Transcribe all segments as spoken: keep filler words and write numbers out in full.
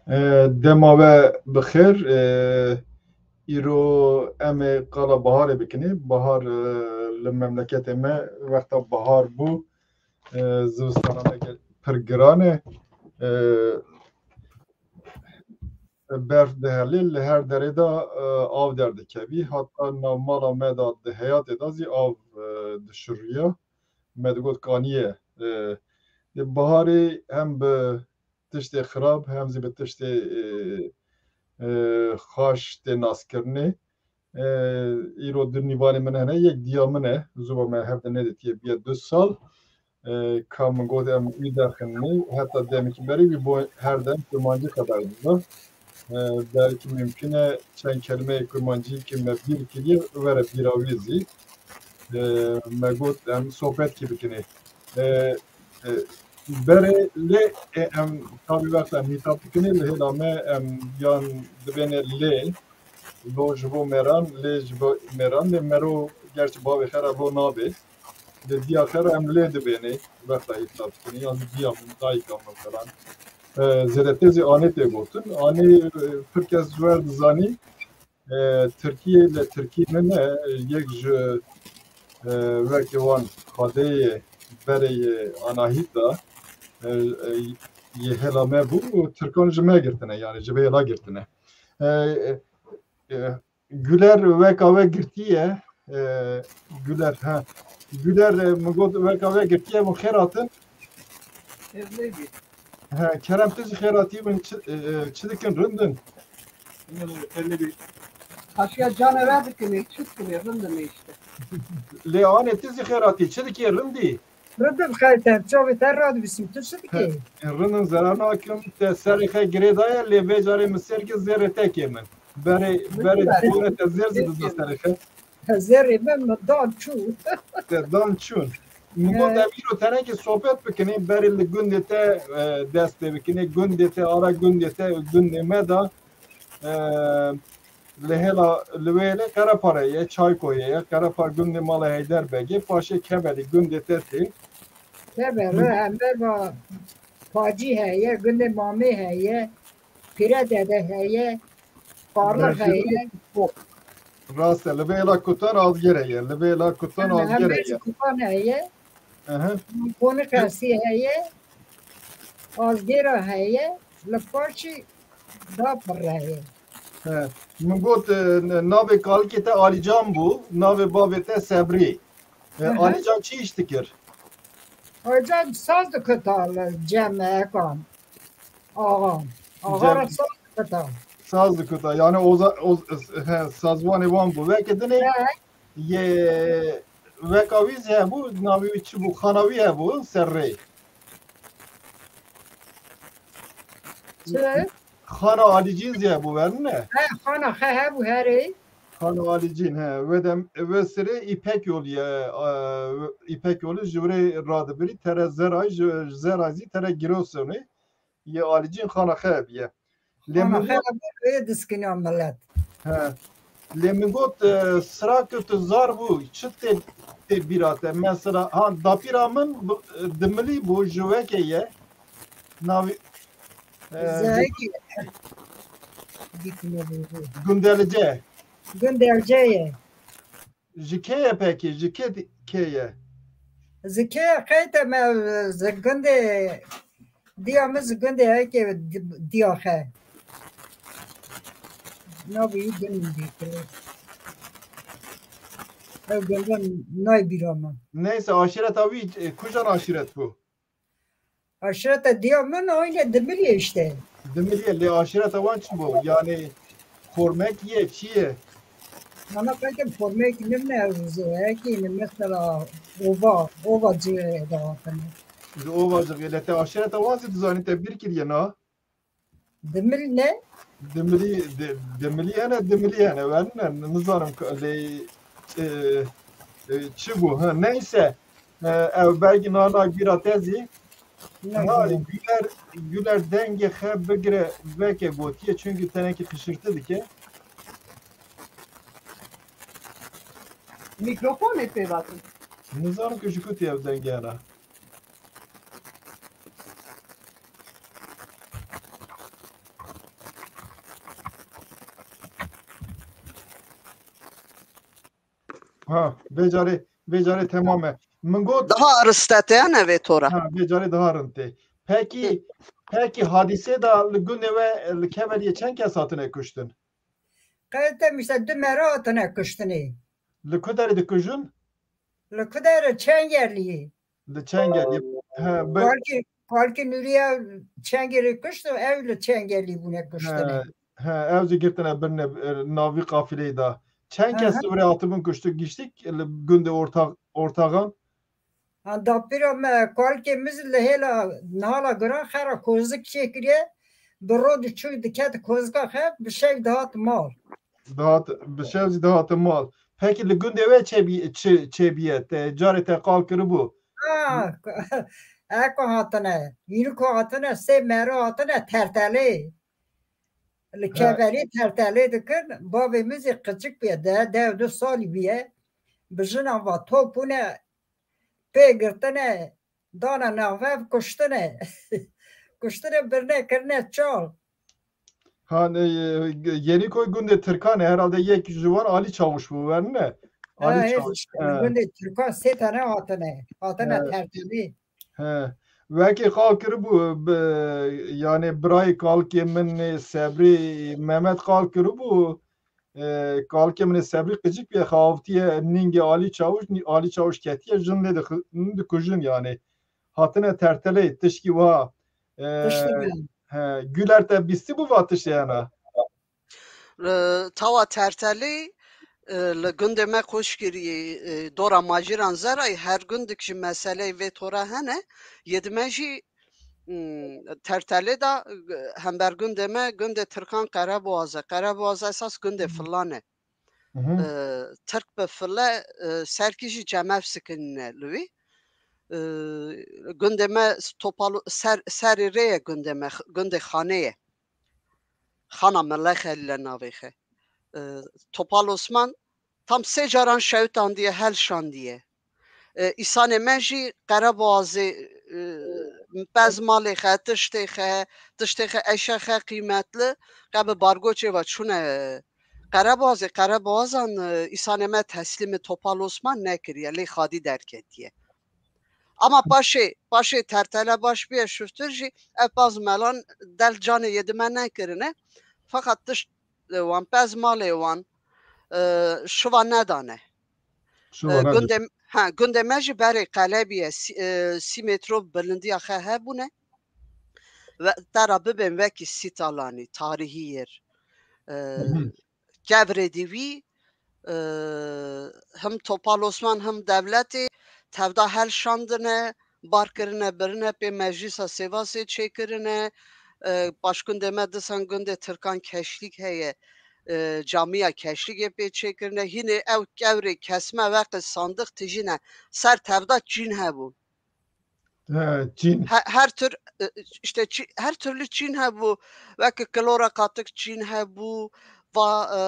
E, dema we bi xêr. E, îro em ê qala baharê bikinê. Bahar, e, li memleketê me wexta bahar bû, e, zivistana me gel-, pir giran e. E, berf dihelê, li her derê de, e, av derdikevî. Heta nav mala me de di heyatê de zî av, e, dişiriya. Me digot kaniye. E, di baharê hem bi tiştê xirab, hem zî bi tiştê, e, e, xweş tê naskirinê. E, îro du nîvanê min hene, yek diya min e, zû me hev de nedîtiye, bûye du sal. E, ka min got em wî derxinî, heta demekî berê wî bo her dem kurmancî xeber dida. E, belkî mimkun e çend kelimeyê kurmancî ki me bîr kiriye were bîra wî zî. E, me got em sohbetkî bikinê. E, e, berê lê, e, em tabî wexta em hîtab bikinê, li hêla me em yan dibêne lê, lo ji bo mêran, lê ji bo mêran, lê mero gerçi bavê xera lo nabê. Lê diya xera em lê dibêne, wexta hîtab bikinê, yan diya min, dayika min falan. E, zêdetir zî anê tê gotin. Anê, e, pir kes wer dizanî, e, Tirkiyê li Tirkî nine, yek ji, e, wekî wan xwedeyê berê yê anahît de, e, e, yê hêla me bû û Tirkan ji me girtine, yani ji vê hêla girtine. E, e, e, Güler weka we girtiye, e, Güler, ha. Güler, e, min got weka we girtiye, hûn xêr hatin. He, kerem tu jî xêr hatî bin, çi, e, e, çi dikin, rind in? Xaşiya canê we dikinê, çi dikinê, rind in işte. Lê anê tu jî xêr hatî, çi dikê, rindî? Rind in xeyr te, çavê te radibîsim, tu çi dikê? He, rind in, zerar nakim, te serê xwe girê daye, lê vê carê min sêr kir zêrê te kê min. Berê, berê dikore te zêr zî dida serê xwe. Zêrê min, min dan çû. Te dan çûn. Min got, em îro tenekê sohbet bikinê, berê li gundê te, e, dest pê bikinê, gundê te, ara gundê te, gundê me de, e, li hêla, li wê hêlê Qerepare ye, Çaykoyê ye, Qerepar gundê mala Heyder Begê, paşê Keberî gundê te tê. Keber, he, em berva Pacî heye, gundê Mamê heye. Pîre Dede heye, Parlax heye. Rast e, li vê hêla Kutan Azger heye, li vê hêla Kutan Azger heye. Kutan heye. Aha. Koni Qesî heye, Azgera heye, li paşî Dapir heye. He. Min got, e, n-, navê kalikê te Alîcan bû, navê bavê te Sebrî. E, Aha. Alîcan çi îş dikir? Alîcan saz dikita li cem ekan. Axa. Axa ra saz dikita. Saz dikita. Yani oza-, oz-, he, sazvanê wan bû. Weke dinê yê weka wî zî hebû, navê wî çi bû? Xana wî hebû, ser rê. Çi? Xana Alîcîn zî hebû, ver ne? He, xana xe hebû herê. Xana Alîcîn, he. Wê dem, wê sirê Îpek Yolî ye, e, Îpek Yolî ji wirê radibirî, tere Zeray, ji, ji Zeray zî tere Giresunê. Yê Alîcîn xana xe biye. Lê min got, diskiniya millet. He. Lê min got, e, sira ku tu zar bû, çi tê, tê bîra te? Mesela, ha, dapîra min, e, Dimilî bû, ji weke ye. Navî, e, Zehekî. Gundelice. Gundelice ye. Ji kê ye pekî? Ji kê di-, kê ye? Ji kê ye? Qeyte me, ji gundê, diya min ji gundê heke di-, diya xe. Navê wî din min dîtire. Ew gunda nayê bîra min. Neyse, aşîreta wî, e, kujan aşîret bû? Aşireta diya min aynı Dimilî işte. Dimilî, lê aşireta wan çi bû? Yani Xormek ye, çi ye? Mana belki Xormek ne ne, hekî ne mesela ova, ova cihê de hatine. Ji ova cihê, lê te aşireta wan zî dizanî, te bîr kiriye na? Dimilî ne? Dimilî, di-, Dimilî hene, Dimilî hene. Ben ne, nizanim ku lê, e, e, çi bû? Ha, neyse. E, ew belkî nana bîra te zî. Ne Ha, bileyim. Güler, Güler dengê xe bigire veke gotiye, çünkü tenekî xişirti dike. Mikrofonê pê batin. Nizanim ku ji ku tê ev dengê hene. Ha, vê carê, vê carê temam e. Min got, Daha ristete ne vê tora. Ha, vê carê daha rind tê. Pekî, pekî hadîsê de li gundê we, li Keveriyê çend kes hatine kuştin? Qeytem işte du mera hatine kuştinê. Li ku derê dikujin? Li ku derê Çengelî. Li Çengelî. He, be- Kalkî, Kalkî Nûriye Çengelî kuştin, ew li Çengelî bûne kuştinê. He, he, ew jî girtine birine, e, navî qafileyê de. Çend kes Aha. li virê hatibûn kuştin giştik li gundê orta, ortaxan? Ha, dapîra me Kalkê Miz li hêla nihala giran xera kozik çêkiriye. Bi rod û çû diket kozika xe, bi şev dihat mal. Dihat, bi şev jî dihatin mal. Pekî li gundê we çêbî-, çi, çêbiye? Te, carê te qal kiribû? Ha, eko hatine, yîniko hatine, sê mero hatine Tertelê. Li Ha. Keverî Tertelê dikin, bavê min zî qiçik bûye, de, dev du salî bûye. Bi jinan va top bûne, pê girtine, dane nexve, kuştine. Kuştine birine kirine çal. Ha, e, Yenîkoy gundê Tirkan e, herhalde yek ji wan Alî Çawiş bû, werne? Ha, Alî hêz Çawiş. He. gundê Tirkan sê tane hatine. Hatine He. Tertelê. He. Wekî qal kiribû, bi, yani birayê kalkê min ê Sebrî Mehmet qal kiribû, e, kalkê min ê Sebrî qicik bûye, xavtiye nîngê Alî Çawiş, nî-, Alî Çawiş ketiye, jin lê dixi-, dikujin yani. Hatine Tertelê, tişkî wa. E, Tiştî bû. he, Güler te bîstî bû va tiştê hena? Li tawa Tertelê, e, li gundê me Qoşgirî, e, dora Majîran Zerayî, her gundik ji meseleyê vê tora hene. Yê di me jî, m, Tertelê de, e, hember gundê me, gundê Tirkan Qereboğaz e. Qereboğaz esas gundê Filan e. Hı hı. E, Tirk bi File, e, serkî jî cemev sikinîne li wî. E, gundê me Topal, ser, serê rê ye gundê me, gundê Xanê ye. Xana Mele Xelîl e navê xe. E, Topal Osman tam sê caran şewitandiye, helşandiye. E, îsanê me jî Qereboğazê, e, pez malê xe, tiştê xe, tiştê xe eşe xe qîmetli, qe bi bargoçê ve çûne Qereboğazê, Qereboğazan, e, îsanê me teslîmê Topal Osman nekiriye, lê xadî derketiye. Ama paşê, paşê Tertele baş bûye şiftir jî, ev paz melan del canê yê di me nekirine. Feqat tişt, e, wan pez malê wan, e, şiva nedane. Şiva E, nedane. Gundê, ha, gundê me jî berê qelebî ye, sî, e, sî metro bilindiya xe hebûne. Ve tera bibên wekî Sîtalanî, tarihî yer. E, Hı hı. Kevrê dî wî, e, him Topal Osman him dewletê tevda helşandine, bar kirine, birine pê meclîsa Sêvasê çêkirine. E, paşgundê me disan gundê Tirkan Keşlîk heye, e, camiya Keşlîgê pê çêkirine. Hînê ew kevrê kesme weqi sandiq tijîne ser tevda çîn hebû. He, çîn. He-, her tür, e, işte çi-, her türlü çîn hebû. Weke kilora qatik çîn hebû. Va, e,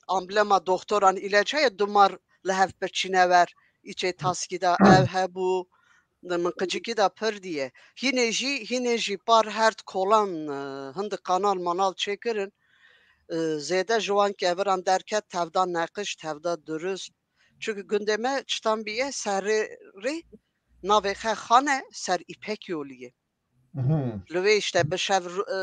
amblema doktoran îlaç heye, dumar li hev pir çîne ver. Îçê taskî de ev hebû. Di min qicikî de pir diye. Hînê jî, hînê jî par herd kolan, e, hindi kanal manal çêkirin. E, zêde ji wan keviran derket, tevda neqiş, tevda durust. Çunki gundê me çitan bîye, serê rê navê xe Xane ser Îpek yolî ye. Mhm. Li wê işte bi şev ru-, e,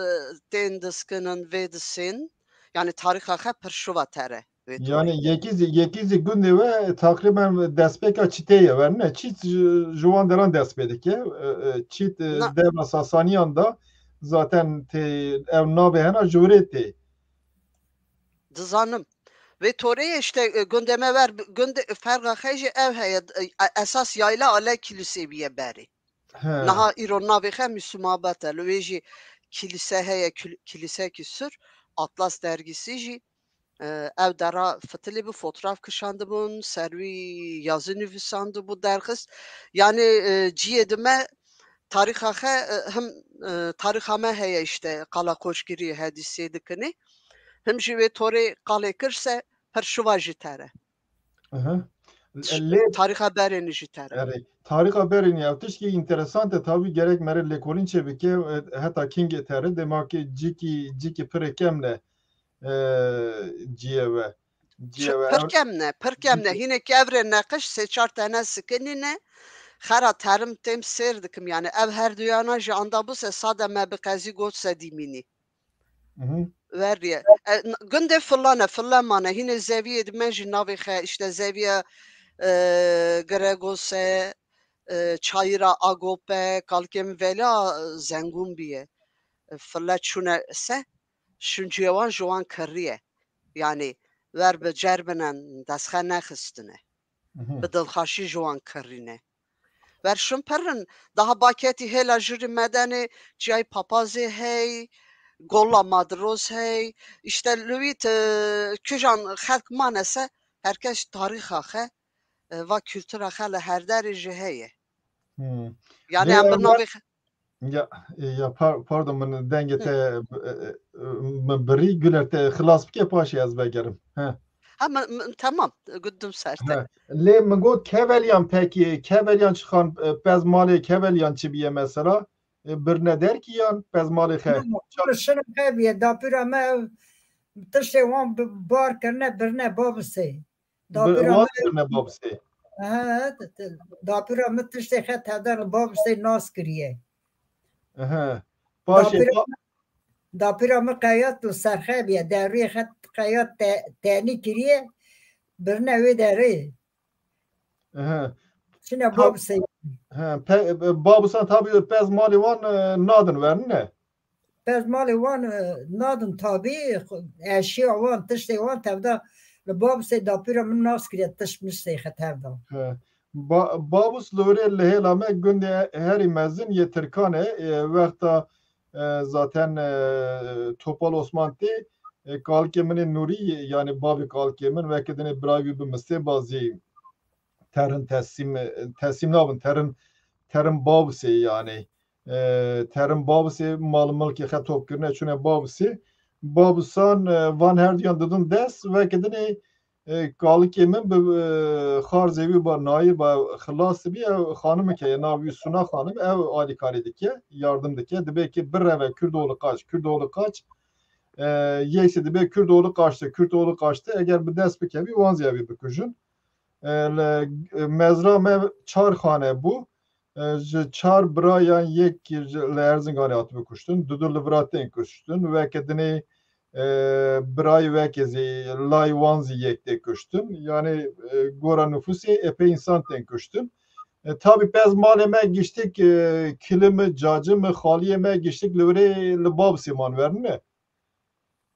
tên diskinin, vê disên. Yani tarîxa xe pir şiva tere. Vê Yani torê. yekî zî, yekî zî gundê we teqrîben destpêka çitê ye, werne? Çît ji, ji wan deran dest pê dike. E, e, çît, e, Na- devra Sasaniyan da zaten tê ev navê hena ji wirê tê. Dizanim. Vê torê işte, e, gundê me ver, gundê ferqa xe jî ev heye, e, esas yayla ale kilîsê bîye berê. He. Niha îro navê xe Mîsûmabet e. Li wê jî kilîse heye, kil-, kilîsekî sur, Atlas dergîsî jî, e, ew dera fitilê bi fotraf kişandibûn, ser wî yazî nivîsandibû, derxist. Yani, e, ciyê di me tarîxa xe, e, him, e, tarîxa me heye işte, qala Qoçgirî hedîsê dikinê. Him jî wê torê qalê kirse, pir şiva jî tere. Aha. Ş-, Lê tarîxa berênî jî tere. Erê, tarîxa berênî ev tişkî înteresant e. Tabî gerek mere lêkolîn çêbike, e, heta kingê tere, dema ki cîkî, cîkî pirê kem ne, e, ciyê we. Pir kemne, pir kemne. Hînê kevrê neqiş sê çar tene sikinîne. Xera terim têm sêr dikim. Yani ev her duyana jî anda bû se sade me bi qezî got se dîmînî. Veriye. E, n-, gundê Fillane, Fillemane. Hînê zeviyê di me jî navê xe, işte zeviye, e, Gregose, e, çayira Agope, kalkêm vela, e, zengûn biye. E, Fille çûne se, şunciyê wan ji wan kirriye. Yani ver bi cerbinen destxe nexistine. Bi dilxaşî ji wan kirrîne. Ver şun pirin, daha baketî hêla jûrî medenê, çiyay papazê hey, golla madroz hey, işte li wî tu kijan xelk mane se, herkes tarîxa xe, e, va kultura xe li her derê jî heye. Hmm. Yani Lê em bi navê xe- Ya, e, ya par-, pardon, min dengê te, e, e, e, min birî, Güler, te xilas bike, paşê ez vegerim. He. Ha, min, min, tamam, gundum ser te. He. Lê min got Keveliyan pekî, Keveliyan çi xan, e, pez malê Keveliyan çi biye mesela? E, birine derkî yan pez malê xe? Şina xe biye, dapîra me tiştê wan bi-, bar kirine, birine babisê. Dapîra min, birine babisê. He, dapîra min tiştê xe tevdan li babisê nas kiriye. He. Paşê dapîra min, dapîra min qeyat û serxe biye. Derûyê xe qeyat te-, tenî kiriye. Birine wê derê. He. Çine babisê. He, pe-, e, babisan tabî pez malê wan, e, nadin ver, ne? Pez malê wan, e, nadin tabî, eşya wan, tiştê wan tevda li babisê dapîra min nas kiriye, tişt miştê xe tevda. He. Ba-, babus li wirê li hêla me gundê herî mezin yê Tirkan e, e, wexta, e, zaten, e, Topal Osman tê, e, kalikê min ê Nûrî, yani bavê kalikê min, weke dinê birayê wî bi Mistê Bazî terin teslîm, teslîm nabin, terin, terin babisê yani. E, terin babisê mal milkê xe top kirine, çûne babisê. Babisan, e, van herduyan didin dest, weke dinê, e, kalikê min bi, e, xarzê wî ba Nayir ba xilas bî, ew xanimik heye, nav wî Suna xanim, ew alîkarî dike, yardim dike. Dibe ki bireve Kurdoğlu kaç, Kurdoğlu kaç. E, yek sê dibe Kurdoğlu kaçtı, Kurdoğlu kaçtı. Eger bi dest bikevî, wan zî ew ê bikujin. E, li, e, mezra me çar xane bû. E, ji çar birayan yek ji, li Erzinganê hatibû kuştin. Dudu li vira tên kuştin. Weke dinê, e, birayê weke zî, lay wan zî yek tê kuştin. Yani, e, gora nufusê epey însan tên kuştin. E, tabî pez malê me giştik, e, kilimi, cacimi, xaliyê me giştik li wirê li babisê man verine.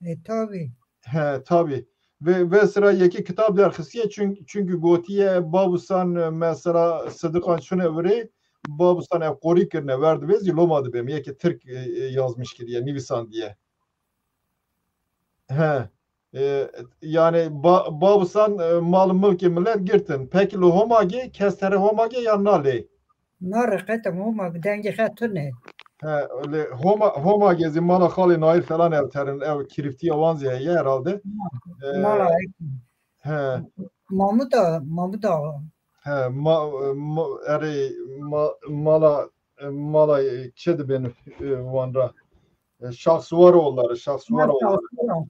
E, tabî. He, tabî. Ve, ve sıra yekî kitab derxistiye, çün-, çünkü gotiye babusan, e, mesela Sıdıkan şune vire, babusan ev qorî kirine, ver dibe zî loma dibe, yekî Tirk, e, e, yazmış kiriye, nivîsan diye. He. E, yani ba-, babusan, e, mal mülkê millet girtin. Peki li Homagê, kes tere Homagê ya na lê? Na reqete Homa, dengê xe tune. He, lê Homa, Homagê zî mala xalê Nair falan ev terin, ev kiriftiya wan zî heye herhalde. E, mala he. Mamuda, Mamuda. He, ma, ma, erê, ma, mala, mala çi dibên, e, wan ra? E, Şahsuvaroğulları, Şahsuvaroğulları.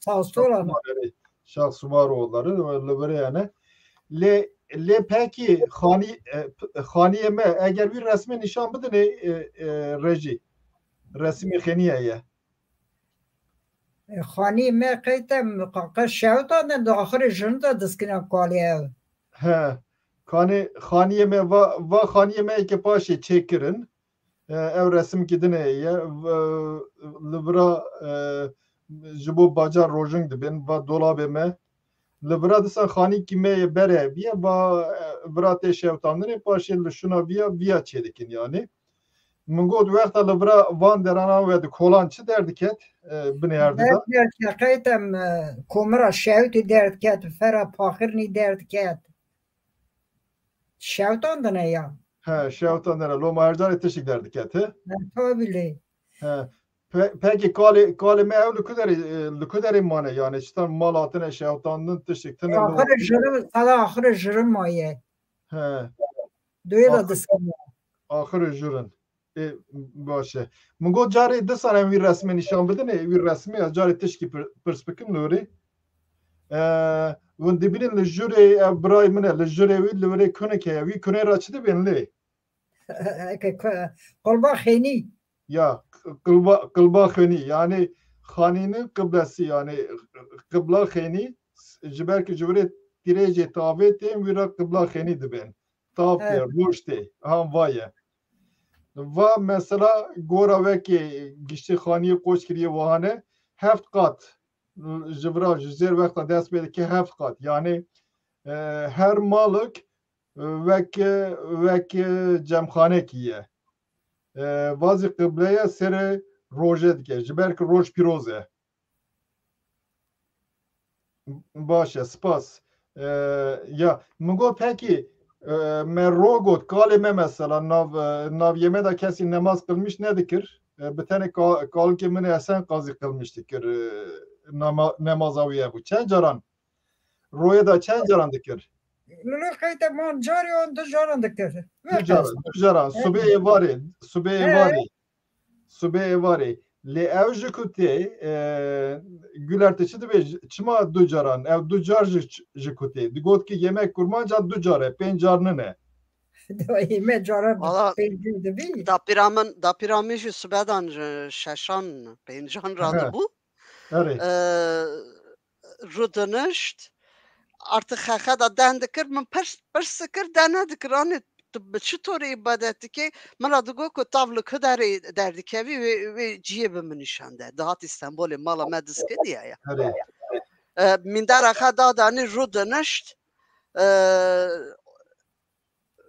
Şahsuvaroğulları. Şahsuvaroğulları, e, li vir yani. Lê, lê pekî xanî-, e, p-, xaniyê me, eger wî resmê nîşan bidinê, e, e, rejî. Resimê xênî heye. E, xanî me qeyte, qe-, qe şewtan de, di axirê jin de diskine kalê ew. He. Kanê, xaniyê me va, va xaniyê me eke paşê çêkirin. E, ew resimkî din heye. V-, li vira, e, ji bo bacar rojing dibên, va dolabê me. Li vira disa xanîkî me yê berê biye, va, e, vira tê şewtandinê, paşê li şuna viya, viya çêdikin yani. Min got, wexta li vira van derana we di kolan çi derdiket, e, binê her dida? Derdket, qeytem, e, komira şewtî derdiket, fera paxirnî derdiket. Şewtandine ya. He, şewtandine. Loma her carê tiştik derdiket, he? He, tabii lê. He. Pe-, peki kalê, kalê me ew li ku derê, e, li ku derê mane? Yani çitan mal hatine şewtandin, tiştik tine. Axirê jirim, sala axirê jirim maye. He. Doyê de diskine. Axirê jirin. E, baş e. Min got carê disan em wî resmê nîşan bidin, e, wî resmê ez carê tişkî pir-, pirs bikim li wirê. E, Hûn dibînin li jûrê, ev birayê min e, li jûrê wî li virê kunik heye. Wî kunê re çi dibên lê? Qulba xênî. Ya, qilba, qilba xênî. Yani xanînin qiblesî, yani qibla xênî, ji ber ku ji virê tîrêjê tavê tên, wî re qibla xênî dibên. Tav tê, roj tê. Han va ye. Va mesela gora wekê giştî xaniyê qoç kiriye wahane, heft qat, ji vira, ji zêr wexta dest pê dike heft qat. Yani, e, her malik, e, wek, wek cemxanekî ye. E, vazî qibleye serê roje dike. Ji ber ku roj pîroz e. Baş e, spas. E, ya, min got pekî, e, me ro got, kalê me mesela nav, e, naviyê me de kesî nemaz qilmiş nedikir. E, bi tenê ka-, kalikê min Esen Qazî qilmiş dikir, e, nema-, nemaza wî hebû. Çend caran royê de çend caran dikir? Lilo qeyte man carê an du caran dikir. Du caran, du caran. Subê êvarê, subê êvarê. Subê êvarê. Lê ew ji ku tê, e, Güler, tu çi dibêj? Çima du caran? Ew du car ji, ji ku tê? Digot ki yemek kurmanca du car e, pênc car nine. Yemek caran pêncî dibî. Dapîra min, dapîra min jî sibedan ji şeşan, pêncan radibû. Erê. E, rûdinişt. Artık xexe de den dikir, min pirs, pirs dikir, den nedikir. Anê tu bi çi torê îbadet dikê? Min re digot ku tav li ku derê derdikevî, wê, wê cihê bi min nîşan de. Dihat Îstenbolê, mala me diskediye ya. Erê. E, mîndera xwe dadanî, rûdinişt. E,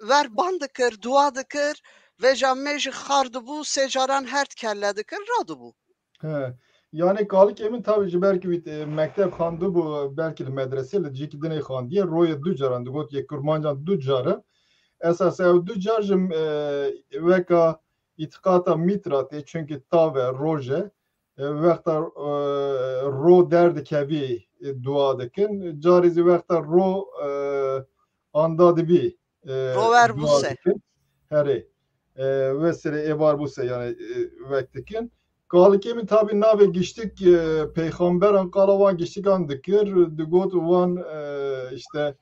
ver ban dikir, dua dikir, vêca mêj xar dibû, sê caran her kelle dikir, radibû. He. Yani kalikê min tabi ji ber ku wî, e, mekteb xwendibû, belkî li medresê, li cihekî dinê xwendiye, royê du caran digot, yê kurmancan du car e. Esas ew du car ji, e, weka îtiqata mîtra tê, çunkî tav e, roj e. E, wexta, e, ro derdikevî, e, dua dikin. Carî zî wexta ro, e, anda dibî, e, ro ver bû se. Herê. E, wê serê êvar bû se, yani, e, wek dikin. Kalikê min tabi navê giştik, e, peyxamberan qala wan giştikan dikir, digot wan, e, işte,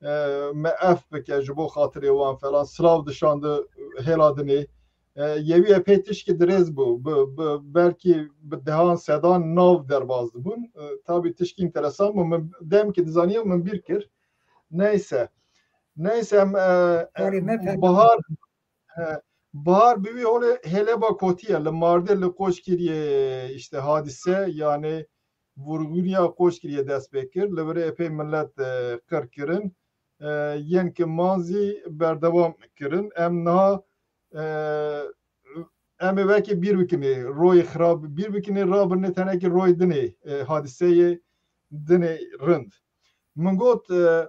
e, me ef bike ji bo xatirê wan falan, silav dişandi hêla dinê. E, yewî epey tişkî dirêz bû. Bi, bi, belkî bi dehan sedan nav derbas dibûn. E, tabi tişkî înteresan bû. Min demkî dizaniye min bîr kir. Neyse. Neyse, em, e, e, Bahar, e, Bahar bi wî holê hêleba kotiye. Li Mardê li qoç kiriye işte hadise, yani vurguniya qoç kiriye dest pê kir. Li virê epey millet, e, qir kirin. E, yên ki man zî berdewam kirin. Em niha, e, em ê wekî bîr bikinê, royê xirab bîr bikinê, rabirnê tenekî royê dinê, e, hadiseyê dinê rind. Min got, e,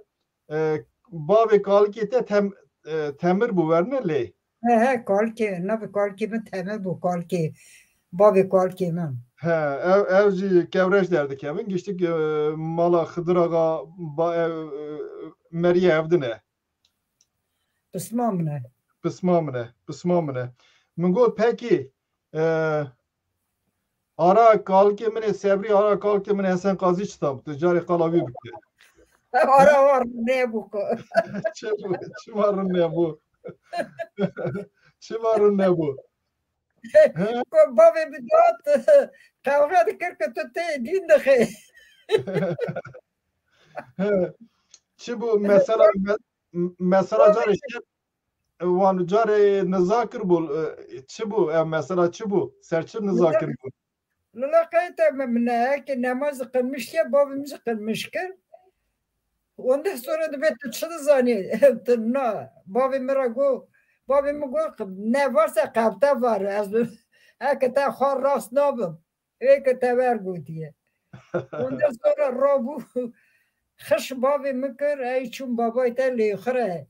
e, bavê kalikê te Tem-, e, Temir bû, werne lê? He, he, kalikê, navê kalikê min Temir bû, kalikê, bavê kalikê min. He, ew, ew jî Kewreş derdikevin. Giştik, e, mala Xidir Axa, ba, ew, e, meriye ev din e. Pisma min e. Pisma min e, pisma min e. Min got, pekî, e, ara kalikê min ê Sebrî, ara kalikê min ê Hesen Qazî çi tam? Tu carê qala wî bike. Ara war nebû ku. Çi bû? Çima rin nebû? Çima rin nebû? He? Ku bavê min got, qewxe dikir ku tu tê dîn dixê. He. Çi bû? Mesela, me-, mesela carê şer, wan carê niza kir bû, e, çi bû? Ev mesela çi bû? Ser çi niza kir bû? Lila qeyte me min heke nemaz qilmiş ye, bavê min jî qilmiş kir. Ondan sonra dibe tu çi dizanî? Tu na, bavê min re got, bavê min got, ne varsa qewte var, ez heke te xwe rast nabim. Ê ke te ver gotiye. Ondan sonra rabû xiş bavê min kir, ey çûn babay te lêxir e.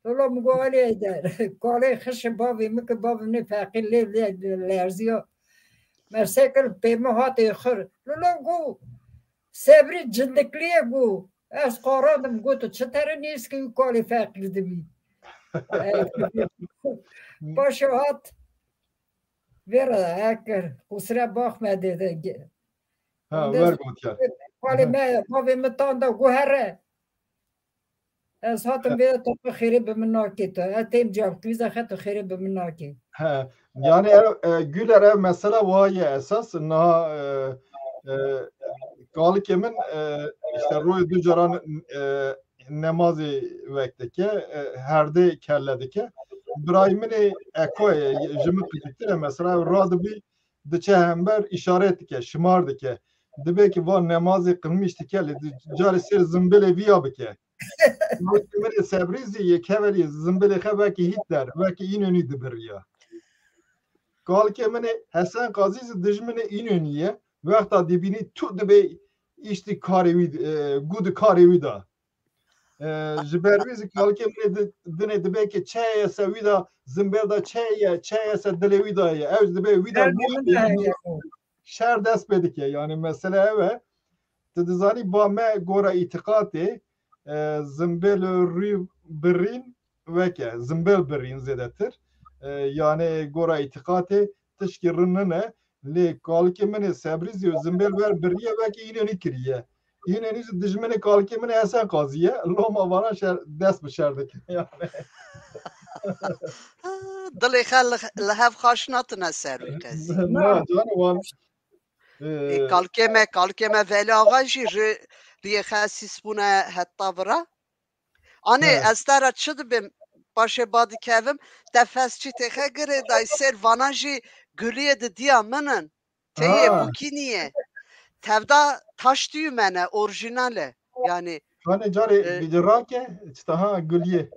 Lolo min got, alê Eyder, kalê xiş bavê min kir, bavê min feqîr lê, lê, lê lerziya. Me sekir pê min hat êxir. Lolo got, Sebrî cindikliye got, ez qarandim, got, tu çi tere nêzikî wî kalê feqîr dibî. Paşa hat, Vê re hekir, qusura baxme dê de. Ha, wer gotiye. Kalê me, bavê min tan da, got here. Ez hatim vê de, tu xêrê bi min nakê tu. Ez têm cevkîza xe, tu xêrê bi min nakê. He, yani ev, e, Güler, ev mesela wa ye esas. Niha, e, e, kalikê min, e, işte royê du caran, e, nemazê wek dike, e, herdê kelle dike. Birayê min ê Eko ye, ji min qijîtir e mesela, ew radibî diçe hember, îşaret dike, şimar dike. Dibê ki van nemazê qilmîş dike, lê di carê sêr zimbilê viya bike. Kalikê min ê Sebrî zî yê kevelî zimbilê xe wekî Hitler, wekî Înonî dibiriya. Kalikê min ê Hesen Qazî zî dijminê Înonî ye. Wexta dibînî tu dibê îştî karê wî, e, gu di karê wî da. E, ji ber wî zî kalikê min ê di-, dinê dibê ki çeye se wî da zimbil da çeye, çeye se dilê wî da ye. Ew dibê wî da Her gu ne ye, heye. Şer dest pê dike. Yani mesele ew e. Tu dizanî ba me gora îtiqatê, e, zimbil rû birîn weke, zimbil birîn zêdetir. E, yani gora îtiqatê tişkî rin nine, lê kalikê min ê Sebrî zî zimbil wer biriye weke Înonî kiriye. Înonî zî dijminê kalikê min ê Hesen Qazî ye. Loma vana şer, dest bi şer dike yani. Dilê xe li, li hev xaş natine ser wî qezî. Na, canê wan. Ê, Ee, kalkê me, kalkê me Veli Axa jî ri-, riyê xe sîs bûne heta vira. Anê, he, ez te re çi dibêm, paşê ba dikevim, te fes çîtê xe girê day, sêr vana jî guliyê didiya min in. Teyê, ha, bûkî nîye. Tevda taş tüyümene, orjînal e. Yani, kanê carê, e, bî rake, çita ha guliyê.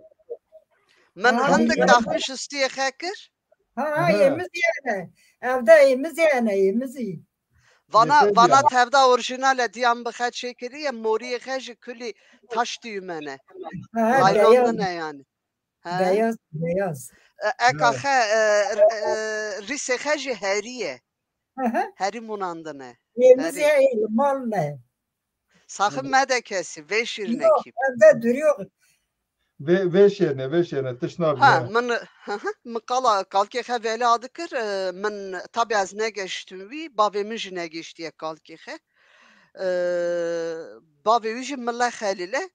Min, ha, hindik bî daxmiş istiyê xe kir. Ha, ha, aha, yê min zî hene. Evde yê min zî hene, yê min zî. Vana, yê te vana zî hene. Tevda orjînal e, diyan bi xe çêkiriye, moriyê xe jî kulî taş tüyümene. Ha, ha, beyaz. Qaylandine yani. He. Beyaz, beyaz. E, eka, he, xe, e, e, rîsê xe jî herî ye. Hı hı. Herî munandine. Yê min zî heye, li mal ne. Saxib mede kesî, vê şîrine kî. Yok, evde duruyor. Vê, vê şêrine, vê şêrine, tişt nabî, ha, he. Min, hı hı, min qala kalkê xe Veli a dikir, e, min, tabi ez negeştim wî, bavê min jî negiştiye kalkê xe. E, bavê wî jî Mille Xelîl e.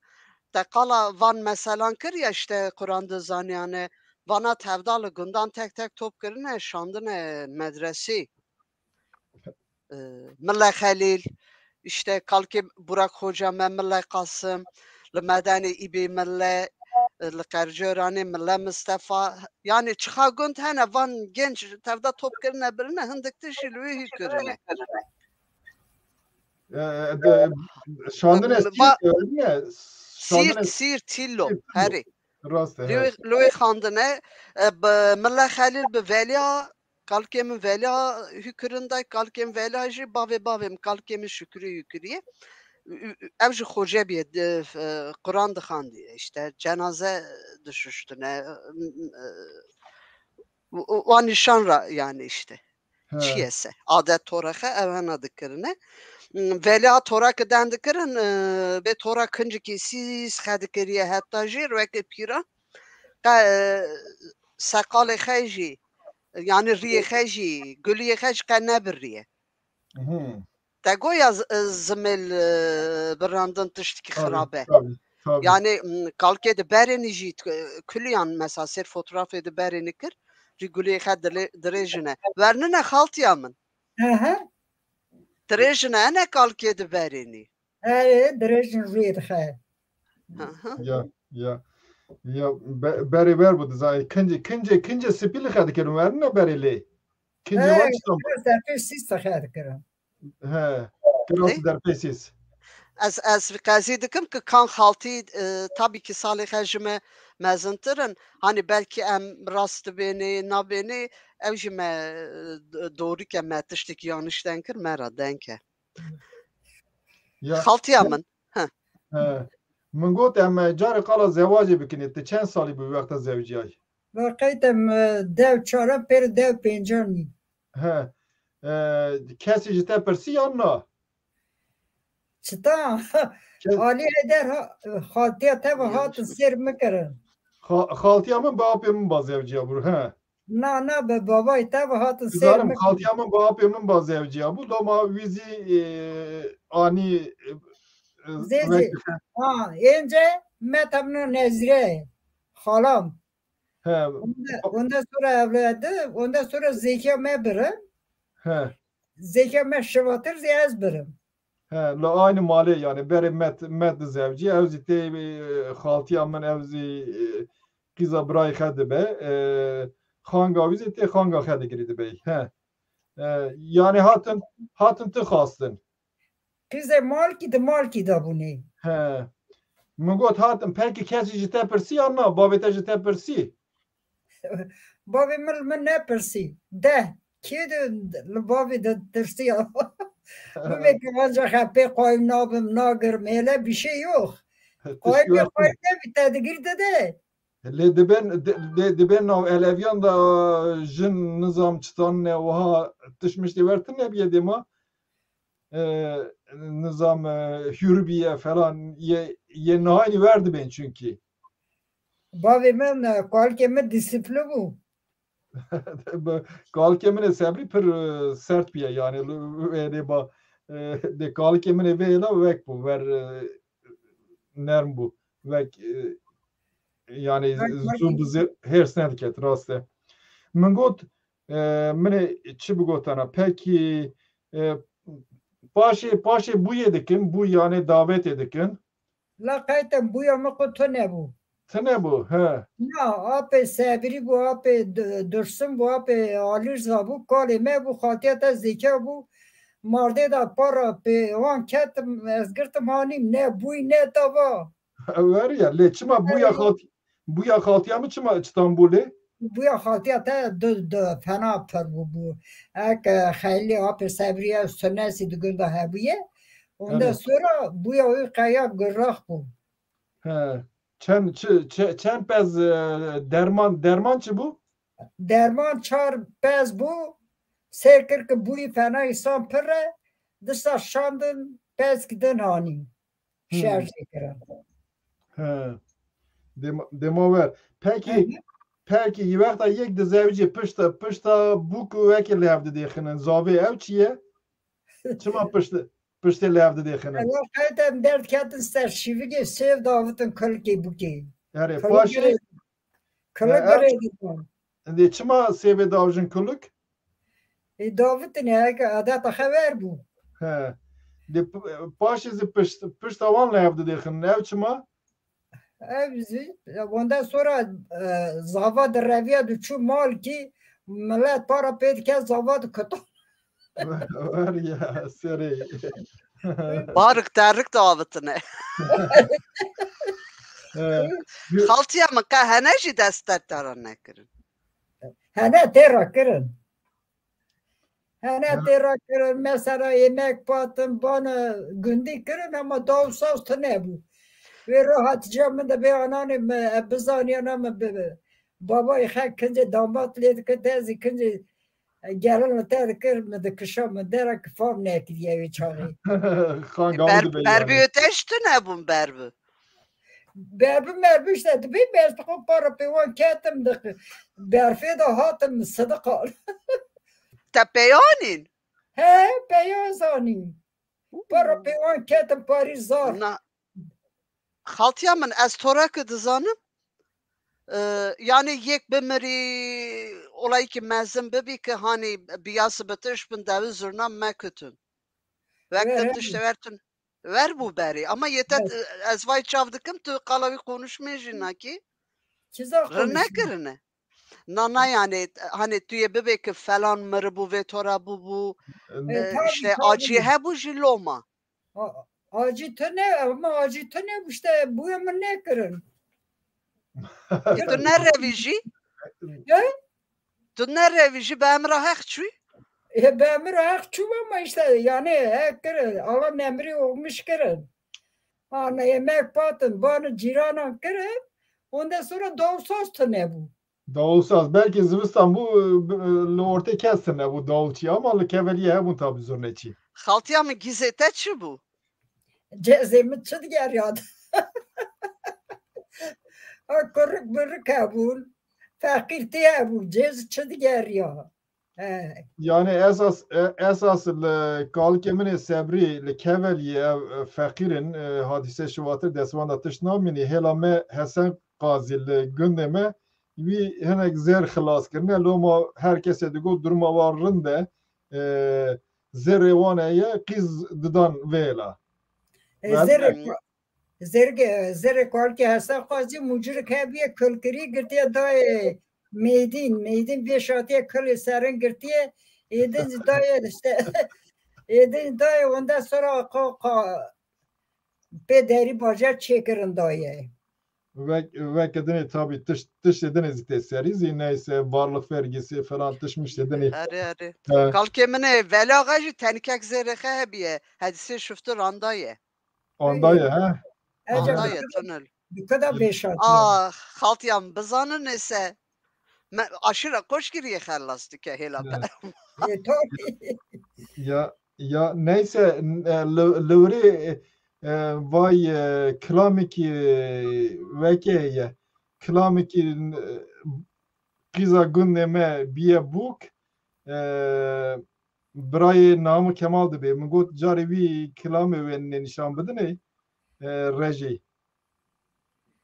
Te qala van meselan kir ya, işte Quran dizaniyane, vana tevda li gundan tek tek top kirine, şandine medresî. E, Mille Xelîl, işte kalkê Burak Xoca me, Mille Qasim, li Medenê Îbê Mille, e, li Qercoranê Mille Mistefa. Yani çixa gund hene van genç tevda top kirine birine, hindik tişt jî li wê hî kirine. E, de, şandine, e, sîr, va-, e, ne? Sîrt, şandine sîrt, tîlo, sîrt, tîlo. Herî. Rast e, li wê, he, li wê xandine, e, bi Mille Xelîl bi Veliya Kalkê min Vela hûkirin day, kalkê min Vela jî bavê bavê min, kalkê min Şukrî hûkiriye. Ü-, ü-, ev ji xoce bîye, di-, e, Quran dixandiye, işte cenaze dişuştine, e, e, û, û, wan nîşan ra yani işte. He. Çiyese, adet torexe ev hena dikirine. Vela tora ki den dikirin, e, bê tora kincikî sîs xe dikiriye heta jîr weke pîran. Qe-, e, seqalê xe jî, yani riyê xe jî, guliyê xe jî qe nebiriye. Mhm. Te goya z-, e, zimêl, e, birandin tiştikî, tabii, xirab e. Tabii, tabii. Yani, m, kalkê di berênî jî, e, kuliyan mesela sêr fotoğrafê di berênî kir, rî guliyê xe dilê-, dirêjine. Wernine xaltiya min. Hı hı. Dirêjine, ene kalkê di berênî. Erê, dirêjin rûyê dixe. Hı hı. Ya, ya. Ya, be-, berê ber bû dizayê. Kincê, kincê, kincê spî li xe dikirin, werine berê lê. Kincê, he, wan çitan bû. Derpê sîs dixe dikirin. He, kiras derpê sîs. Ez, ez qezî dikim ki kan xaltî, e, tabii ki salê xe ji me mezintir in. Hani belkî em rast dibênê, nabênê, ew jî me, e, d-, dorî ke me tiştekî yanlış denk kir, me ra denk e. Ya. Xaltiya min. He. He. Min got, em, e, carê qala zewacê bikinê. Tu çend salî bû wexta zewciyayî? Ve qeyte min, e, dew çaran pêr dew pêncan î. He. E, kesî ji te pirsî yan na? Çita? Kes- Alî Heyder ha-, xaltiya te ve, ya, hatin sêr min kirin. Xa-, xaltiya min bi apê min ba zewciya bû, he. Na, na, bi babayê te ve hatin sêr. Dizanim, xaltiya min bi apê min ba zewciya bû, loma wî zî, e, anî, e, e, Zê, zê. Ha, ênce me temno nezire, xalam. He. Ondan, ondan sonra evlendi, ondan sonra zêkiya me birin. He. Zêkiya me şivatir zî ez birim. He, li aynî malê, yani berê met, met di zewcî, ew zî tê, e, xaltiya min, ew zî, e, qîza birayê xe dibe. E, xanga wî zî tê xanga xe digirî dibe. He. E, yani hatin, hatin tu xastin. Qîzê malkî di malkî de bûnê. He. Min got hatin, pekî kesî ji te pirsî ya na? Bavê te ji te pirsî? Bavê min li min nepirsî. De, kê de li bavê de tirsiya? Bibê ki anca xepê qayim nabim, nagirim. Hele bir şey yok. Qayim yok, qayim ne bir tedigir de de. Lê dibên, di-, lê dibên nav eleviyan da jin nizam çitan ne, wiha tişmiştê wer tune biye dêma. E, nizam, e, hür biye falan, ye, ye nahayni wer dibên çünkü. Bavê min, e, kalkê min disiplin bû. Kalkê min ê sebrî pir, e, sert biye, yani, li, êlê ba, e, de kalkê min ê vê êla wek bû, ver, e, nerm bû. Wek, e, yani, zû bi zê-, hêrs nediket, rast e. Min got, e, min ê çi bigotana, pekî, e, paşê, paşê bûyê dikin, bû, yani, davetê dikin. La qeytem bûya min qut tune bû. Tune bû, he. Na, apê Sebrî bû, apê D-, Dursun bû, apê Alîrza bû, kalê me bû, xaltiya te zêke bû. Mardê de para pê wan ketim, ez girtim hanîm, ne bûy ne tava. Wer ya, lê çima bûya xalt-, bûya xaltiya min çima çitan bû lê? Bûya xaltiya te du, du fena pir bû, bû. Ek, e, xeylê apê Sebrî ev sunesî di gunda hebûye. Ondan sonra bûya wî qeya gurrax bû. He. Çend, çi, çi, çend pez, e, derman, derman çi bû? Derman çar pez bû. Sêr kir ki bûyî fena îsan pir e. Disa şandin pez ki din hanî. Hmm. Şerjê kirin. He. Dema, dema wer. Pekî, pekî, yi wexta yek dizewicê pişta, pişta bûk û wekê li hev didêxinin. Zavê ew çi ye? Çima pişt, piştê li hev didêxinin? Ewa qeytem derd ketin ser şîvigê sêv davitin kulkê bûkê. Erê, paşê, kulk girê didan. Dê çima sêvê davijin kulk? Ê, davitinê, heke adeta xewer bû. He. Dê p-, paşê zî pişt, pişta wan li hev didêxinin. Ev çima? Ev zî, ondan sonra, e, zava di reviya di çû mal kî, millet para pê dike zava di kuta. Wer ya, serê. Barik terik davitine. He. Xaltiya min qe hene jî dest te ra nekirin. Hene tê ra kirin. Hene tê ra kirin, mesela yemek patin, bana gundî kirin ama daw saz tune bû. Wê ro Hatice min de bê ananê min, e, bizaniyana min bibe. Babayê xe kincê damat lê dikir, te zî kincê, e, gelin li te dikir, min dikişa min dera ki fam nekiriye wê çaxê. Xan E, gavur ber-, dibe yani. Berbi öteş tune bûn berbi. Berbi merbi işte dibê, ez dixwe para pê wan ketim di berfê de hatim sidiqan. Te peyanîn? He, peya zanîn. Para pê wan ketim parî zar. Na, xaltiya min, ez toreke dizanim. E, yani yek bimirî, olayekî mezin bibî ki hani biyası bitiş bin dewi zurna mekutin. Wek Wer te hemî. Tişte wertin. Wer bû berê. Ama yê te, ez vay çav dikim, tu qala wî konuşmê jî nakî. Çiza konuşmê? Rinekirine. Na, na, yani, hani tu yê bibê ki falan miribû, vê tora bûbû, E, e, tabii, işte tabii. Acî hebû jî loma. A-, acî tune, ama acî tune işte bûye min nekirin. E, tu nerevî jî? He? Tu nerevî jî be emra heq çûy? E, be emra heq çû ama işte yani heq kirin. Allah nemrî olmuş kirin. Ana yemek patin, bana cîranan kirin. Ondan sonra dawsaz tune bû. Dawsaz. Belkî zivistan bû, e, li ortê kes tune bû dawçî ama li keveliyê hebûn tabi zurneçî. Xaltiya min gîzê te çi bû? Cezê min çi digeriyat? Ha, kurik birik hebûn. Feqîr tê hebû, cêz çi digeriya? He. Yani esas, e, esas li kalkê min ê Sebrî li Keveliyê ev, e, feqîr in, e, hadîse şivatir destvan de tişt namînî. Hêla me Hesen Qazî li gundê me, wî hinek zêr xilas kirine. Loma her kesê digot duruma wan rind e, e, zêrê wan heye, qîz didan vê hêla. E, Ve- zêrê Zerge, zerê kalkê Hesen Qazî mucirik hebiye, kulkirî girtiye dayê Meydîn. Meydîn vê şatiye kulê serin girtiye. Êdin jî dayê işte. Êdin jî dayê ondan sonra ka, ka, pê derî bajar çêkirin dayê. Vek, veke dinê tabi tişt, tiştê dinê zî tê serî zî neyse, varlık vergisi falan tişt miştê dinê. Erê, erê. He. Kalkê min ê Vela Axa jî tenikek zêrê xe hebiye. Hedîsê şiftir andaye. Andaye, he? Ece Andaye, bi, tunel. Bi kada vêşatiye. Ah, xaltiyam bizanin êse. Me, aşîra Koçgiriyê xelas dike hêla Ya. te. E, tabii. Ya, ya, neyse, n-, e, li, li wirê, e, e, vay, e, kilamekî, e, weke ye. Kilamekî, e, qîza gundê me biye bûk. E, birayê Namo Kemal dibe. Min got, carê wî kilamê wê nê nîşan bidinê, e, rejê,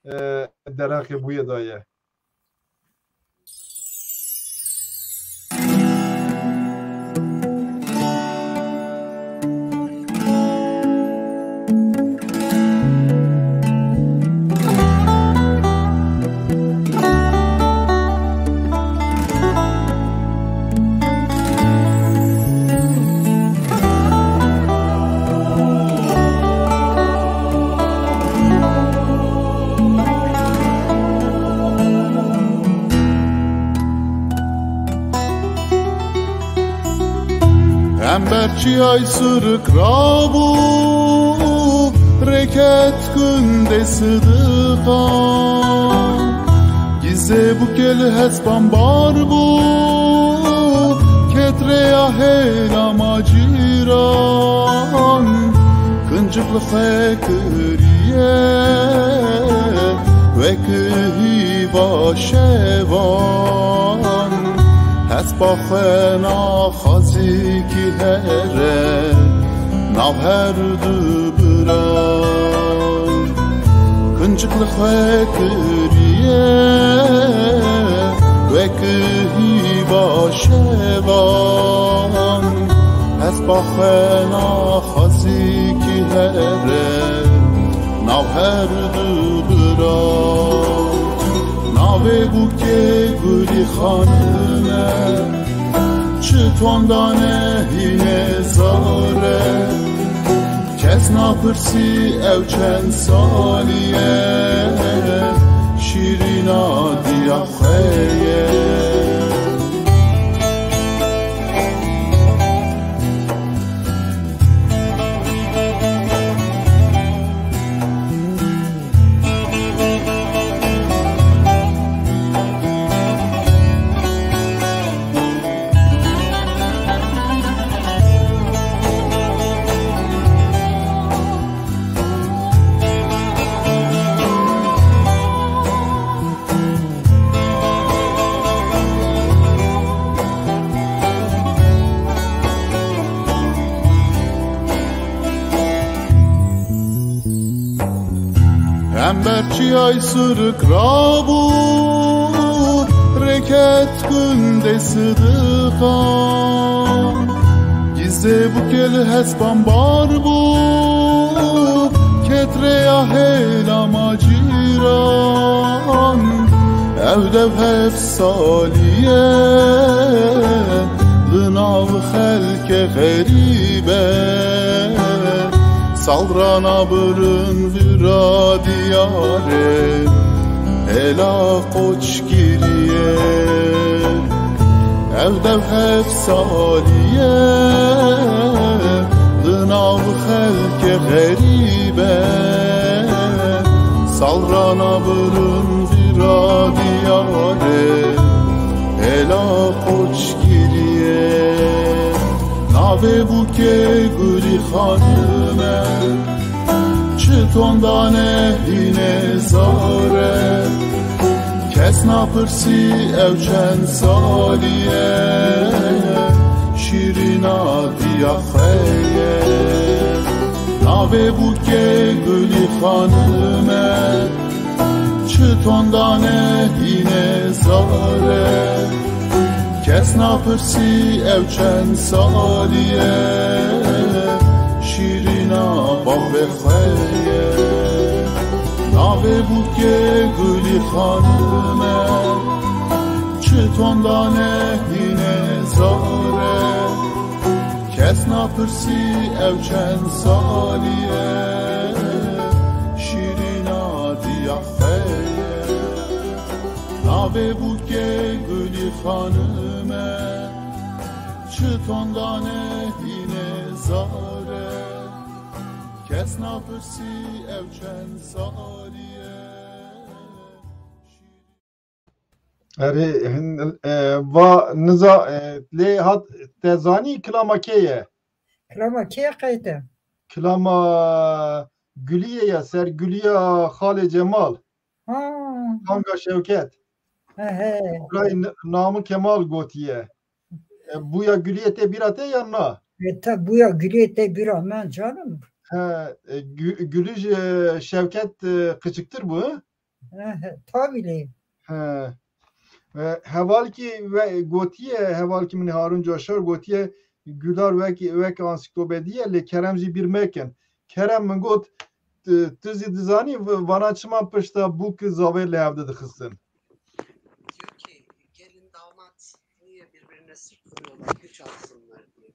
e, derheqê bûyê daye. Hember çiyay surik rabû, rêket gundê sidiqan. Gîzê bûkê li hespan bar bû, ket rêya hêla macîran. Kincik li xwe kiriye, wek hîva şevan. Hespa xwe naxwazî kî here, nav her du bira. Kincik li xwe kiriye, wek hîva şevan. Hespa xwe naxwazî kî here, nav her du bira. Navê bûkê Gulî Xanim e, çi tonda ne hînê zar e. Kes napirsî ew çend salî ye, şîrîna diya xwe ye. Hember çiyay surik rabû, rêket gundê sidiqan. Gîzê bûkê li hespan bar bû, ket rêya hêla macîran. Ew dev heft salî ye, li nav xelkê xerîb e. Sal re nabirin vira diyarê, hêla Koçgiriyê. Ew dev heft salî ye, di nav xelkê xerîb e. Sal re nabirin vira diyarê, hêla Koçgiriyê. Navê bûkê Gulî Xanim e, çi tonda ne hînê zar e. Kes napirsî ew çend salî ye, şîrîna diya xwe ye. Navê bûkê Gulî Xanim e, çi tondane hîne zar e. Kes napirsî ew çend salî ye, şîrîna bavê xwe ye. Navê bûkê Gulî Xanim e, çi tondane hîne zar e. Kes napirsî ew çend salî ye, şîrîna diya xwe ye. Navê bûkê Gulî Xanim e, çi tondane hîne zar e. Kes napirsî ew çend salî ye. Erê, hin, e, va, niza, e, lê hat, te zanî kilama kê ye? Kilama kê ye qeyte? Kilama Guliyê ye, ser Guliya Xalê Cemal. Ha. Kanga Şewket. He, he. Birayê n-, Namû Kemal gotiye. E, bûya Guliyê tê bîra te yan na? E, te bûya Guliyê tê bîra min canim. He, e, Gü-, Gulî ji Şewket, e, qiçiktir bû, he? He, he, tabî lê. He. E, hevalkî ve gotiye, hevalkî min Harun Coşar gotiye, Gular wek, wek ansiklopedî ye, lê Kerem jî bîr mekin. Kerem min got, tu, tu zî dizanî v-, vana çima pişta bûk zavê li hev de dixistin? Diyor ki, gelin damat niye birbirine sırtlanıyorlar, güç atsınlar diye.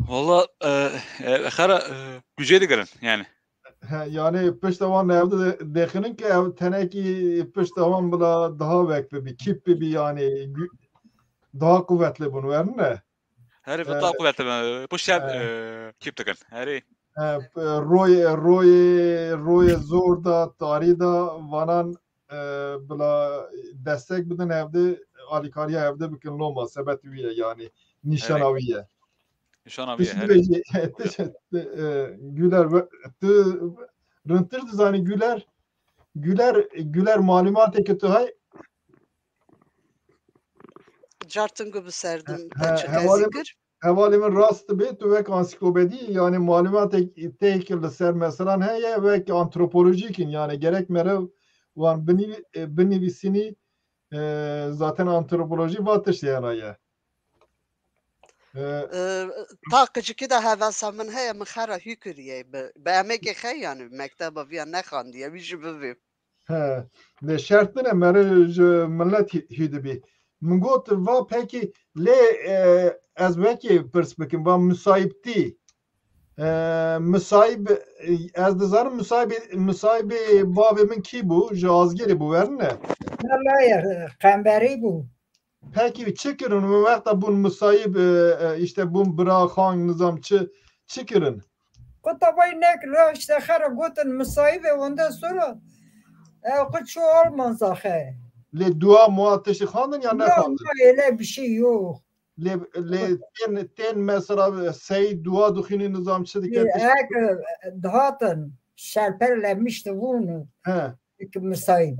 Valla, e, e, xera, e, gücê digirin yani. He, yani pişta wan ev de dexinin ki ev tenekî pişta wan bila daha wek bibî, kîp bibî yani gü-, daha kuvvetli bûn, werine? Herî, e, daha kuvvetli be. Pişt ev, e, e, kîp dikin. Herî. E, p-, royê, royê, royê zor da, tarî da, vanan, e, bila destek bidin evde, alîkariya evde bikin loma, sebet wî ye yani, nîşana wî ye. Nîşana wî ye, herî. Dibêjî, e, Güler, we-, tu rintir dizanî Güler, Güler, Güler malûmateke tu hay? Cartin ku bi ser dim he, te çi hevalê qezî min, kir? Hevalê min rast dibê, tu wek ansiklopedî, yani malûmatek têk li ser meselan heye, wek antropolojîk in, yani gerek merev wan binî-, e, binivîsînî, e, zaten antropolojî va tiştê hena ye. E, e, ta qicikî de hevesa min heye, min xera hî kiriye. Bi, bi emekê xe yani mekteba viya nexandiye, wî jî bivê. He, lê şert nine, mere ji milet hî-, hî dibî. Min got, va pekî, lê, e, ez wekî pirs bikim, va misayibtî. E, misayib, e, ez dizanim misayibê, misayibê bavê min kî bû? Ji Azgirê bû, werine? Welaye, Qemberî bû. Pekî çi kirin? Wê wexta bûn misayib, e, e, işte bûn bira, xang, nizam çi, çi kirin? Qutabay nek lo işte xera gotin misayib e, ondan sonra, e, xwe çû Almanza xe. Lê dua muha tiştî xandin ya nexandin? Yok, öyle bir şey yok. Lê, lê tên, tên mesela sey dua dixwînî nizam çi dike tiştî? Ek, e, dihatin, şerpelemişti bunu. He. Ki misayib.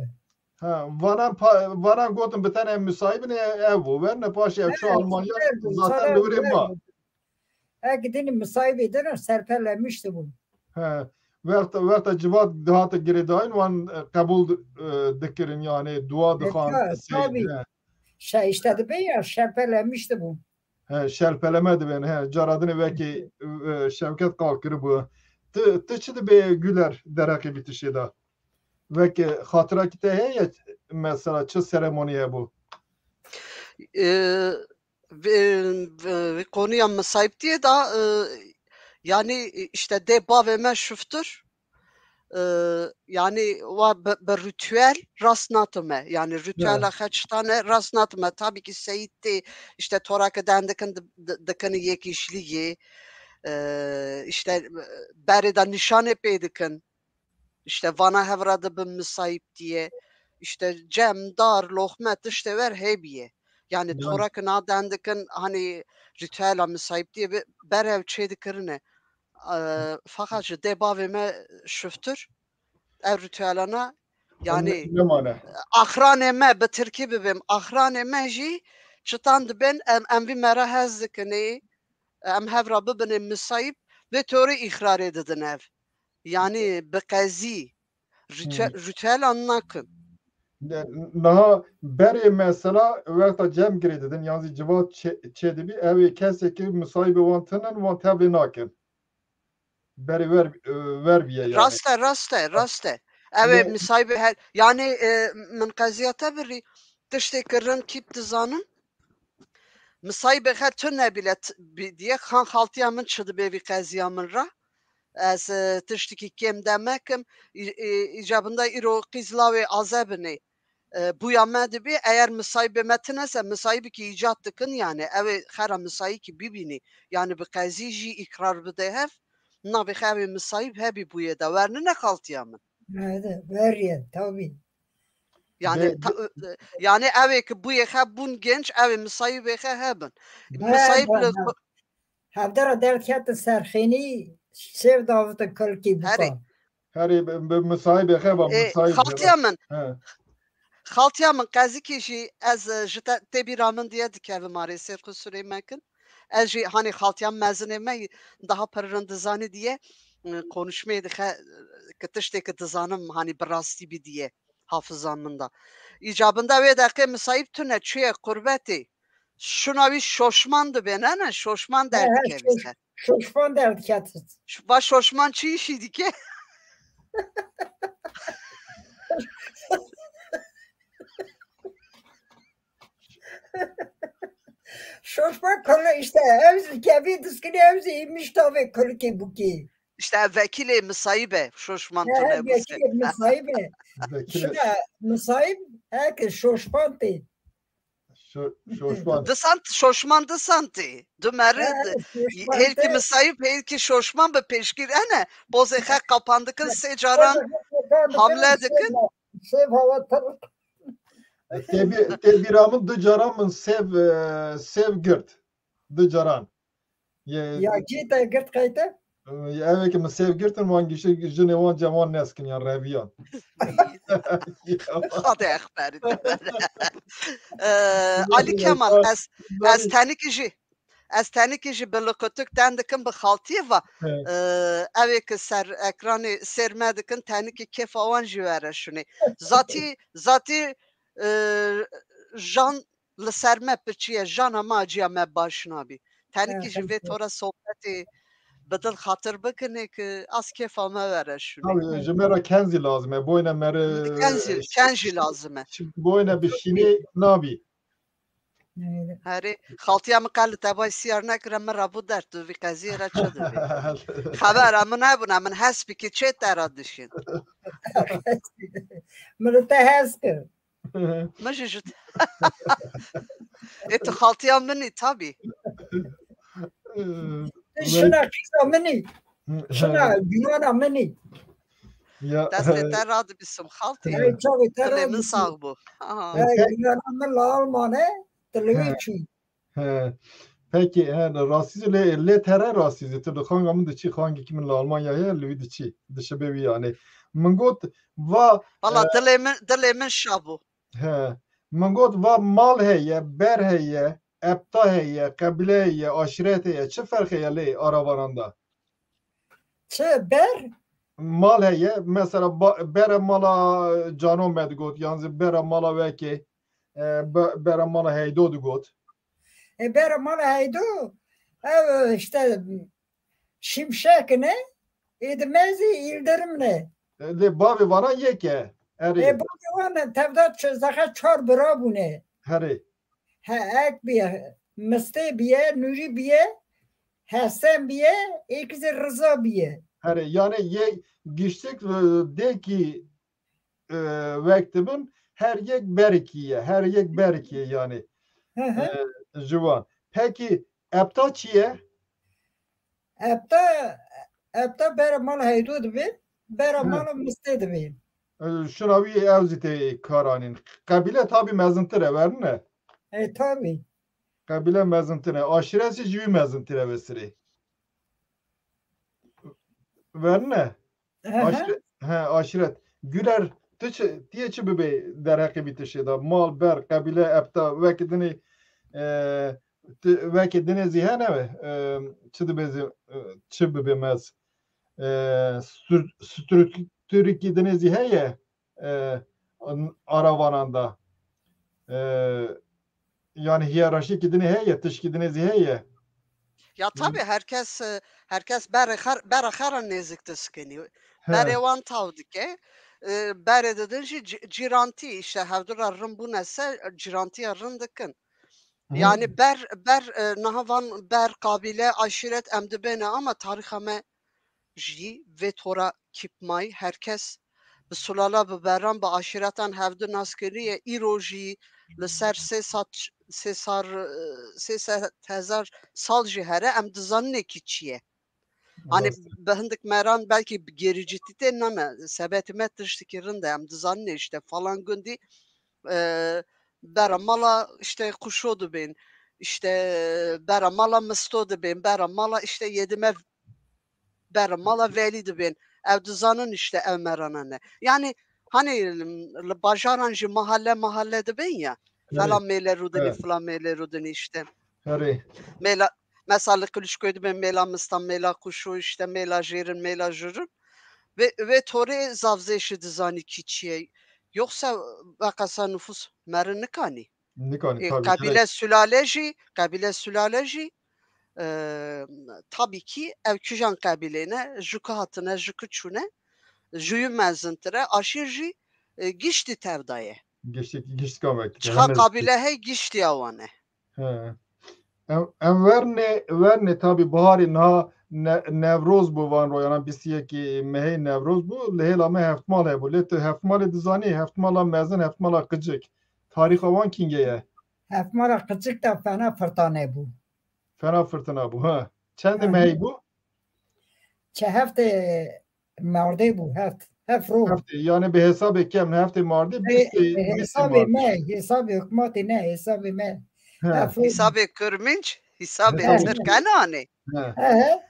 Ha, vanan pa-, vanan gotin bi tenê misayibin e-, ev bû. Werne paşê ev çû Almanya, zaten li wirê ma. Ek din misayibê din serpelemişti bû. He, wexta, wexta civat dihate girêdayîn wan, e, qebûl di-, e, dikirin, yani dua dixan, ta-, seyîd, tabî. He. Şey, işte dibe ya, şerpelemişti bû. He, şerpeleme dibên, he, cara dinê wekî, e, Şevket qal kiribû. Tu, tu çi dibê Güler dereqê bî tişê de? Wek, e, xatirakî te heye, mesela çi seremonî hebû? E, vê, vê, vê konuya misayiptiyê de, e, yani, işte dê bavê me şiftir, e, yani wa bi, bi rituel rast natime. Yani rituela xeçitane rast natime. Tabii ki seyîd tê, işte torake dendikin di-, di-, dikin yekîşliyê, e, işte, e, berê de nîşanê pê dikin. İşte vana hevra de bi misayiptiye. İşte cem, dar, loxme, tiştê wer hêbiye. Yani torak na dendikin hani rituela misayiptiye bi berev çê dikirine. E, fakat ji dê bavê me şiftir. Ev rîtuelana, Yani nemane. Axranê me, bi tirkî bibêm, axranê me jî çitan dibên, em, em vî me re hez dikin ê, em hev re bibinê misayîb, vê torê îxrarê didin ev. Yani bi qezî, rîtue-, rîtuelan nakin. Niha berê mesela wexta cem girê didin, yan zî civat çê-, çêdibî, ew ê kesê ki misayîbê wan tinin, wan tevlê nakin. Berê wer, e, wer biye yani. Rast e, rast e, rast e. Ew ê misayîbê her, yani, e, min qeziya te birî, tiştê kirin kîp dizanin. Misayîbê xe tu nebîle t-, bî diye, xan xaltiya min çi dibe vî qeziya min re. Ez, e, tiştikî kêm demekim. Î-, î-, îcabinda îro qîz lawê aze binê. E, bûya me dibî, eger misayîbê me tine se, misayîbikî îcat dikin, yani, ew ê xera misayîkî bibînî, yani, bi qezî jî îkrar bide hev, navê xevê misayîb hebî bûyê de, wernine xaltiya min. Hede, veriye, tabii. Yani, Be- ta- e, yani, ew ê ki bûyê xe bûn genç, ew ê misayîbê xe hebin. He, Misayîb he, li he. Hevdera derketin serxênî, sêv davitin kulkî Herê. Bukan. Herê bi, bi misayîbê xe va Ê, misayîb xaltiya min. He. Xaltiya min qezikî jî ez, e, ji te, tê bîra min diye dikevim arê sêr qusurê me kin. Ez jî hanî xaltiya mezinê me daha pir rind dizanî diye, e, konuşmeyê dixe, e, ki tiştêki dizanim hanî bi rastî bî diye hafiza min da. Îcabinda wê deqê misayîb tune çûye qurbetê. Şuna wî şoşman dibe, ne, ne, şoşman He, he, derdikeve şoş-, ser. Şoşman derdiketin. Ş-, va şoşman çi işî dike? Şoşman kolu işte, ev zî kevî diskini, ev zî îmiş tavê kulkê bûkê. İşte ev vekilê misayîb e, şoşman He, tune he, bûse. Vekilê misayîb e. Vekilê. Şuna misayîb, he ki şoşman tê. Şo-, şoşman. Di sant, şoşman di santî. Du meri, He, şoşman hêlkî de. Misayîb, hêlkî şoşman bi pêşgir. Ene, pozê xe qapandikin sê caran hamle dikin. Sêv hava tirk. Tê bî-, tê bîra min du caran min sêv, e, sêv girt. Du caran. Ye, Ya cî te girt qeyte? Ev ê ki min sêv girtin, wan giştî jinê wan cem wan neskin yan reviyan. Xade exberî te bere. Ee, Ali Kemal, ez, ez tenikî jî, ez tenikî jî bi likutuk ten dikim bi xaltiyê va. He. Ee, ev ê ki ser ekranê sêr me dikin, tenikî kêfa wan jî were şûnê. Zatî, zatî, e, jan li ser me piçiye, jana me acîya me baş nabî. Tenikî ji vê tora sohbetê bi dil xatir bikinê ki az kêfa me were şûnê. Tabii, ji me re ken zî lazim e. Boyne me re Ken zî, ken jî lazim e. Boyne bi şînê nabî. Herê, xaltiya min qe li tevayî siyar nekire, min re bû dert, tu vî qeziyê re çi dibî? Xebera min hebûna, min hespîkî çê te re dişîn. Min li te hes kir. Min jî ji te. Ê tu xaltiya min î tabî. Şina qîza min î. Şina giyana min î. Ya. Destê te radibisim xaltî. Dilê min sax bû. Giyana min li Alman e, tu li wî çû. He. Pekî, he, rastî zî lê, lê tere rastî zî. Tu li xanga min diçî, xangekî min li Almanya heye, li wî diçî. Dişibê wî yanê. Min got, va, Valla e, dilê min, dilê min şa bû. He. Min got, va mal heye, ber heye, epta heye, qebîle heye, aşîret heye. Çi ferq heye lê aravanan de? Çi ber? Mal heye, mesela ba-, bere mala Cano me digot, yan zî bere mala wekê, e, be-, bere mala Heydo digot. E, bere mala Heydo, ev işte Şimşek ne, ê di me zî Îldirim ne. E, lê bavê vana yek e, erê. E, bavê wan tevda ç-, zexe çar bira bûne. Herê. He, ek biye, Mistê biye, Nûrî biye, Hesen biye, êkî zî Riza biye. Herê, yani yê giştik, e, dêkî, e, wek dibin, her yek berekî ye, her yek berekî ye yani. Hı hı. E, ji wan. Pekî epta çi ye? Epta, epta bera mala Heydo dibe, bera Hı. mala Mistê dibe. E, şuna wî ew zî tê kar anîn. Qebîle tabî mezintir e, wernine? E, tabî. Qebîle mezintir e. Aşîret jî ji wî mezintir e vê sirê. Wernine? Hı hı. Aşîret, he, aşîret. Güler, tu çi, tu yê çi bibê derheqê vî tiştê de? Mal, ber, qebîle, ebta, wekî dinê, e, tu, wekî dinê zî hene, e, çi dibê zî, e, çi bibê mez? E, stru-, strukturikî dinê zî heye, e, an-, aravanan de. E, yani hiyerarşîkî dinê heye, tişkî dinê zî heye. Ya tabii herkes, e, herkes berê xer-, bera xera nêzik diskinî. He. Berê wan taw dike. E, berê didin jî ci-, cîrantî, işte hevdû re rin bûne se cîrantiya rin dikin. Hı. Yani ber, ber, e, niha van ber, qabîle, aşîret em dibêne ama tarîxa me jî vê tora kîpmay, herkes bi sulala, bi beran, bi aşîretan hevdu nas kiriye. Îro jî li ser sê sed, sê sar, sê sed hezar sal jî here, em dizaninê kî çi ye. Hani rast, bi hindik meran belkî bi gerîcîtî tê nane, sebetê me tiştekî rind e, em dizaninê işte falan gundî, e, bera mala işte Quşo dibên, işte bera mala Misto dibên, bera mala işte yedime bera mala Velî dibên. Ew dizanin işte ew merana ne. Yani hani li bajaran jî mahalle mahalle dibên ya. Evet. Falan mêle rûdinî, evet, falan mêle rûdinî işte. Herê. Mêla, mesela li Qilişkoyê dibên mêla Mistan, mêla Quşo, işte mêla Jêrin, mêla Jurun. Ve, ve torê zavzêşi dizanî kî çi ye. Yoksa veqesa nufus meri nikanî. Nikanî, e, tabii, qebîle, evet, sülale jî, qebîle sülale jî, e, tabii ki ev kîjan qebîlê ne, ji ku hatine, ji ku çûne, ji wî mezintir e, aşîr jî, e, giştî tev daye. Giştî, giştî kan vektir. Çiqa qabîle hey giştî awan e. He. Em, em wernê, wernê tabii baharê niha ne-, Newroz bû van royanan, bîst û yekê mehê Newroz bû, li hêla me heftmal hebû. Lê tu heftmalê dizanî, heftmala mezin, heftmala qicik. Tarîxa wan kîngê ye? Heftmala qicik de fena firtane bû. Fena firtina bû, ha. Çendê, hı hı, mehê bû? Çe heftê mardê bû, heft, heft roj. Heftê, yani bi hesabê kem, heftê mardê, e, bîstê, e, bîstê hesabê mardê. Me, hesabê hikûmetê ne, hesabê me. He. Heft roj. Hesabê kurminc, hesabê, he, tirk e nanê. He. He, he.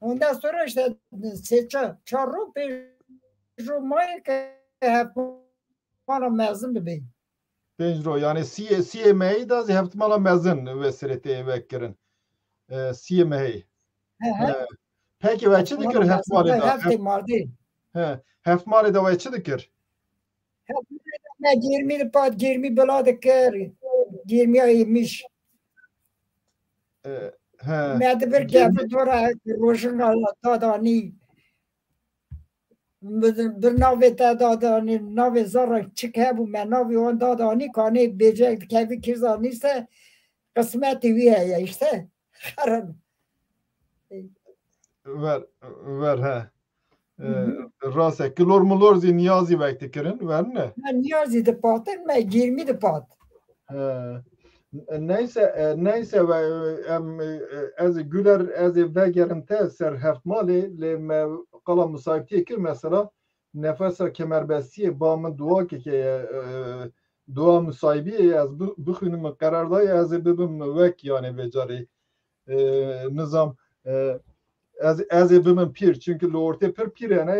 Ondan sonra işte sê çar, çar roj, pênc roj maye ke heft mala mezin bibê. Pênc roj, yani siyê, siyê mehî de zî heftmala mezin wê sirê tê vekirin. E, siyê mehî. He, he. He. Peki we çi dikir heftmalê de? Heftê mardê. He, heftmalê de we çi dikir? Heftmalê de me gêrmî dipat, gêrmî bila dikir. Gêrmiya êmiş. E, he. Me dibir kevin dora rojinga dadanî. Bir, bir navê te dadanî, navê zara çik hebû, me navê wan dadanî, kanê bêje kevî kir zanî se, qismetê wî heye işte. Xerin. Ver, ver, he. Hı hı. E, rast e. Kilor milor zî niyazî wek dikirin, ver ne? Me niyazî dipatin, me gêrmî dipat. He. Neyse, e, neyse ve, e, em, e, ez ê Güler, ez ê vegerim te ser heftmalê, lê me qala misayibtiyê kir, mesela nefesa kemerbestiyê ba min dua keke, e, dua misayibiyê ez bi-, bixwînim, min qerar daye ez ê bibim wek, yani vê carê, e, nizam, e, Ez, ez ê bibim pîr, çünkü li ortê pir pîr hene.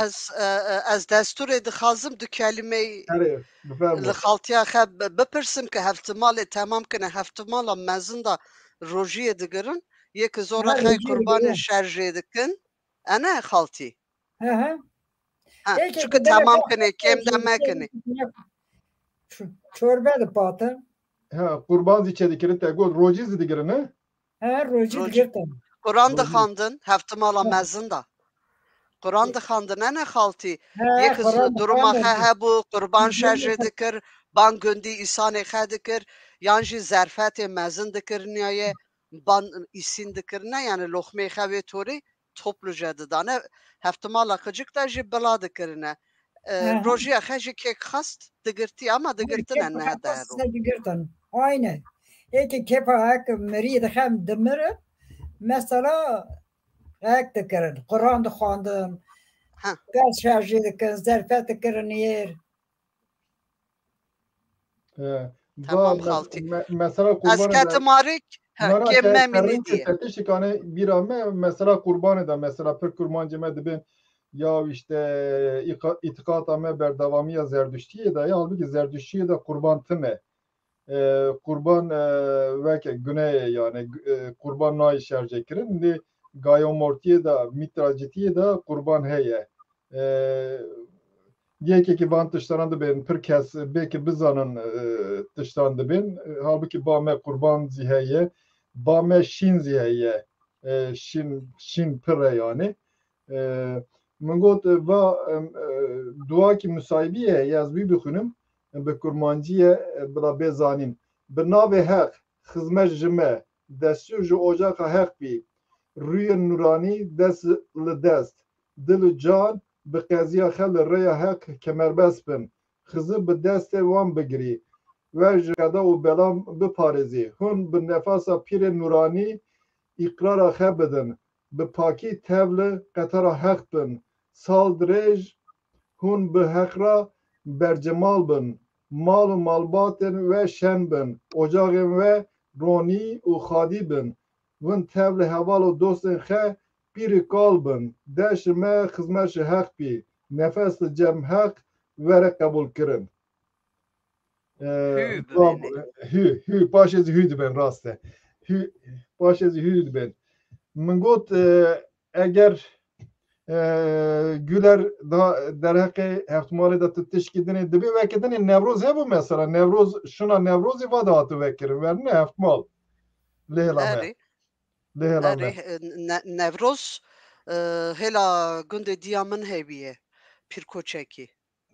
Ez, e, e, ez destûrê dixwazim du kelîmeyî, erê, bifermo, li xaltiya xe bi-, bipirsim ke heftimalê temam kine, heftimala mezin de rojiyê digirin, yê ki zora, ha, xey rojiyê qurbanê digirin, şerjê dikin. Ene xaltî. Hı hı. Ha, ê, çünkü temam kine, kêm de mekine. Ço-, çorbe dipatin. Ha, qurban zî çêdikirin, te got, rojî zî digirin, he? He, rojî, rojî digirtin. Quran, rojî, dixwandin, heftimala, he, mezin de. Quran dixwandin, ene xaltî. He, yek Quran duruma dixwandin, xe hebû, qurban şerjê dikir, ban gundî îsanê xe dikir, yan jî zerfetê mezin dikiriniye, ban îsîn dikirine, yani loxmeyê xe wê torî topluca didane. Heftimala qicik de jî bila dikirine. E, hı hı, rojiya xe jî kêk xast digirtî, ama digirtine, kêk ne xast dero. Digirtin. Aynen. Ê ki kefa hek mirî dixem dimirin, mesela hek dikirin, Quran dixwandin, ha, pers şerjê dikin, zerfet dikirin yêr. He. Tamam, xaltî. Me-, mesela ez qurbanê de ketim arik, ha, nara kêm te-, me mînî diye. Te tiştekane bîra me, mesela qurbanê de, mesela pir kurmancê me dibên, ya işte îqa-, îtiqata me berdewamiya Zerduştiyê de ye, halbûkî Zerduştiyê de qurban tune. E, qurban, e, weke gune ye, yani, e, qurban nayê şerjê kirin. Lê gayomortiyê de, mîtracitiyê de qurban heye. E, yekekî van tiştanan dibên, pir kes bêke bizanin, e, tiştan dibên. E, halbûkî ba me qurban zî heye, ba me şîn zî heye. E, şîn, şîn pir e yani. E, min got, e, va, em, e, duakî musayibî ye, ez wî bixwînim, bi kurmancî ye, e, bila bê zanîn. Bi navê Heq, xizmet ji me, destûr ji ocaxa Heq bî. Rûyên nûranî dest li dest, dil û can bi qeziya xwe li rêya Heq kemerbest bin. Xizir bi destê wan bigirî. We ji qeda û belam biparêzî. Hûn bi nefasa pîrên nûranî îqrara xwe bidin. Bi pakî tevli qetara Heq bin. Sal dirêj hûn bi Heq re bercemal bin. Mal û malbatên we şen bin. Ocaxên we ronî û xadî bin. Win tevli heval û dostên xe pîr û kal bin. Dest ji me, xizmet ji Heq bî. Nefes li cem Heq were qebûlkirin. E, Hû bab-, bibêne. Hû, hû, paşê zî hû dibên, rast e. Hû, paşê zî hû dibên. Min got, e, eger, e, Güler da derheqê Heftmalê de tu tişkî dinê dibê, weke dinê Newroz hebû mesela. Newroz, şuna Newrozî va dihati vekirin, werne Heftmal. Lê hela me. Erê. Lê hela me. Erê, e, Ne-, Newroz, e, hêla gundê diya min hebiye. Pîrkoçekî.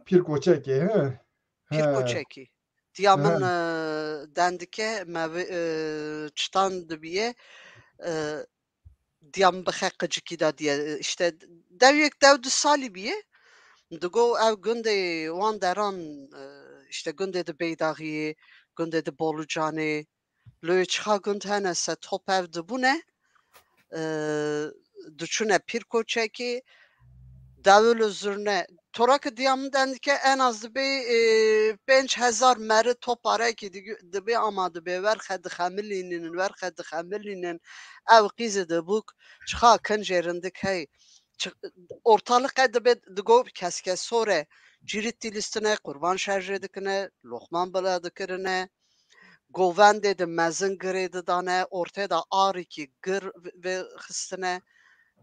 Pîrkoçekê, he? He. Pîrkoçekî. Diya min, He. e, dendike, me vê, e, çitan dibiye, e, diya min bi xe qicikî da diye. E, işte, dew yek dew du salî biye. Digo ew gundê wan deran, e, işte, gundê di Beydaxiyê, gundê di Bolucanê, Lê çiqa gund hene se top ev dibûne, e, diçûne Pîrkoçekê, dewil û zurne. Tora ki diya min dendike en az dibê, e, pênc hezar meri top parekî di-, dibê ama dibê werxe dixemilînin, werxe dixemilînin. Ew qîzê dibûk çiqa kincê rindik hey. Çi-, ortalık qe dibê digo keskesor e. Cîrî tîlistine, qurban şerjê dikine, loqman bila dikirine. Govendê de mezin girê didane, ortê de arikî gir ve-, vexistine.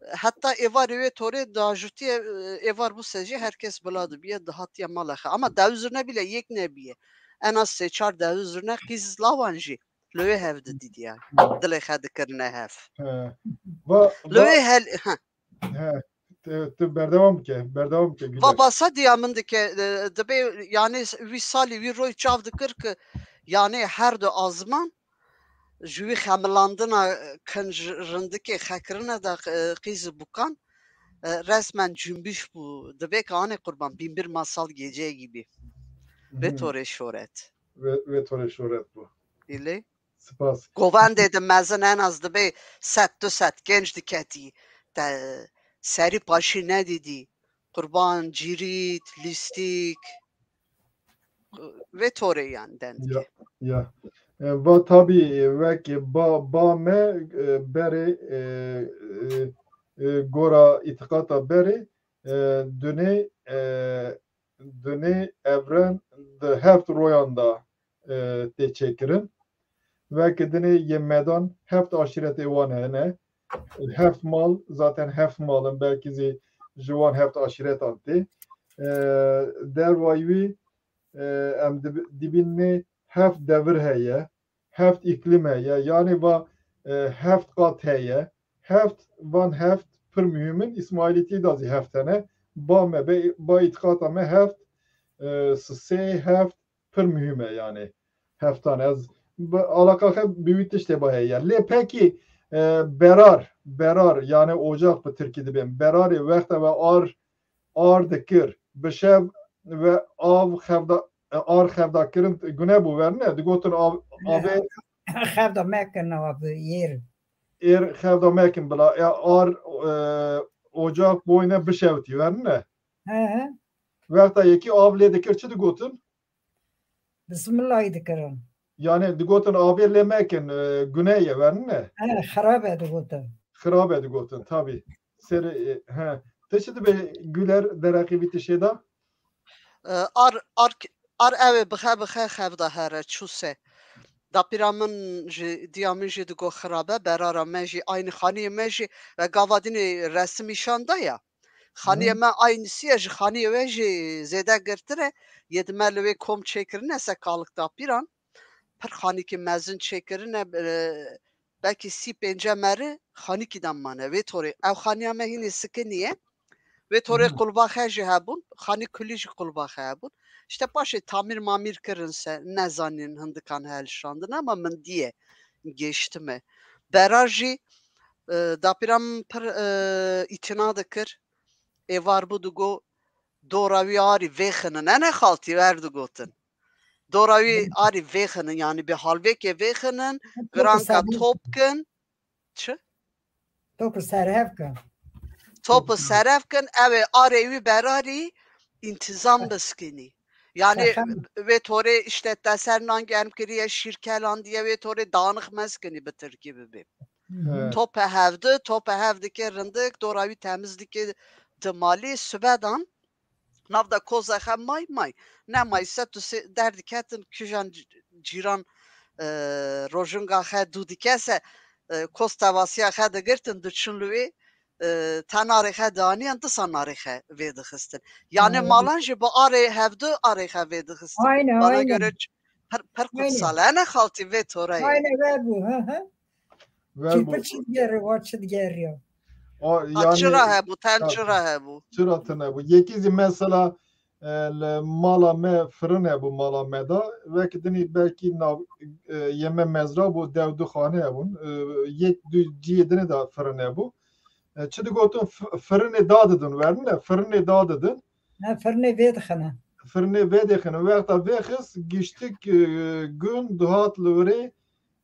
Heta êvarê wê torê dajutiye, êvar bû se jî her kes bila dibiye, dihatiye mala xwe. Ama dewizir nebîle, yek nebiye. En az sê çar dewizir ne qîz lawan jî. Li wê hev didîdiye. Dilê xwe dikirine hev. He. Va-, Li va- wê hel-, he. He, tu, tu berdewam bike, berdewam bike, Güler. Va basa diya min dike, e, dibê, yani, wî salî, wî roy çav dikir ki, yani, her du azman ji wî xemilandina, e, kinc rindikê xekirine de, e, qîz û bukan, e, resmen cümbüş bû. Dibê ki anê qurban, bin bir masal gece gibi. Vê Hı. torê şoret. Vê, vê torê şoret bû. Îlê? Spas. Govendê de mezin en az dibê sed du sed genç diketî. Te serî paşî nedîdî. Qurban, cîrît, lîstîk. Vê torê yan dendike. Ya, ya. E, va tabî, e, wek ba, ba me, e, berê, e, e, e, gora îtiqata berê, e, dunê, e, dunê evren di heft royan de, e, tê çêkirin. Weke dinê yê Medan heft aşîretê wan hene. Heft mal, zaten heft mal in, belkî zî ji wan heft aşîretan tê. E, dervayî wî, e, em dib-, dibînê heft devir heye. Heft îklîm heye, yanî va, e, heft qat heye. Heft, van heft pir muhîm in. Îsmaîlîtî de zî heft hene. Ba me, be-, ba îtiqata me heft, e, sisê heft pir muhîm e, yanî heftan. Ez bi, alaqa xe bi wî tiştê ba heye. Lê pekî, e, berar, berar, yanî ocaq bi tirkî dibên. Berarê wexta we ar, ar dikir. Bi şev ve av xevda, e, ar xevda kirin gune bû, werne? Digotin av, avê Xevda mekin av êr. Êr xevda mekin bila. E, ar, e, ocaq boyne bişewtî, werne? He, he. Wexta yekî av lê dikir, çi digotin? Bismillahî dikirin. Yani digotin avê lê mekin, e, gune ye, werne? He, xirab e digotin. Xirab e digotin, tabî. Serê, e, he. Te çi dibe Güler derheqê vî tiştê de? E, ar, ar, ar ew ê bixe bixe xev de here çûse. Dapîra min jî, diya min jî digo xirabe, berara me jî aynî xaniyê me jî ve gava dînê resim îşan da ya. Xaniyê me aynîsî ye, ji xaniyê we jî zêde girtir e. Yê di me li wê kom çêkirine se kalik dapîran. Pir xanîkî mezin çêkirine, e, belkî sî pênce merî xanîkî de mane. Vê torê ew xaniya me hînî sikinî ye. Vê torê qulbaxe jî hebûn, xanî kulî jî qulbaxe hebûn. İşte paşê tamîr mamîr kirin se, nezanîn hindikan helişandin ama min diye gêştime. Bera jî, e, dapîra min pir, e, îtina dikir. Êvar bû digo, dora wî arî vêxinin. Ene xaltî wer digotin. Dora wî arî vêxinin, yanî bi halvêkê vêxinin, giranka top kin. Çi? Topu serhev kin. Topu serhev kin, ew ê arê wî berarî întîzam biskinî. Yani vê torê işte te ser nan germ kiriye, şîr kelandiye, vê torê dağınık meskinî bi tirkî bibe. Tope hevdi, tope hevdike rindik, dora wî temiz dike di malî, sibedan. Nav de koza xe may, may. Ne may se tu se derdiketin kijan c-, cîran, e, rojinga xe dû dikese, e, koz tevasiya xe digirtin, diçin li wê, e, tenarê xe dianiyan, disa narê xe vê dixistin. Yani malan jî bi arê hevdu arê xe vê dixistin. Aynen, bana aynen. Göre ç-, per, per kutsal. Ene xaltî vê toreyê. Aynen, ve bu, hı hı. Çi digeriya, wa çi digeriya. A, yani, çira hebû, tev çira hebû. Çira tune bû. Yekî zî mesela, e, li mala me firin hebû mala me de. Wek dinî belkî nav, e, yeme mezra bû, dew du xane hebûn. E, yek du ciyê dinê de firin hebû. E, çi digotin, f-, firinê dadidin, wernine, firinê dadidin. Ne, firinê vê dixine. Firinê vê dixine. Wexta vêxist, giştik, e, gun dihat li wirê,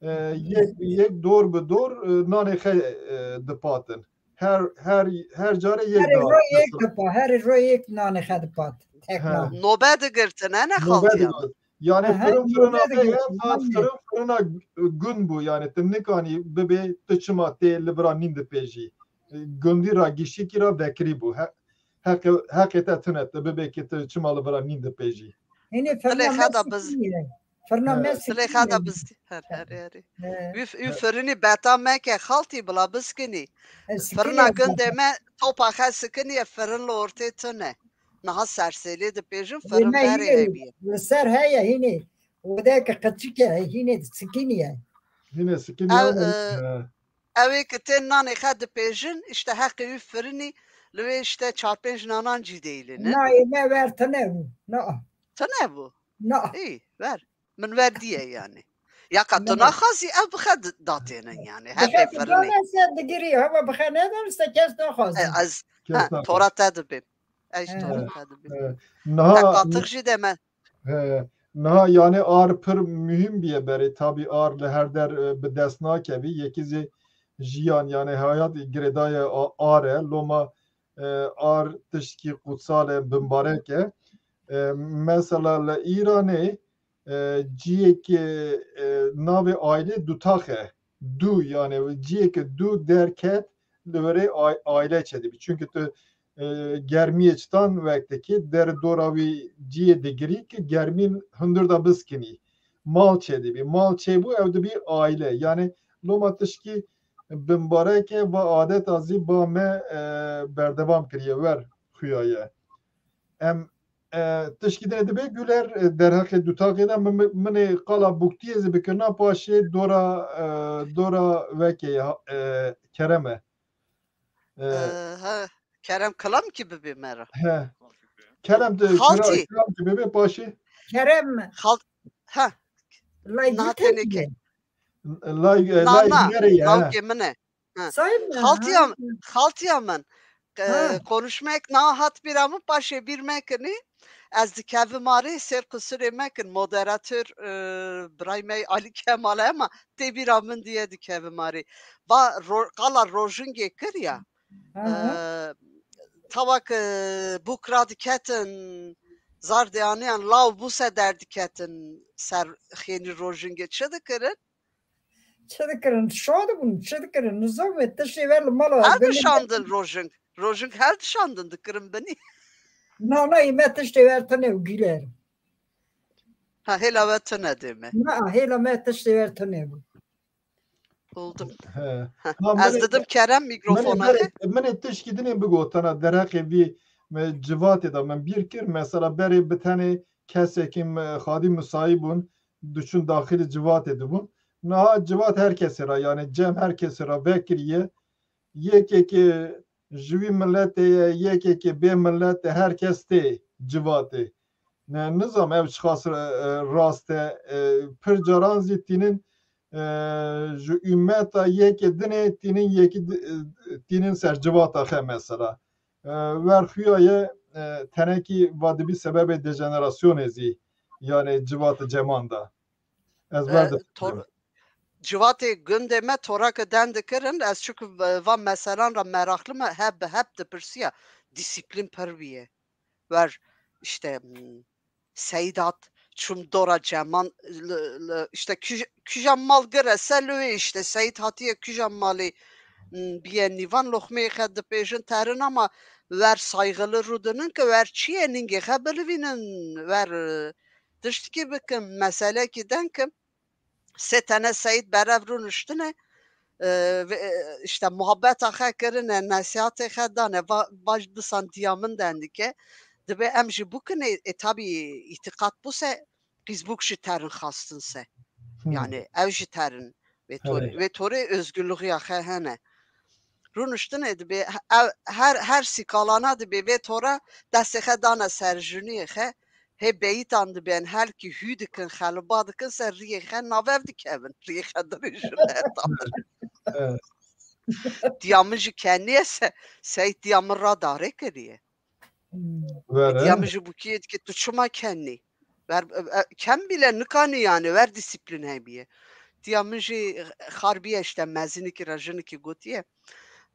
e, yek bi yek, dor bi dor, e, nanê xe, e, dipatin. Her, her, her care yek. Her ro yek dipa, her ro yek nanê xe dipat. Tek nan. Nobe digirtin, ne xaltiyan? Yani firin firina me ye, firin firina gun bû. Yani tu nikanî bibê tu çima tê li vira nîn dipêjî. E, gundî ra gişikî ra vekirî bû. He, heqê, heqê te tune, tu bibê ki tu çima li vira nîn dipêjî. Hînê firna me sikî ye. Firna me sikî ye. Dilê xe de bizdî. Her, her, her. Wî, wî firinî beta meke, xaltî bila biskinî. Firina gundê me topa xe sikiniye, firin li ortê tune. Niha sersêlê dipêjin, firin berê hebiye. Li ser heye hînê. Odeke qeçike hînê sikiniye. Hînê sikiniye. Ew, e, ew ê ki tên nanê xe dipêjin, işte heqê wî firinî, li wê işte çar pênc nanan cî deylinin. Na, ê me wer tune bû. Na. Tune bû? Na. Î, ver. Min ver diye yani. Ya ka tu naxwazî ev bixe datênin yani. Heqê firinê. Bixe digirî, hema bixe nedin, se kes naxwazî. E, ez, ha, tora te dibêm. Ez ji tora te dibêm. Niha, te qatiq jî deme. He, niha yani ar pir muhîm biye berê. Tabî ar li her der, e, bi dest nakevî. Yekî zî jiyan yani hayat girêdaye a-, ar e. Loma, e, ar tiştkî qutsal e, bimbarek e. E, mesela li Îranê, e, ciyekê, e, navê aîlê dutax e. Du yani ciyekê du derket li werê ay-, aîle çêdibî. Çünkü tu e, germiyê çitan wek dikî, der dora wî ciyê digirî ki germî hundir da biskinî. Mal çêdibî. Mal çêbû, ew dibî aîle. Yani loma tişkî bimbarek e, va adeta zî ba me, e, berdewam kiriye, wer xuya ye. Em, e, tişkî dinê dibe Güler, e, derheqê dutaxê de min, min ê qala Buktiyê zî bikirina paşê dora, e, dora wekê, e, Kerem e. E, Ee, ha, Kerem Kilamkî bibê me re. He. Kerem de Xaltî. Kilamkî bibê paşê. Kerem mi? Xalt, ha. Lay Niha tenê ke. Lay, e, na, lay na, nereye, ha? Lawkê min e. Ha. Sayın mı? Xaltiya, ha, xaltiya min. E, ha. Konuşmek na hat bira min, paşê bir mekinî. Ez dikevim arê, sêr qisirê mekin, moderatör, e, birayê me Alî Kemal e, ema tê bîra min diye dikevim arê. Va ro-, qala rojingê kir ya. Hı hı. E, tawa ke bûk radiketin, zar de aniyan law bûse derdiketin ser xênî rojingê çi dikirin? Çi dikirin? Şo dibûn, çi dikirin? Nizam e, tiştê ver li mala. Her dişandin rojing. Rojin hel dişandin dikirin binî. Na, na, me tiştê wer tune û gîler. Ha, hêla we tune dê me. Na, hêla me tiştê wer tune bû. Oldum. He. Ha, ez didim Kerem mikrofona. Min ê tişkî dinê bigotana derheqê vî civatê de min bîr kir. Mesela berê bi tenê kesekî xadî misayî bûn, diçûn daxilî civatê dibûn. Niha civat her kesê ra, yani cem her kesê ra vekiriye. Yekekê ji wî miletê ye, yekekê bê milet e, her kes tê civatê. Ne, nizam ev çiqas e, e, rast e, e, pir caran zî tînin e, ji ummeta yekê dinê tînin yekî di- e, tînin ser civata xe mesela. E, wer xuya ye e, tenekî va dibî sebebê dejenerasyonê zî yani civata ceman da. Ez E, wer de tor- civatê gundê me torake den dikirin, ez çik va meselan ra meraqli me, hep bi hep dipirsiya, disiplîn pir bîye. Wer işte, m, Seyîd hat, çûm dora ceman, li- li- işte kij- kija mal girese li wê işte Seyîd hatiye kija malê, m, biye nîvan loxmeyê xe dipêjin terin ama wer saygılı rûdinin ki wer çiye ningê xe bilivînin, wer e, tiştikî bikin, meselekî den kim. Sê tene Seyîd berev rûniştine, e, ve- e, işte muhabbeta xe kirine, nesihatê xe dane, va- vaj disan diya min dendike, dibe em jî bûkine, e, tabî îtîqat bû se, qîz bûk jî terin xastin se. Hmm. Yani ev jî terin. Vê torê, Evet. vê torê özgürlüğü ya xe hene. Rûniştine dibe, ev, her, her sîkalana dibe vê tora destê xe dane ser juniyê xe, hê beyîtan dibên helkî hû dikin, xeliba dikin ser riyê xe navev dikevin. Riyê xe dirêjin heta. Evet. Diya min jî kenîye se, Seyîd diya min ra darê kiriye. Vere. Diya min jî bûkiyê dike tu çima kenî? Ver, e, e, kem bile nikanî yani, ver disiplîn hebiye. Diya min jî xarbiye işte mezinîkî re jinikî gotiye.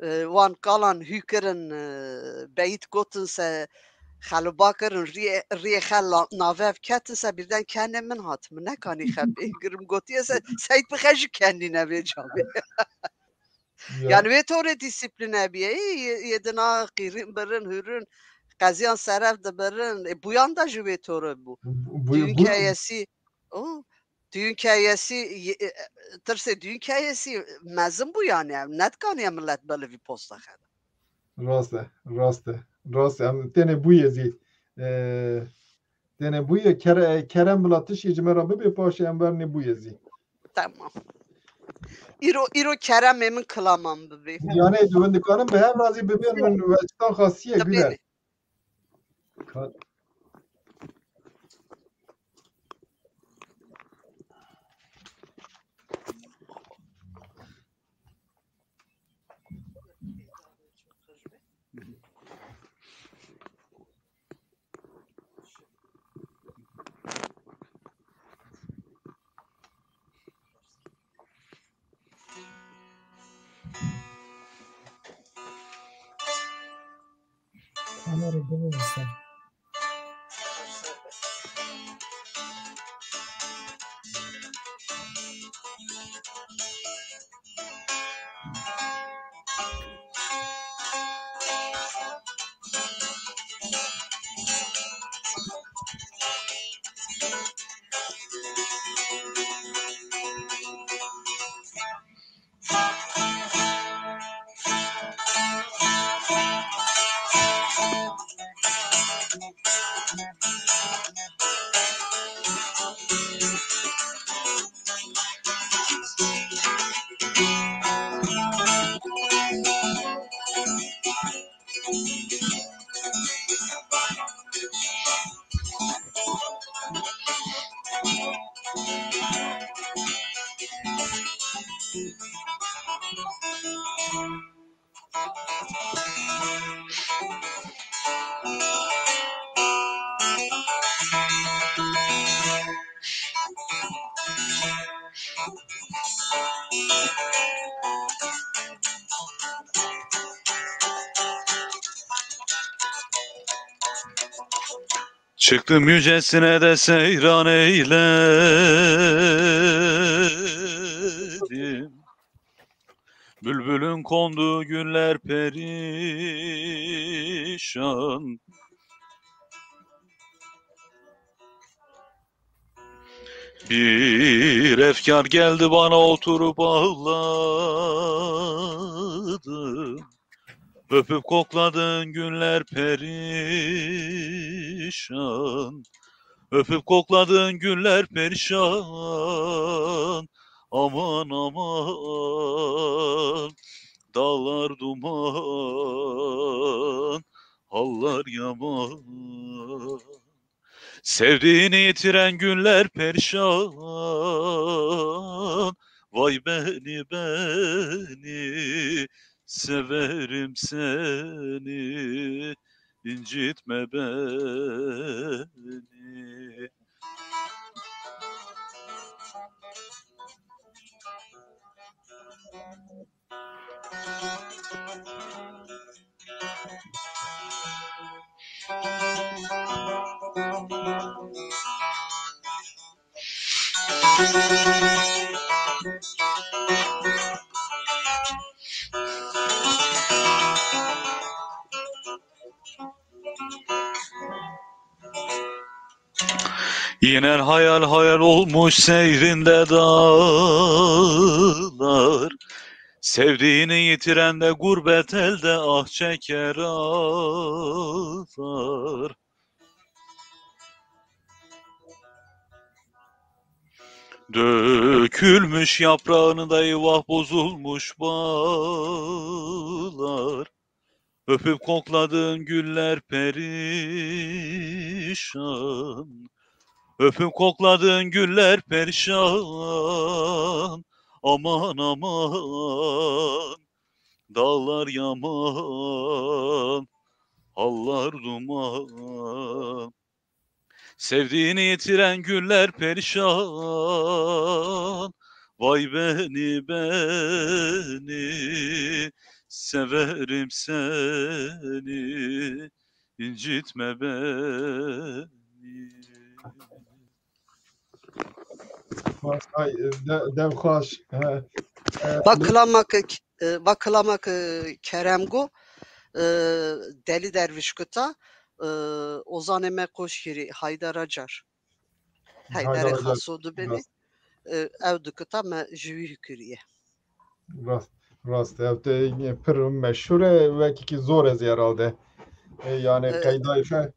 E, wan kalan hû kirin, e, beyît gotin se xeliba kirin, riyê, riyê xe la- navev ketin se birden kenê min hat. Min nekanî xe bê girim gotiye se Seyîd bi xe jî kenî nevê camê. Ya. Yani wê torê disiplîne bîye. Yê, yê dina qîrin birin, hûrin, qeziyan serev dibirin. E, buyan da jî wê torê bû. Bu- bu- Düğün bu- keyesi, o, düğün keyesi, ye- e, tirsê düğün keyesi mezin bû yani. Em nedikaniye millet bilivî posta xeda. Rast e, rast e, rast e. Em tenê bûye zî. E, Tenê bûye kere, kerem bila tiştê ji me re bibê, paşê em bernê bûye zî. Tamam. Îro, îro keremê min kilaman bibê. Yanê di win dikanim bi hev razî bibê, min weçitan xastiye Dibê. Güler. Kamera bimêste. Çıktım yücesine de seyran eyledim. Bülbülün kondu güller perişan. Bir efkar geldi bana oturup ağladım. Öpüp kokladığın güller perişan. Öpüp kokladığın güller perişan. Aman aman, dağlar duman, hallar yaman. Sevdiğini yitiren güller perişan. Vay beni beni, severim seni, incitme beni. Yine hayal hayal olmuş seyrinde dağlar. Sevdiğini yitiren de gurbet elde ah çeker ağlar. Dökülmüş yaprağını da eyvah bozulmuş bağlar. Öpüp kokladığın güller perişan. Öpüp kokladığın güller perişan. Aman aman, dağlar yaman, hallar duman. Sevdiğini yitiren güller perişan. Vay beni beni, severim seni, incitme beni. Hay, de, dev xweş. He. E, va kilama ke, e, va kilama ke Kerem go, e, Delî Dervîş kuta, e, ozanê me Qoşgirî, Haydar Acar. Heydarê Haydar Acar. Xaso dibênê. Rast. E, ew dikita me ji wî hikiriye. Rast, rast. Ev te pir meşhur e, wekî zor ez herhalde. E, yani E, qeydayê xe, e,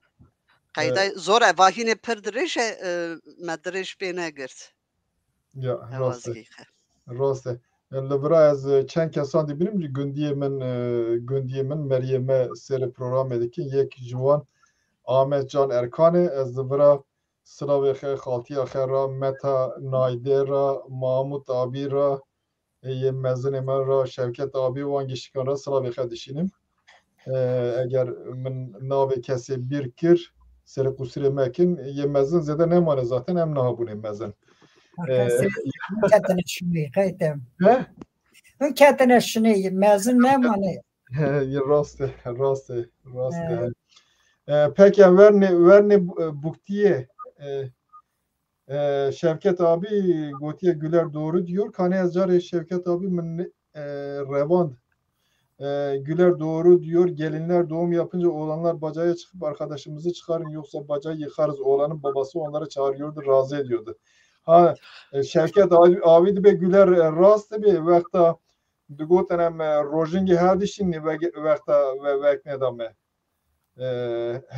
qeydayê zor e, vahînê pir dirêj e, e, me dirêj pê negirt. Ya, rast e. Rast e. E, li vira ez, e, çend kesan dibînim, gundiyê min, e, gundiyê min, meriyê me serê programê dikin. Yek ji wan Ahmet Can Erkan e. Ez li vira silavê xe, xaltiya xe ra, Meta Nayde ra, Mahmut abî ra, e, yê mezinê me ra, Şevket abî, wan giştikan ra silavê xe dişînim. E, eger min navê kesê bîr kir, serê qusirê me kin, yê mezin zêde nemane zaten, em niha bûnê mezin. E, Kesê hûn ketine şûnê, qeytem. He? Hûn ketine şûnê, mezin nemane. He, rast e, rast e, rast e. He. E, peki, em wernê, wernê bu-, e, Buktiyê, e, e, Şevket abi gotiye Güler doğru diyor. Kanê ez carê Şevket abi min, e, revand. E, Güler doğru diyor. Gelinler doğum yapınca oğlanlar bacaya çıkıp arkadaşımızı çıkarın yoksa bacayı yıkarız. Oğlanın babası onları çağırıyordu, razı ediyordu. Ha, e, Şevket abi, abi dibe Güler, e, rast dibe wexta digotin em, e, rojingê hev dişînî ve-, wexta ve-, vekne da me. E,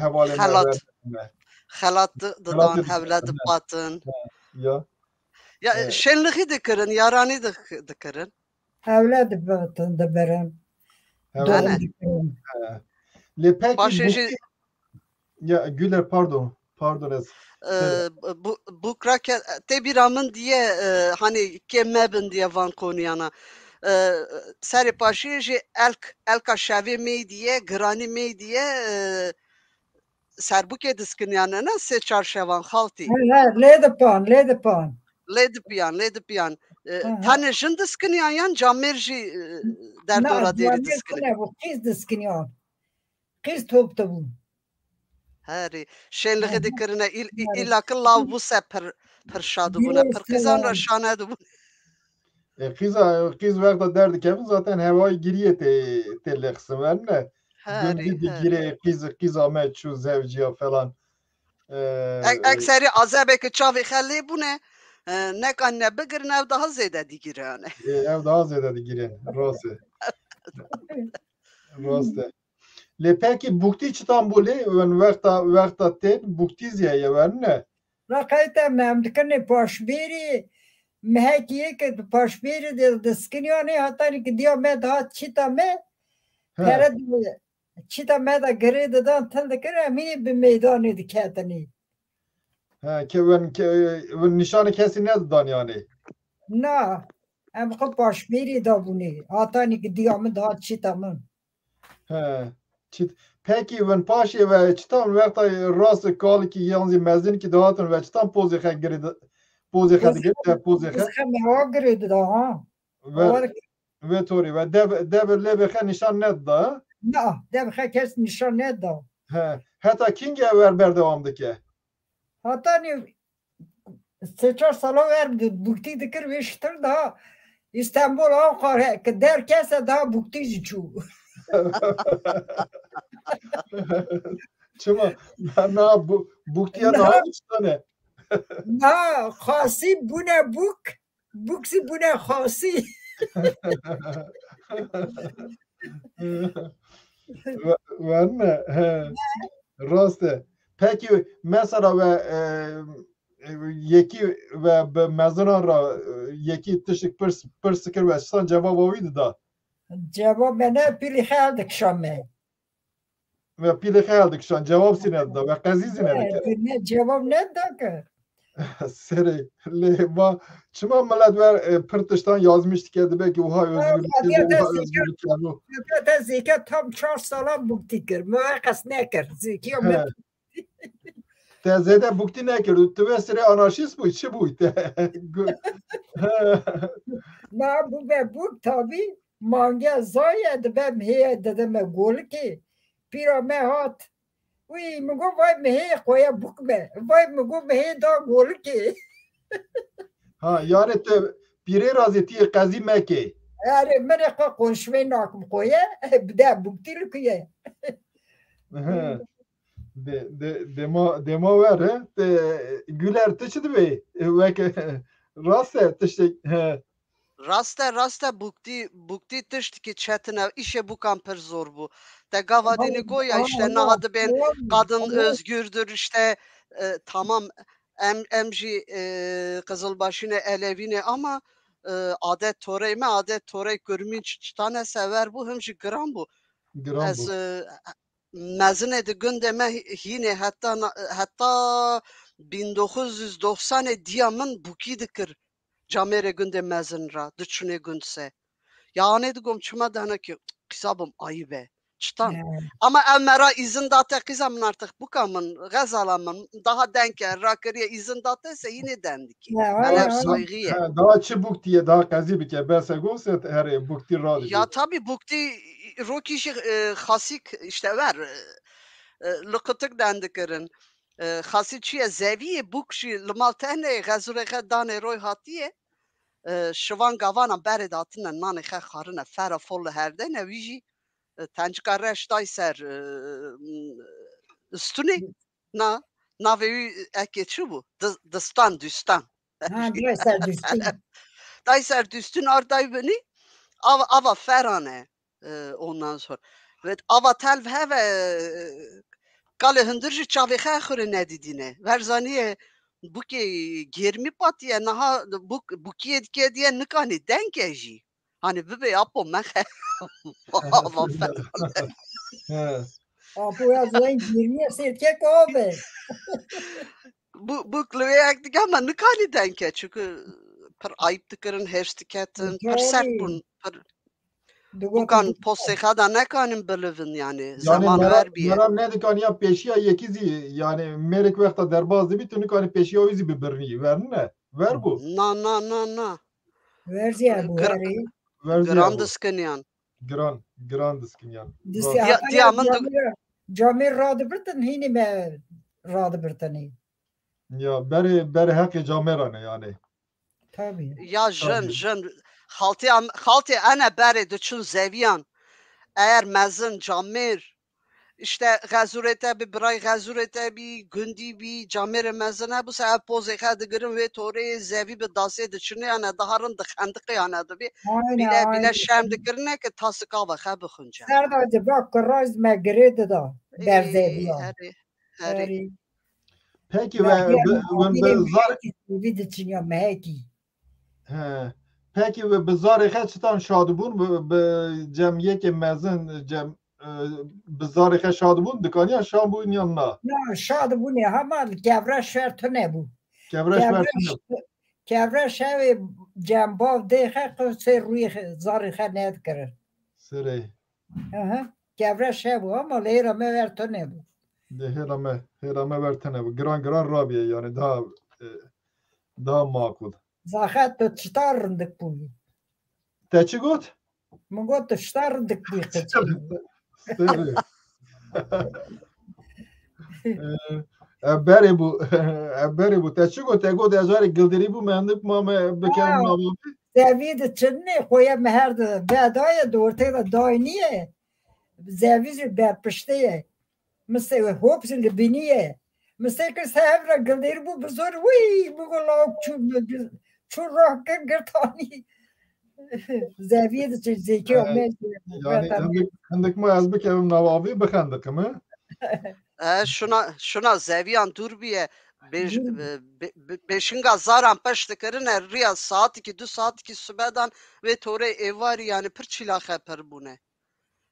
hevalê me, xelat, vermê me. Xelat di-, didan, xelatê hevle dipatin. Ha, ya. Ya, e, şênlixî dikirin, yaranî dik-, dikirin. Hevle dipatin, dibirin. Hevle. Doğum dikirin. He. Lê pekî paşê jî Ya Güler, pardon. Pardon ez. E, bu, bûkra ke tê bîra min diye, e, hani kêm mebin diye van konuyana. E, serê paşiyê jî elk, elka şevê mey diye, giranî mey diye, e, serbûkê diskiniyane ne sê çar şevan xaltî. He, he, lê dipan, lê dipan. Lê dipiyan, lê dipiyan. E, he, he. Tenê jin diskiniyan yan camêr jî, e, derdora dêrî diskiniyan? Ne, bu qîz diskiniyan. Qîz top dibûn. Herî. Şênlixê dikirine, îl-, î-, îlla ki lav bû se pir, pir şa dibûne. Pir qîzan re şa nedibûn. E, qîza, qîz wexta derdikevin zaten hewayê giriyê tê, tê lêxistin, werne? Herî, Gundî herî. digirê qîz, qîza me çû zewciya falan. E, Ek-, ekserî azebê ki çavê xwe lê bûne, e, nekanine bigirin, ew daha zêde digirane. e, ew daha zêde digirin, rast e. Rast e. Lê pekî buktî çitan bû lê, win wexta, wexta tên buktî zî heye, werne? Raqeyte me em dikinê paşbêrî, mehekî yê ke di paşbêrî de diskiniyanê, hatanî ki diya me dihat çîta me, He. pere di çîta me de girê didan, til dikir, em hînî bi meydanê diketinî. He, ke win, ke win nîşanê kesî nedidan yanî. Na, em xwe paşbêrî dabûnê, hatanî ki diya min dihat çîta min. He. Çit. Pekî win paşê ve çitan wexta rast kalikî yan zî mezinkî dihatin ve çitan pozê xe girê di-, pozê xe digirt, e, pozê xe. Pozê xe me ha girê dida ha. Ve, Awar ve torî ve dev, dev lê ve xe nîşan nedida, ha? Na, dev xe kes nîşan neda. He. Heta kîngê ew wer berdewam dike? Hatanî sê çar sala wer bi buktî dikir wê şitir daha Îstanbul Ankara ki der kese daha buktî jî çû. Çima? Na, na, bu, buktiya na uçtane. Na, xasî bûne bûk, bûk zî bûne xasî. Werne, he. Rast e. Pekî mesela ve, e, e, yekî ve bi mezinan ra, e, yekî tiştik pirs, pirs dikir ve çitan cevaba wî dida? Cevab me ne, pîlî xel dikişa me. Ve pîlê xeyal dikişan, cevab zî nedida, ve qezî zî nedikir. Ne, cevab nedida ki. Serê, lê ma, çima milet ver, e, pir tiştan yazmış dike, dibe ki wiha özgürlük, Hadiya wiha te zêke, özgürlük yani. Hadiya te zêke tam çar salan buktî kir. Me wê qes nekir. Zêkiya me. He. Te zêde buktî nekir. Tu ve sirê anarşîst bûy, çi bûy te? Gu- Na bû be bûk tabî. Mange zaye dibe mihê dide me golikê. Pîra me hat. Wî min got vay mihê xwe ye bûk me. Vay min got mihê da golikê. Ha, yani te pîrê razê tiyê qezî mekê. Erê min ê xwe konuşmê nakim xwe ye. Bide buktî li ku ye. He. De, de, dema, dema wer e, te, Güler, tu çi dibê? E, wek, rast e, tiştek, he. Rast e, rast e, buktî, buktî tiştekî çetin e. Îşê bûkan pir zor bû. Te gava dînî goya işte niha dibên kadın özgürdür işte, e, tamam, em, em jî, e, qizilbaşî ne, elewî ne ama, e, adet torey me, adet torey kurmîn ç-, çitane sever bû, him jî giran bû. Giran Ez, bû. e, mezinê di gundê me hî-, hînê heta na-, heta bin dokuz yüz doksanê diya min bûkî dikir camêrê gundê mezin ra, diçûnê gund se. Ya anê digom çima dehne ki qîza bim ayîb e. Çitan. He. Ama ev mera îzin date qîza min artık bûka min, xezala min, daha denk e, rakiriye îzin date se yine dendikî. Ya, Melev ya. saygı ye. Ha, daha çi bûk diye, daha qezî bike, bese gose herê bûk tî radî. Ya tabii bûk tî rokî jî, e, xasîk işte ver, e, e, li qutik dendikirin. E, xasî çiye zeviyê bûk jî li mal tenê xezurê xe danê roy hatiye. E, şivan gavana berê datine nanê xe xarine fera fol li herdene wî jî, e, tencika reş day ser, e, m, üstüne na, navê wî eke çi bû? Di-, distan, düstan. Ha, day ser distîn. Day ser distîn ar day binî, ava, ava ferane. E, ondan sonra. Ve ava telv heve, e, kalê hundir jî çavê xe xure nedidîne. Verzaniye bûkê gêrmî patiye, naha bûk, bûkiyê dike diye nikanî denk e jî. Hani bibe apo mexe. Ava ferane. He. Apo ya zeng gêrmiye sêr kek abi. Bu, bu klivê ek dike ama nikanî denk e. Çünkü pir ayıp dikirin, hêrs diketin, pir sert bûn, pir bukan postê xwe da nekanin bilivin yani. Zeman Mera, ver biye. Mera nedikaniya pêşiya yekî zî, yani mêrik wexta derbaz dibî, tu nikanî pêşiya wî zî bibirnî, werne? Ver bû. Na, na, na, na. Verziye bu Gra- herî. Verziye Giran bû. diskiniyan. Giran, giran diskiniyan. Distî Diya- hata diya ya min du- camê, camê radibirtin, hînî me radibirtinî. Ya, berê, berê heqê camêra ne yani. Tabii. Ya jin, Tabii. Jin. Xaltê, xaltê ene berê diçin zeviyan. Eğer mezin, camêr, işte xezûrê te bi, biray xezûrê te bî, gundî bî, camêrê mezin hebû se ev pozê xe digirin wê torê zevî bi dasê diçinê ene diharin dixendiqê ene dibî. Aynen, bîle, bîle aynen. Şerm dikirine ki tasika ve xe bixunce. Serda diba kiraz me girê dida. Ê, berzeviya. Herê, herê. Herê. Peki ve, ve, ve, ve zar- Mehekî, zevî diçin ya mehekî. He. Peki bi, bi zarê xe çitan şad bûn? Bi, bi cem yekê mezin, cem, e, bi zarê xe şad bûn? Dikaniyan şad bûn yan na? Na, şad bûn ya, hema li kevre şer tune bû. Kevre şer tune bû. Kevre şevê cem bav dê xe qisê rûyê xe, zarê xe nedikirin. Serê. Aha. Kevre şevê bû, ama li hêra me ver tune bû. Li hêra me, hêra me ver tune bû. Giran giran rabiye yani daha, e, daha makul. Zaxet tu çita rindik bûyî? Te çi got? Min got tu çita rindik bûyî qeçî. Serê. E, e, berê bû, e, berê bû. Te çi got? Te got ez arê gildirî bû, me hindik ma me bikevim nava bî. Zevî diçinê, xwe ye me her di, vedaye di ortê de dayê niye. Zevî jî berpiştê ye. Min sê hop jî li bînî ye. Min sê kir se hev re gildir bû, bi zor, wî, bi go lawik çû, çû rah kir, girtanî. Zeviyê diçe zêkê. Ee, me yani hindik, hindik ma ez bikevim nava avê bixendiqim, he? E, şuna, şuna zeviyan dûr bûye. Bêj-, e, be-, be-, bêşinga zaran peş dikirine, riya saetikî, du saetikî sibedan wê torê êvarî, yani pir çîla xepir bûne.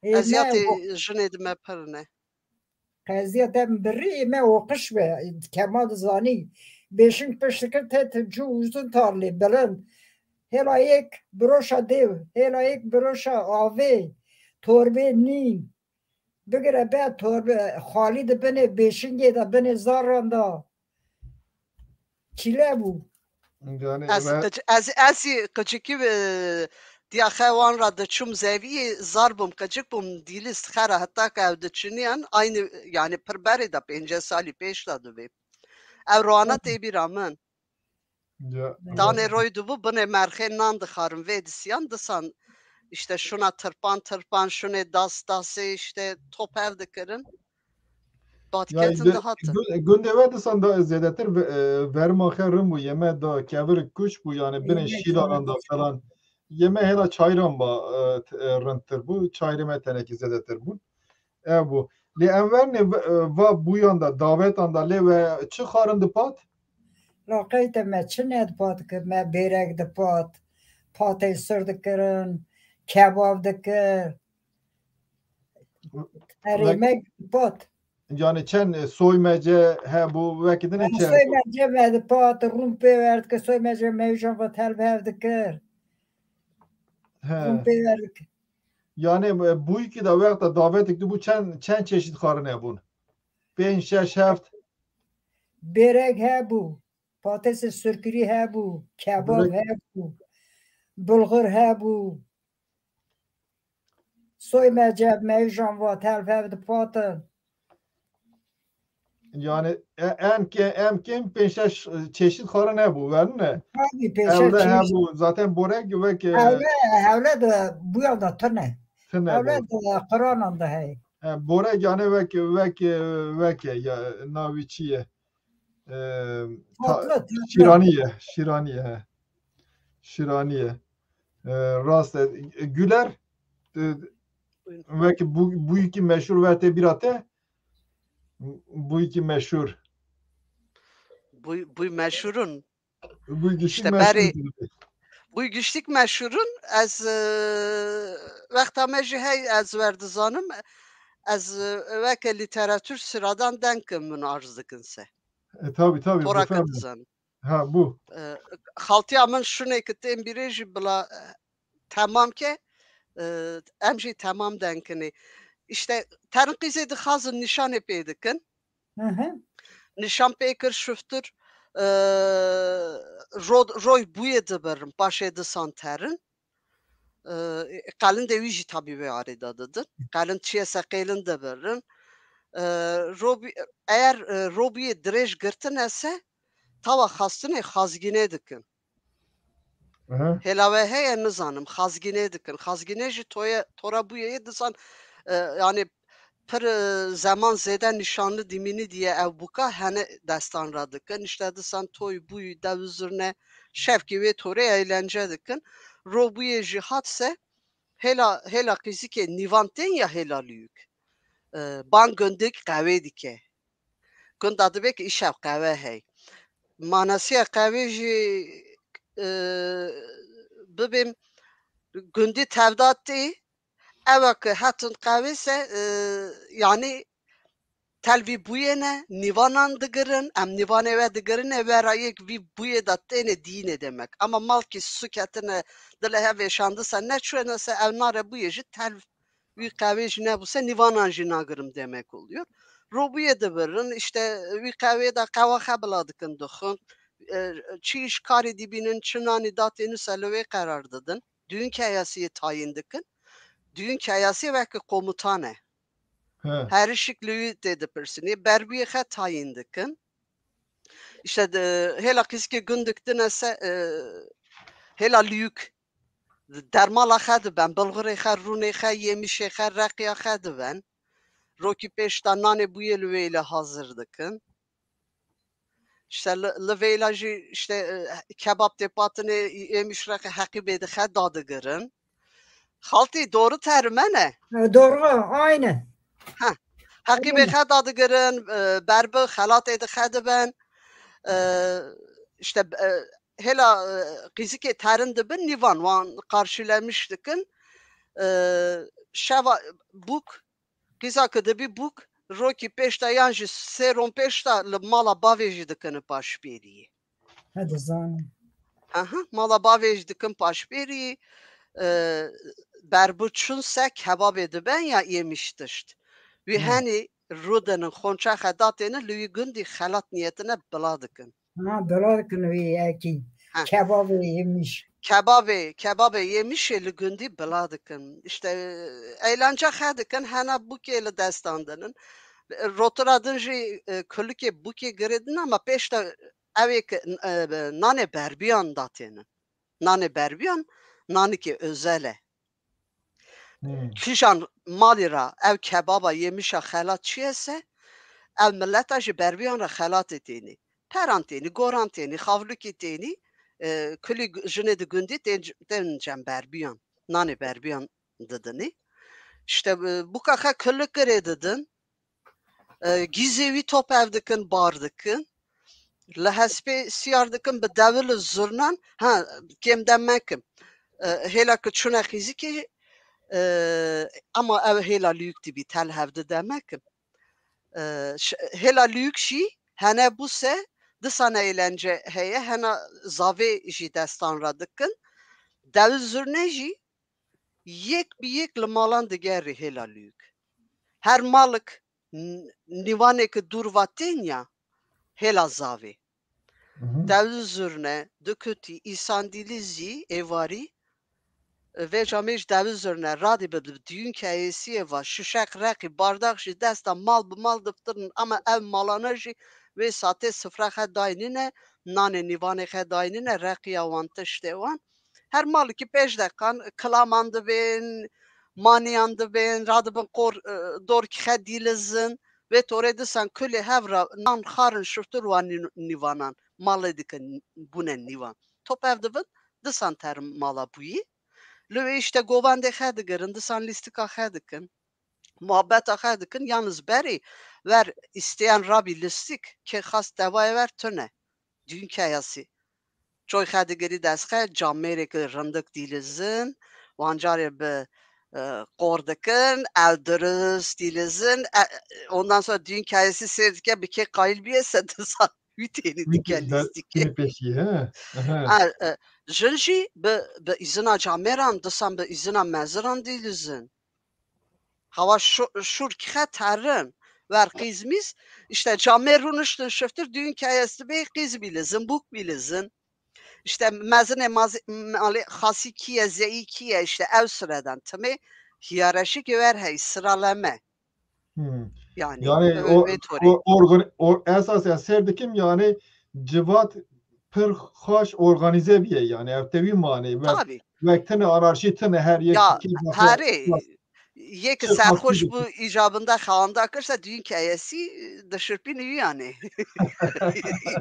Ê, eziyatê me jinê di me pir ne. Qeziya te min birî, me oqiş be, kema dizanî. Bêşing pişt dikir te, te cû uzun tarlê, bilind. Hêla yek biroşa dêw, hêla yek biroşa avê, torbê nîn. Bigire be torbe, xalî di binê bêşingê de, binê zaran de. Çile bû. Yani ez, ve qıc-, ez, ez qicikî, e, diya xewan ra diçûm zeviyê, zar bûm, qicik bûm, dîlist xera heta ke ew diçiniyan, aynı, yani pir berê de pênceh salî pêş de dibê. Ew rana tê bîra min. Ya. Danê roy dibû, binê merxê nan dixarin, vê disiyan, disan işte şuna tirpan tirpan, şunê das dasê, işte top ev dikirin. Ya, diketin de, dihatin. Gu-, gundê we disan da zêdetir ve-, e, verma xe rin bû, yeme da kevir kuç bû, yani binê şîlanan da falan. Yeme hela çayran ba, e, t-, e, rintir bû, çayrê me tenekî zêdetir bûn. Ev bû. Lê em vernê v-, e, va bûyan da, davetan da, lê we çi xarin dipat? Laqey te me çi nedipat ki, me bêrek dipat, patê sir dikirin, kebab dikir. Erê me dipat. Yani çend, e, soy mece hebû, wekî dinê çend? Soy mece me dipat, rûn pê ver dikir, soy mece mewjan va telv hev dikir. He. Rûn pê ver dikir. Yani, e, bûyîkî de wexta davetik dibû çend, çend çeşît xarine bûn? Pênc, şeş, heft? Bêrek hebû, patêsê sirkirî hebû, kebab hebû, bulgur hebû. Soy mece, mewjan va, telf hev dipatin. Yani, e, en ke-, em kêm pênc şeş çeşit xwarin hebû, werne? Tabii, pênc şeş çeşit. Ewle hebû, zaten borek wek, e, ewle, ewle de bûyan da tune. Tune bû. Ewle de qiranan de hey. E, borek yani wek, wek, e, wek e, ya, navî çi ye? E, ta-, tatlı, tatlı. Şîranî ye, şîranî ye, he. Şîranî ye. E, rast e. E, Güler, e, wek bû-, bûyîkî meşhur werte bîra te? Bûyîkî meşhur. Bûy, bûy meşhurun. Bûy giştik meşhur. Bûy giştik meşhurun. Ez, e, wexta me jî hey ez werdizanim. Ez, e, weke lîteratûr siradan denkim min arz dikin se. E, tabii, tabii. Tora ke dizanim. Ha, bû. E, xaltiya min şunê ki tên bîrê jî bila, e, temam ke, e, em jî temam denkinê. İşte terin qîzê dixazin nîşanê pê dikin. Hı hı. Nîşan pê kir şiftir, e, ro-, roy bûyê dibirin, paşê disan terin. E, qelindê wî jî tabî wê arê de didin. Qelind çiyê se qêlin dibirin. E, robî-, eğer, e, robîyê dirêj girtine se, tawa xastinê xazgînê dikin. Aha. Hêla we heye, nizanim, xazgînê dikin. Xazgînê jî toye, tora bûyê yê disan, e, yani pir, e, zeman zêde nîşanli dîmînî diye ew bûka hene destan ra dikin. İşte disan toy bûy, dew zurne, şevkî wê torê eğlence dikin. Ro bûyê jî hat se, hêla, hêla qîzikê nîvan tên ya hêla lûyik. E, ban gundik qewê dike. Gunda dibe ki îşev qewe hey. Manasiya qewê jî, e, bibêm gundî tevda tê, ewa ki hetin qewê se, e, yani telvî bûyê ne, nîvanan digirin, em nîvanê we digirin, e, we ra yek vî bûyê da têne dîne demek. Ama mal ki su ketine, dile hev êşandise, neçûne se, ew nare bûyê jî telv wî qewê jî nebûse, nîvanan jî nagirim demek oluyor. Robûyê dibirin, işte wî qewê de qewaxe bila dikin dixwin. E, çi îşkarî dibînin, çi nanî datênû se li wê qerar didin. Düğün keyasiyê tayin dikin. Düğün keyasiyê weke komutan e. He. Her işik li wî tê dipirsinê. Berbûyê xe tayin dikin. İşte de, hêla qîzikê gundik dine se, e, hêla liyûk dermala xe diben, bilxurê xe, rûnê xe, yêmişê xe, reqiya xe diben. Rokî pêş de nanê bûyê li wê ile hazir dikin. İşte li, li vêla jî işte, e, kebab têpatinê, yêmiş reqê heqîbê dixe dadigirin. Xaltî, doğru terime ne? E, doğru, aynen. Heqîbê xe dadigirin, e, berbi xelatê dixe diben. E, işte, e, hêla, e, qîzikê terin dibin, nîvan wan karşılamış dikin. E, şeva bûk, qîza ki dibî bûk, rokî pêş de yan jî sê ron pêş de li mala bavê jî dikini paşbêriyê. Hadi zanim. Aha, mala bavê jî dikin paşbêrî, e, berbi çun se kebabê diben ya yemiş tişt. Wî Hmm. henî rûdinin xonça xe datênin li wî gundî xelat niyetine bila dikin. Ha, bila dikin wî yekî. Ha. Kebabê yemiş. Kebabê, kebabê yemişê li gundî bila dikin. İşte, e, eğlence xe dikin, hena bûkê li destan dinin. Rotira din jî, e, kulikê bûkê giridin ama pêş de ew ê ki, e, nanê berbiyan datênin. Nanê berbiyan, nanikê özel e. Hmm. Kîjan malî ra ew kebaba yemişa xelat çiyese, ew milleta jî berbiyan ra xelatê tênî. Peran tênî, goran tênî, xavlukî tênî, e, kulî gu-, jinê di gundî tên, tên cem berbiyan. Nanê berbiyan didinî. İşte, e, bûka xe kulik girê didin. E, gîzê wî top ev dikin, bar dikin. Li hespê siyar dikin bi dewil û zurnan. Ha, kêm de mekim. E, hêla ki çune xîzikê, e, ama ev hêla lüyük dibî, tel hev dide mekim. E, ş-, hêla lüyük jî hene bûse, disan eğlence heye, hena zavê jî destan ra dikin. Dewil zurne jî yek bi yek li malan digerî hêla lüyük. Her malik n-, nîvanê ki dûr va tên ya, hêla zavê. Mhm. Dewil zurne, dikutî, îsandîlî zî, êvarî, vêca mêj dewil zurne, radî bi, bi düğün keyesiyê va, şişek reqî, bardax jî desta mal bi mal diftirin, ama ev malana jî wê satê sifra xe daynine, nanê nîvanê xe daynine, reqiya wan, tiştê wan. Her malikî pêş deqan kilaman dibên, maniyan dibên, radibin qor, e, dorkî xe dîlizin. Vê torê disan kulê hev ra nan xarin şiftir wan nî-, nîvanan. Malê dikin bûne nîvan. Top ev dibin, disan terin mala bûyî. Li wê işte govandê xe digirin, disan lîstika xe dikin. Muhabbeta xe dikin, yalnız berî ver isteyen rabî lîstik, kê xas tevayê ver tune. Düğün keyası. Çoy xe digirî dest xe, camêrê ki rindik dîlizin, wan carê bi, e, qor dikin, ew dirist dîlizin. E, ondan sonra düğün keyası sêr dike, bi kê qayil biyê se disan. Wî tênî dike lîstikê. Pêşî, he. Aha. Ha, e, jin jî bi, bi îzina camêran, disan bi îzina meziran dîlizin. Hawa şû-, şûr kixe terin. Ver qîz mîz, işte camêr rûniştin şiftir, düğün keyesi bê qîz bîlizin, bûk bîlizin. İşte mezinê mazi-, malê xasî kiye, zeyî kiye, işte ew sireden timê hiyareşikê ver hey, siraleme. Hmm. Yani, Yani ö-, o, vê torê. o, organ-, o, esas ya ser dikim yani civat pir xweş organîze bîye, yani ev tevî mane. Wek, Tabii. wek tine, anarşî tine, her yek Ya, keyfa xwe herê, yek serxweş bû, îcabında xewanda kirse, düğün keyesî, dişirpîn û yani.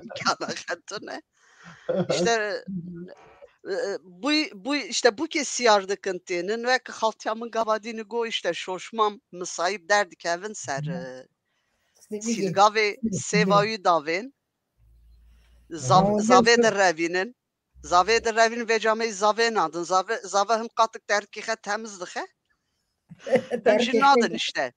İmkana xetine. İşte, e, bu, bu, işte bu kes siyar dikin tênin, wek xaltiya min gava dînî go, işte şoşmam misayîb derdikevin ser, e, Sîlgavê sêva wî davên. Zav-, zavê direvînin. Zavê direvînin, vê camê zavê nadin. Zavê, zavê him qatik terkîxe temiz dixe. Him jî nadin işte.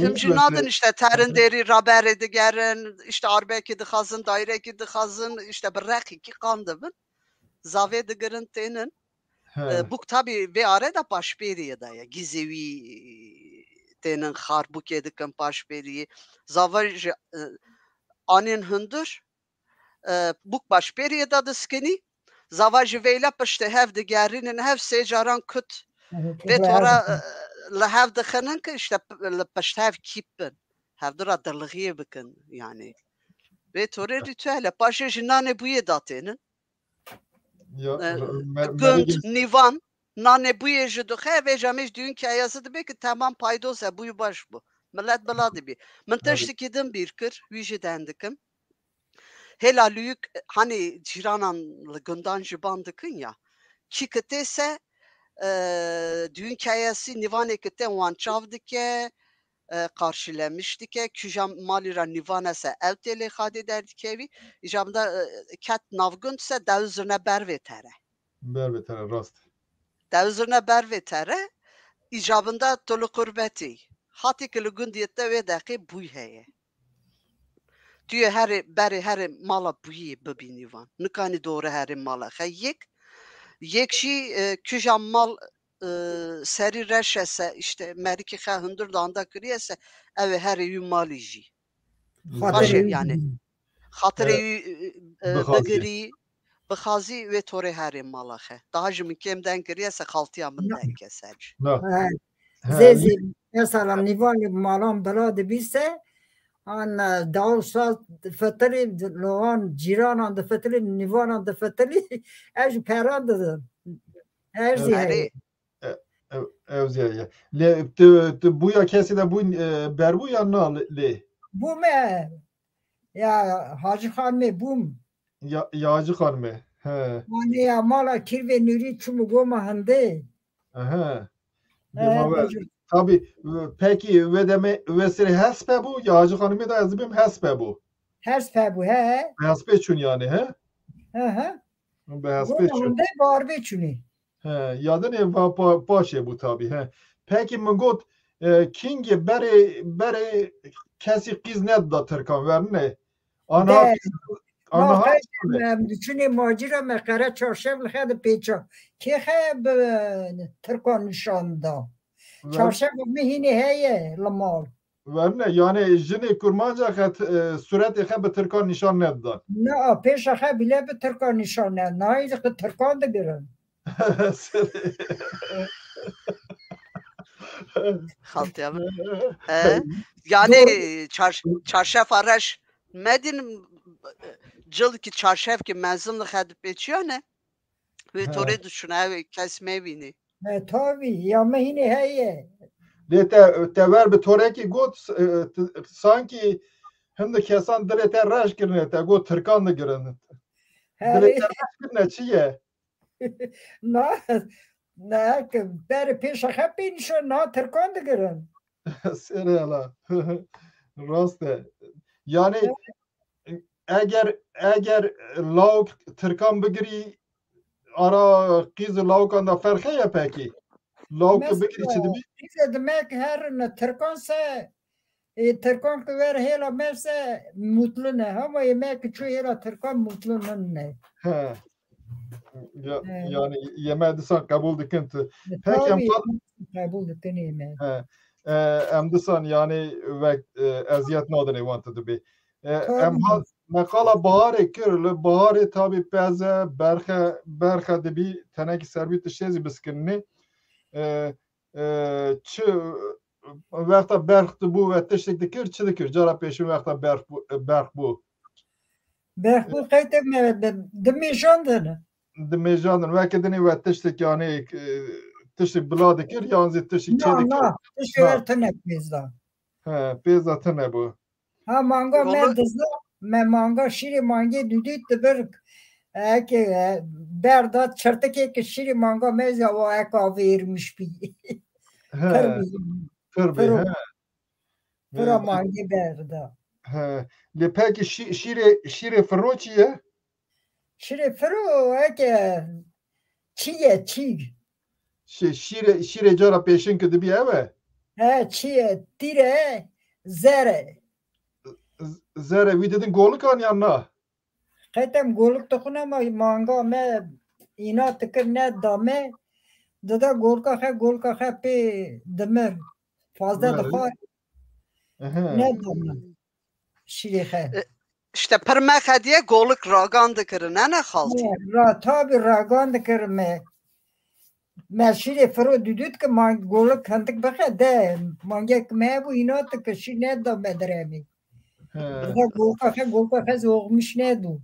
Him jî nadin işte, terin derî raberê digerin, işte arbekî dixazin, dairekî dixazin, işte bi reqîkî qan dibin. Zavê digirin tênin. He. E, bûk tabî vê are de paşbêriyê de ye. Gîzê wî tênin xar bûkê dikin paşbêriyê. Zava ji, e, anên hundir, e, bûk paşbêriyê de diskinî. Zava ji vêyle piştê hev digerînin, hev sê caran kut. Vê tora, e, li hev dixinin ki işte p-, li pişt hev kîp bin. Hevdira dilixiyê bikin yani. Vê torê rîtuele. Paşê ji nanê bûyê datênin. Ya, E, me-, gund, merî nîvan, nanê bûyê ji dixe, vê camê ji düğün keyası dibe ki tamam paydos e, bûyî baş bû. Millet bila dibî. Min Tabii. tiştekî din bîr kir, wî jî den dikim. Hêla lûyik, hani cîranan li gundan ji ban dikin ya. Kî kitê se, e, düğün keyası nîvanê kitê wan çav dike, e, qarşilemiş dike. Kîja malî ra nîvane se ew tê lê xadê derdikevî. Îcabında, e, ket navgund se dewizirine ber vê tere. Ber vê tere, rast. Dewizirine ber vê tere, îcabında tu li qurbetî. Hatî ki li gundiyê te wê deqê bûy heye. Tu yê herê, berê herê mala bûyî bibînî van. Nikanî dore herê mala xe. Yek, yek jî, e, kîja mal, e, serî reş e se, işte merikî xe hundir danda kiriye se, ew ê herê wî malî jî. Xatirê Baş e wî yani. Xatirê E, wî, e, e, bixazî. bigirî, bixazî wê torê herê mala xe. Daha ji min kêm den kiriye se xaltiya min Na. den ke ser. Na. He. He, Zê, zê, mesela nîvanê malan bila dibî se, an, e, dawsa difitirî, li wan cîranan difitirî, nîvanan difitirî, ev ji peran didin. Her zî Evet. heye. Erê. E, ev, ev zî heye. Lê tu, tu bûya kesî de bû, e, berbû ya na lê? Bûme. Ya Hacî Xanimê bûm. Ya, ya Hacî Xanimê. He. Yanî ya mala Kîrvê Nûrî çûm û goma hindê. Aha. He, Dema we, bêjim. Tabî, e, pekî wê demê wê serê hespe bû, ya Hacî Xanimê de ez dibêm hespe bû. Hespe bû, he. Hespê çûn yani, he? Hı hı. Bi hespê Goma çûn. hindê barbê çûnî. He, ya dinê va pa-, paşê bû tabî, he. Pekî min got, e, kîngê berê, berê kesî qîz nedida Tirkan, wernê? Ana De, qîz, ana ma ha qey qîz me, em diçûnê macîra me qere çarşev li xe dipêça. Kê xe bi Tirkan nîşan da? Ver- Çarşeva me hînê heye li mal. Werne, yani jinê kurmanca xe t-, e, suretê xe bi Tirkan nîşan nedidan. Na, pêşa xe bile bi Tirkan nîşan ne. Nayê di Tirkan digirin. Xaltiya min. E, yani Doğru. çar-, çarşefa reş medin, cil ki çarşev ki mezin li xe dipêçiyane. Wê He. torê dişûne, ew ê kes mevînî. He, tabî, ya me hînê heye. Lê te, te ver bi torekî got, e, t-, sankî hindik kesan dilê te reş kirine, te got Tirkan digirin. Dilê Herê. te reş kirine çi ye? Na, na, ke berê pêşa xe pê nîşan, na Tirkan digirin. Serê ala. Rast e. Yani, Evet. eger, eger lawik Tirkan bigirî, ara qîz û lawikan de ferqe ye pekî? Lawik tu bigirî çi Mesela, dibî? Qîzê di me ki herin Tirkan se, e, Tirkan ki wer hêla me se mutlu ne. Hema yê me ki çû hêla Tirkan mutlu nin ne. He. Ya, He. yani yê me disan qebûl dikin tu. E, Peki, em tabî, qal- qebûl dikin yê me. He. E, em disan yani wek, e, eziyet nadinê wan tu dibê. E, Tabî. em ha-, me qala Baharê kir, li Baharê tabî peze, berxe, berxe dibî, tenekî ser wî tiştê zî biskininê. E, e, çi wexta berx dibû ve tiştek dikir, çi dikir? Cara pêşin wexta berx bû, berx bû. Berxû qeytê me dimêjandin. Dimêjandin. Weke dinê we tiştek, yanî, e, tiştek bila dikir, yan zî tiştek çê Na, dikir. Na, tiştek Na. Her tine pêzda. He, pêzda tine bû. Ha, manga me Dolu- diza, me manga şîrê mangê dudît dibir. Eke, e, berda çirtikê ki şîrê manga me zî awa eka vêrmiş bî. He, pir bî, he. Pira mangê berda. He. Lê peki şî-, şîrê, şîrê firo çi ye? Şîrê firo eke çî ye, çî. Şî-, şîrê, şîrê cara pêşin ki dibî ew e? He, çî ye, tîr e, zer e. Z-, zer e, wî didin golikan yan na? Qetem golik dixwin ama manga me îna dikir ne da me. Dida golika xe, golika xe pê dimir. Fazla dixwar. Ne da me. Şîrê xe. E, işte pir mexe diye golik ragan dikirin, ne ne xaltî? Ra, tabi ragan dikirin me. Me şîrê firo dudût ki man golik hindik bixe de. Mangek me bû îna dikir şîr ne da me diremî. He. Dida golika xe, golika xe zî oxmiş nedû.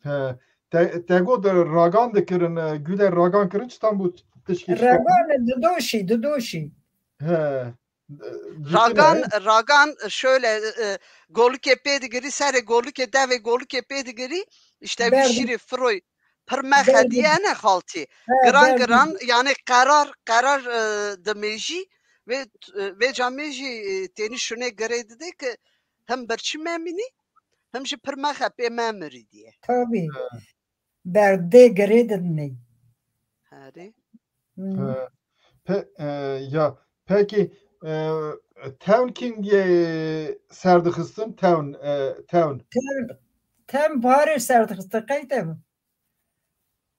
He. Te, te got ragan dikirin, e, gule ragan kirin, çitan bû tişkî? Ragan didoşî, didoşî. He. Ragan, ragan şöyle, e, golikê pê digirî, serê golikê, devê golikê pê digirî, işte wî şîrê firoy pir mexe diye ne xaltî. Giran giran, yani qerar, qerar, e, dimêjî ve, e, vêca me jî, e, tênî şunê girê dide ki him birçî memînî, him jî pir mexe pê memirî diye. Tabii. Berdê girê didinê. Herê. Pe, e, ya, peki, e, tewn kîn diye ser dixistin? Tewn, e, tewn. Tewn, tewn baharê ser dixistin, qey tewn?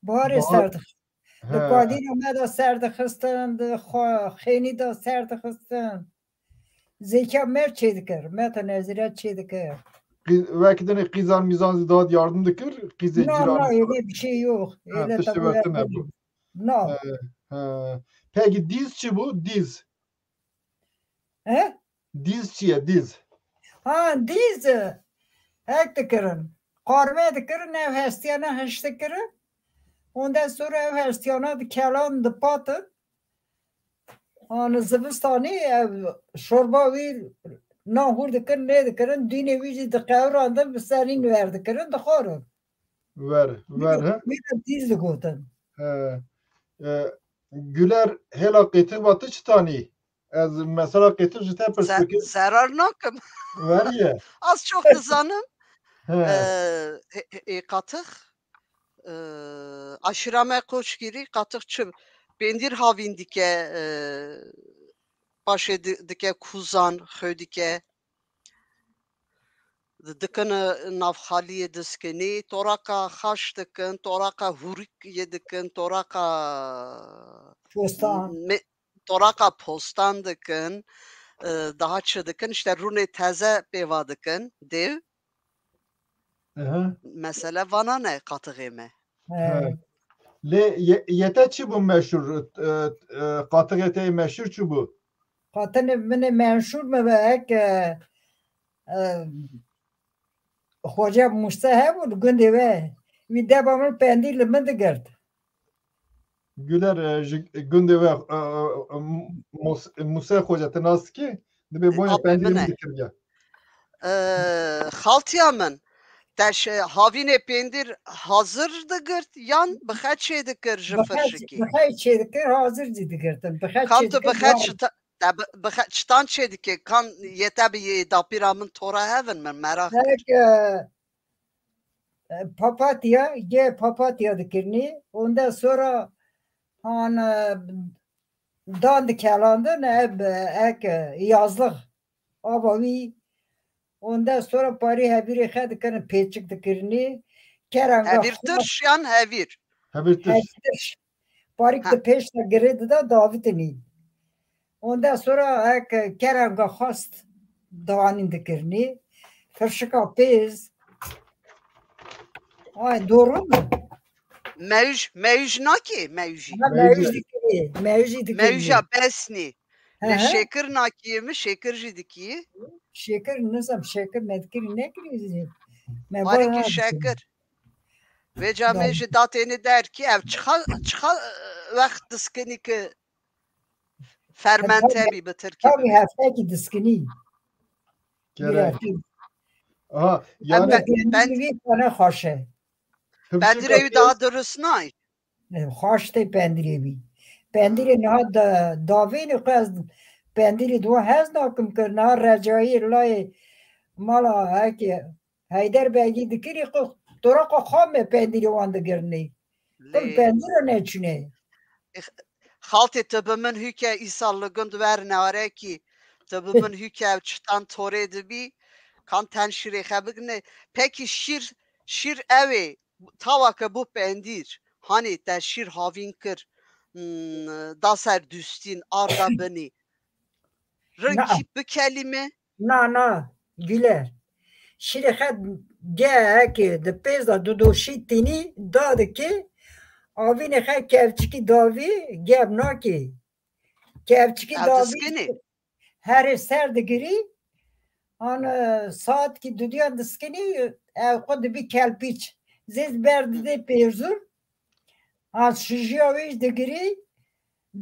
Baharê ser dixistin. Di kadîna me de ser dixistin, di xwe-, xênî de ser dixistin. Zêka me çê dikir, me tenezire çê dikir. Wek dinê qîzan mîzan zî dat yardim dikir, qîzê cîran. Na, öyle bir şey yok. Öyle tiştê we tune bû. Na. Peki dîz çi bû? Dîz. He? Dîz çi ye? Dîz. Ha, dîz. Hek dikirin. Qarme dikirin, ev hestiyana hiş dikirin. Ondan sonra ev hestiyana di kelan dipatin. Hani zivistanî ev şorba wî na hûr dikirin, lê dikirin, dînê wî jî diqewirandin, bi serîn wer dikirin, dixwarin. Wer, wer, he? Wî de dîz digotin. He. E, Güler, hêla qêtir va tu çi tanî? Ez mesela qêtir ji te pirs bikim. Zerar nakim. Weriye. Az çok dizanim. He. E, e, e, qatix. E, aşîra me Qoçgîrî, qatix çi pêndîr havîn dike, e, paşê di-, dike kuzan, xew dike. Di-, dikin, e, navxaliyê diskinî, toraqa xaş dikin, toraqa hûrik yê dikin, toraqa Postan. me-, toraqa postan dikin, e, daha çi dikin, işte rûnê teze pêva dikin, dêv. Aha. Mesele vana ne qatixê me. He. He. Lê ye-, yê te çi bû meşhur? E, e, qatixê te yê meşhur çi bû? Qatinê min ê meşhur me be ek, e, e, Xoca Mûse hebû li gundê we. Wî deba min pendî li min digirt. Güler, e, ji gundê we, e, e, Mûs-, Mûse Xoca, te nas dikî? Dibê boya pendî min dikiriye. E, xaltiya min, te şi-, havînê pêndîr hazir digirt yan bi xe çê dikir ji firşikî? Bi xe çê dikir, hazir jî digirtin. Bi xe çê dikir. Kan tu bi xe çi-, te bi, bi xe çitan çê dike? Kan yê te bi yê dapîra min tora hevin, min meraq kir. Hek, e, e, papatya, gê papatya dikirinî. Ondan sonra han, e, dan dikelandin, e, ek, e, yazlık. Ava wî, ondan sonra parî hevîrê xe dikirin, pêçik dikirinî. Keranga Hevîr tirş yan hevîr? Hevîr tirş. Hevîr tirş. Parîk di pêş de girê dida davitinî. Ondan sonra ek keranga xwest danîn dikirinî. Firşika pêz. Ay, doğru mu? Mewj, mewj nakê, mewjî. Ha, mewj dikirî, mewjî dikirî. Mewja besnî. Lê şêkir nakiyê mi, şêkir jî dikiyê? Şêkir, nizam, şêkir me dikirî, nekirî jî. Me Barikî şekir. Vêca me jî datêni derkî ev çiqa, çiqa, e, wext diskinî ki fermente bî bi tirkî. Tabii heftekî diskinî. Gerek. Aha, yani ben, ben, wî tane xweş e. Pendîrê wî daha durust nayê. E, xweş tê pendîrê wî. Pendîrê niha da, davênê xwe ez pendîrê diwa hez nakim kir. Niha recayê layê mala heke Heyder Begî dikirî, qo-, toraqa xam me pendîrê wan digirinê. Qil pendîra neçûne. Xaltê tu bi min hûke îsal li gund werne arekî. Tu bi min hûke ev çitan torê dibî. Kan ten şîrê xe bigine. Pekî şîr, şîr ew ê. Tawa ke bû pendîr. Hanê te şîr havîn kir. Hmm, da ser dustîn, arda binî. Ringî bikelîme. Na, na, Güler. Şîrê xe gehekê di pêz de dudoşî tînî dadikê, avînê xe kevçikî davî gem nakê. Kevçikî davî herê ser digirî, an, e, saatkî dudiyan diskinî, ew xwe dibî kelpîç. Zêz ber didê pêrzûn, an şijiya wî jî digirî,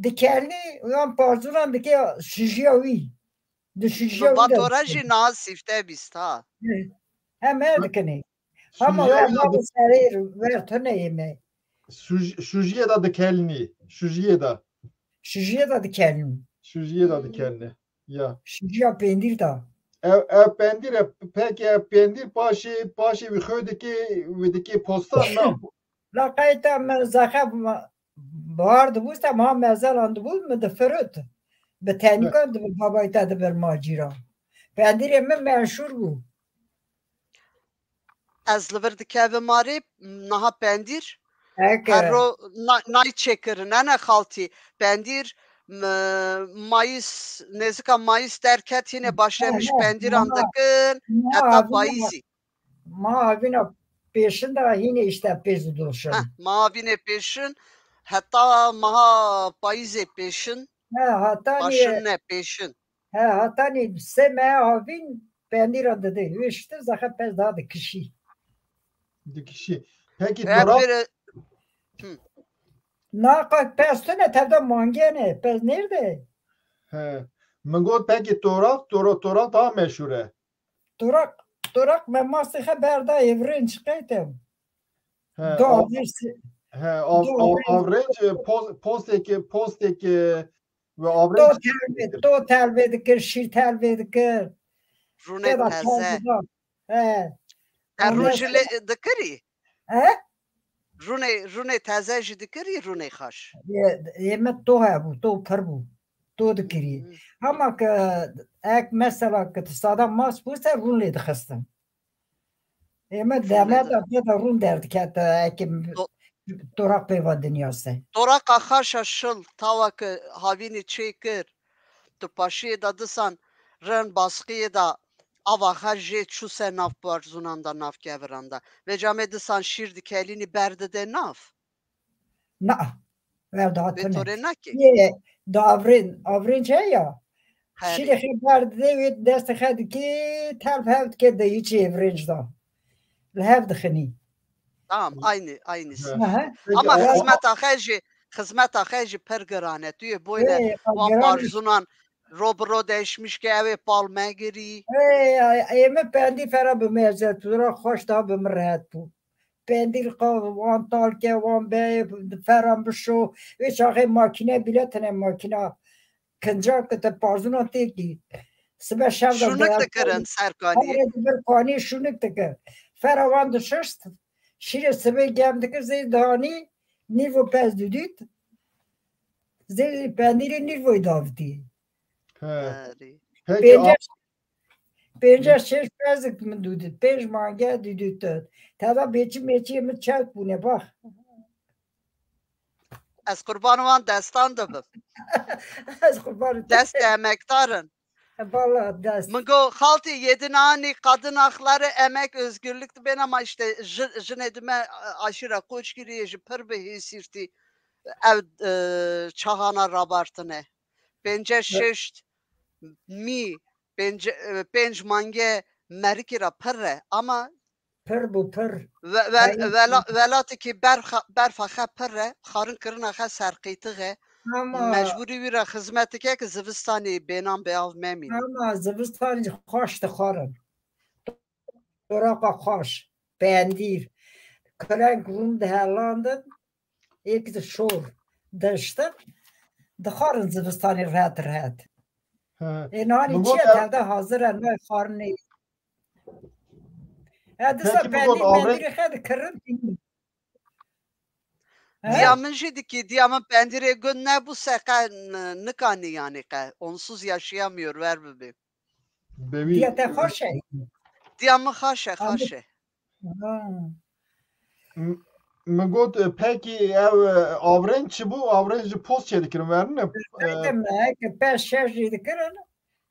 dikelnî, yan parzûnan dike şijiya wî. Di şijiya wî de. Tora jî niha sîfte bîst ha. Hem her dikinê. Hema ya ma bi serê ver tune yeme. Şujiyê de dikelnî. Şujiyê de. Şujiyê de dikelnî. Şujiyê de dikelnî. Ya. Şujiya pendîr de. Ev, ev pendîr e, peki ev pendîr paşê, paşê wî xwe dikê, wî dikê postan na. La qeyta min zexe bahar dibû, te ma mezelan dibû, min difirot. Bi tenîkan dibi, babay te dibir macîra. Pendîrê min meşhûr bû. Ez li vir dikevim arê, niha pendîr. Her ro na-, nayê çêkirin, ne, ne xaltî. Pendîr, m-, mayîs, nêzika mayîs derket, hînê başlemiş pendîran dikin, heta payîzî. Ma havîna pêşin de hînê işte pêz û doşan. Heh, ma havînê pêşin, heta meha payîzê pêşin. He, hatanî. Başin ne, pêşin. He, hatanî sê meha havîn pendîra didê. Wê şitir zexe pez daha dikişî. Dikişî. Peki, Reb tora-, vere-, Hı. Na qak pez tune, tevde mangene. Pez nerede? He. Min got peki toraq, tora-, toraq daha meşhur e. Toraq, toraq me mastê xe berda evrenç qeytem. He, av-, he, av-, av-, avrenç, e, poz-, posteke, posteke ve avrenç. To telvê, to telvê dikir, şîr telvê dikir. Rûnê teze. He. Te rûn jî lê dikirî? He? Rûnê, rûnê teze jî dikirî, rûnê xaş? Yê, yê me to hebû, to pir bû. To dikirî. Hı hı. Hema ke ek mesela ke tu sada mas bû ser rûn lê dixistin. Ê me deme de pê de rûn derdiket, eke toraq pê ve dinya se. Toraqa xaşa şil, tawa ke havînî çê kir, tu paşiyê de disan ren basqiyê de ava xaş jê çû se nav barzûnan de, nav keviran de. Vêca me disan şîr dikelînî berdide nav. Na. Ver daha tune. Vê torê nake. Yê, da avrên, avrên çe ya? Herî. Şîrê xe ber didê wê destê xe dikê, telf hev dike de hiç evrenc da. Li hev dixinî. Tamam, aynı, aynı. Aha. Ama xizmeta xe jî, xizmeta xe jî pir giran e. Tu yê boyne wan barzûnan ro bi ro değişmiş ke ew ê pal megirî. Ê, ê, ê, me pendî fera bi me, ez tu ra xweş da bi min rehet bû. Pendîr qa-, wan tal ke, wan be, feran bişo. Wê çaxê makîne bîle tine makîna. Kinca ke te parzûna têkî. Sibe şev de şûnik dikirin ser kanî. Her dibir kanî şûnik dikir. Fera wan dişişt. Şîrê sibê gem dikir, zey dihanî, nîvo pez didît. Zey pendîrê nîvoyê davitî. He. Herî. Peki, pênce, a- pênce şeş pezik min dûdit. Pênc mange dûdit. Teva bêçî mêçiyê min çewt bûne, bax. Ez qurban wan destan dibim. Ez qurban te. Dest emekdar in. Vallahi dest. Min got, xaltî, yedinanî kadın hakları, emek, özgürlük dibên, ama işte ji-, jinê dime, e, aşîra Koçgiriyê ji pir bi hêsîrtî ev, e, çaxana rabartine. Pênce şeşt mî, pênce, e, pênc mange merikî ra pir e, ama Pir bû pir. Ve-, vel-, Hayır. Vela-, velatekî berxa-, berfa xe pir e, xarin kirina xe serqîtix e. Ama mecbûrî wî re xizmet dike ki zivistanê bênan bê av memîne. Ama zivistan jî xweş dixwarin. Toraqa xweş, pendîr, kireng rûn dihelandin, êk di şor diştin, dixwarin zivistanê rehet rehet. He. Ê nanî çi ye, tevde hazir e, nayê xwarinê. E, disa pendîr mendîrê xe dikirin. Diya min jî dikî, diya min pendîrê gund nebû, se qe n-, nikanî, yanî qe onsuz yaşayamıyor, ver bibê. Diya te xweş e? Diya min xaş e, xaş e. Min got, e, pekî ev, e, avrên çi bû? Avrên ji post çê dikirin, verin e? Dedim, heke pes şeş jî dikirin.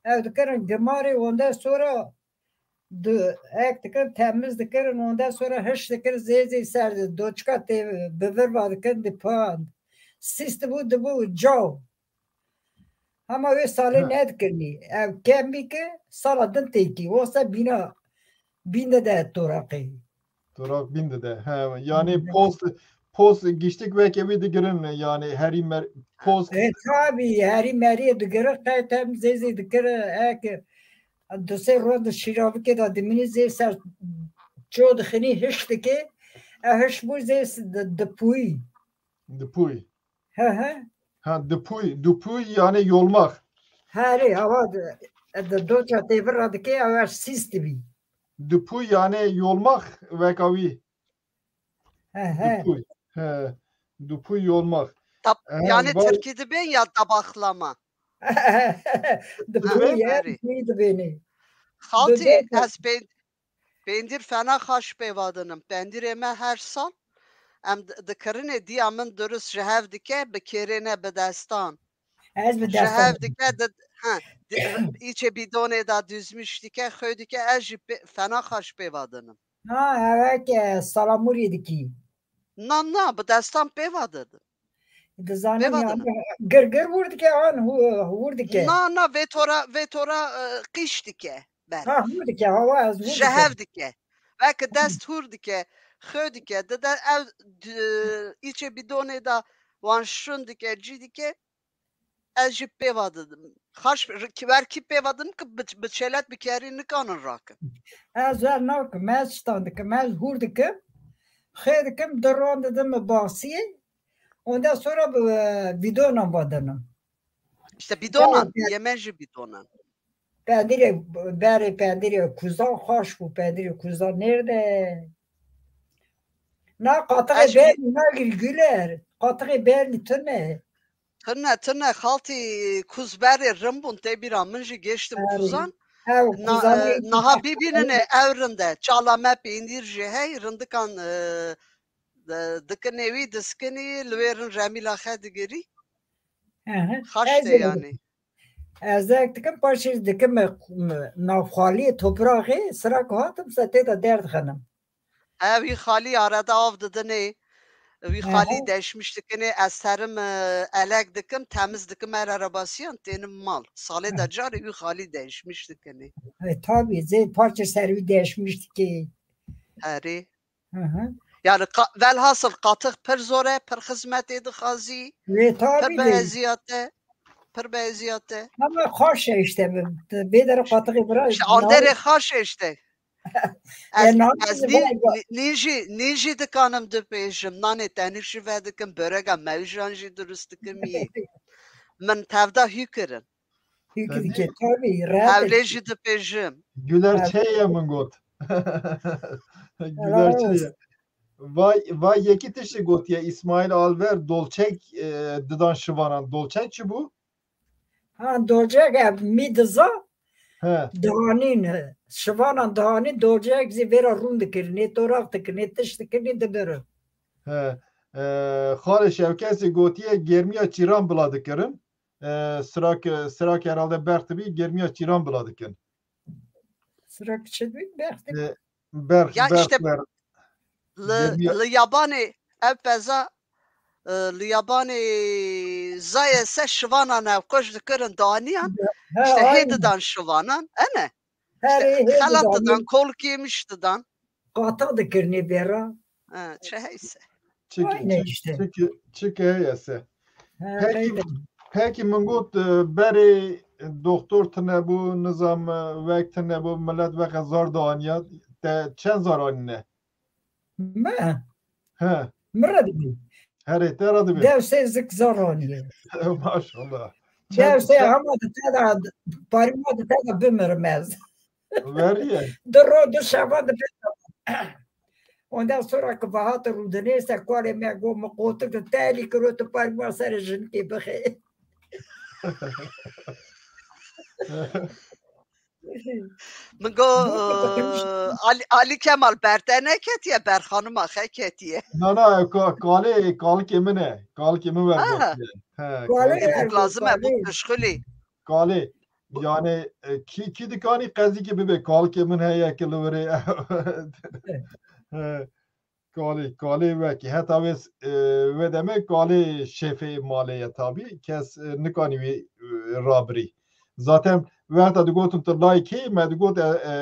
Ew dikirin gimarê, ondan sonra di-, ek dikirin, temiz dikirin, ondan sonra hiş dikirin, zê zê ser doçka tê bi vir va dikirin, di pan. Sîst bû, dibû caw. Hema wê salê nedikirî. Ev kemî ki sala din têkî. Wasa bîna bîn de de toraqê. Toraq bîn de de. He, yani post, post giştik weke wî digirin, yani herî mer-, post. E, tabi, herî meriyê digirin, qey tem zê zê dikirin, ek du sê rond şîravikê de dimînî zê ser ço dixinî hiş dikê. E, hiş bû zê s-, di-, dipûyî. Dipûyî. He he. Ha, dipûy, dipûy yani yolmak. Herê, awa di, di doça têvira dikê, awa sîs dibî. Dipûy yani yolmak weka wî. He he. Dipûy. He. Dipûy yolmak. Tab-, yani vay. Tirkî dibên ya tabaxlama? Dipûy ya, dipûy dibênê. Xaltî, ez pê Pêndîr fena xaş pêva dinim. Pêndîrê me her sal em di-, dikirinê diya min durist ji hev dike, bi kêrê ne bi destan. Ez bi destan. Ji hev dike, di-, ha, di-, îçê bîdonê de dûzmîş dike, xwe dike, ez jî pê-, fena xaş pêva dinim. Ha, ewek, e, salamûrî dikî. Na, na, bi destan pêva didim. Dizanî girgir hûr dike an hûr dike. Na, na, vê tora, vê tora, e, qîş dike. Ber. Ha, hûr dike, hawa ez hûr dike. Ji hev dike. Weke dest hûr dike, xwe dike. Dide ev, d-, îçê bîdonê de wan şun dike, cî dike. Ez jî pêva didim. Xaş, ki-, wer kî pêva didim ki bi, bi çelet bi kerî nikanin rakin. Ez wer nakim, ez ştan dikim, ez hûr dikim. Xê dikim, di ron didim mi basiyê. Ondan sonra bi, e, bîdonan va dinim. İşte bîdonan, yemen jî bîdonan. Pendirê, berê pendirê kuzan xaş bû, pendirê kuzan nerede? Na qatixê berî nagir Güler, qatixê berî tune. Tune, tune, xaltî kuzberê rin bûn, tê bîra min jî gêştim kuzan. Na-, e, naha bibînine ew rinde, çala me pêndîr jî hey, rindikan, e, e, dikinê wî, diskinî, li wê rin remîla xe digirî. Xaş tê yanî. Ez ek dikim, paşê dikim, e, navxaliyê topraxê, sira ku hatim, se tê de derdixenim. He, wî xalî arada av didinê. Wî xalî deşmiş dikinê, ez serim, e, elek dikim, temiz dikim, her erebasiyan tênim mal. Salê de carê wî xalî deşmiş dikinê. E, tabii, zê parçe ser wî deşmiş dikê. Herê. Hı hı. Yani ka-, velhasıl qatix pir zor e, pir xizmetê dixazî, pir bi eziyat e, pir bi eziyat e. Ama xaş e işte, bê dere qatixê bira. İşte anderê xaş e işte. Ez, ez nî-, nî-, nîn jî, nîn jî dikanim dipêjim. Nanê tenî jî vedikim, börega mewijan jî durust dikim yê. Min tevda hî kirin. Hî dike, tabii, rahat. Hewlê jî dipêjim. Güler çeye min got. Güler çeye. Vay, vay yekî tiştê gotiye, İsmail Alver, dolçek, e, didan şivanan. Dolçek çi bû? Ha, dolçek, e, mî diza. He. Dihanîn, e, şivanan dihanîn, dolçek zî vêra rûn dikirin, nê toraq dikirin, nê tişt dikirin, nê dibirin. He. E, Xalê Şevkesê gotiye, germiya çîran bila dikirin. E, sirak, sirak herhalde berx dibî, germiya çîran bila dikin. Sirak çi dibî? Berx dibî. E, berx, ya berx, işte, berx. Li, germiya, li yabanê ev peza, e, li yabanê zayê se şivanan ev kuş dikirin daniyan. Ha, işte hê didan şivanan, ene. İşte xelat didan, kolkêmiş didan. qata dikirinê vê re. Ha, çi heyse. Çiki, Aynen çiki, işte. çiki, çiki heyese. Ha, Peki, qeyde. Peki min got, e, berê doktor tune bû, nizam, e, wek tune bû, millet weke zar daniya, te çend zar anîne? Me, He, mi re dibî. herê te re dibe. Dev sê zik zar aniye. Maşallah. Dev Çend, sê çend hema di te de, parî ma di te de bimirim ez. veriye? Di ro di şeva di pêda. Ondan sonra ki vahat rûdinê se kualê me go mi qotik di telî kiro tu parî ma serê jinikê bixê. Min go, e, Ali, Ali Kemal ber te neketiye, ber xanima xe ketiye. Na, na, ka-, kalê, kalikê min e. Kalikê min Ha. Vergotiye. He, Kualê kalikê Bûk Ergo, lazim e, bûk kualê. pişxulî. Kalê. Yani, e, kî, kî dikanî qezî ki bibe kalikê min heye ki li wirê. He, kalê, kalê wekî. Heta wê s-, e, wê demê kalê şêfê malê ye tabî. Kes, e, nikanî wî, e, rabirî. Zaten wexta digotin tu layî kê, me digot, e, e,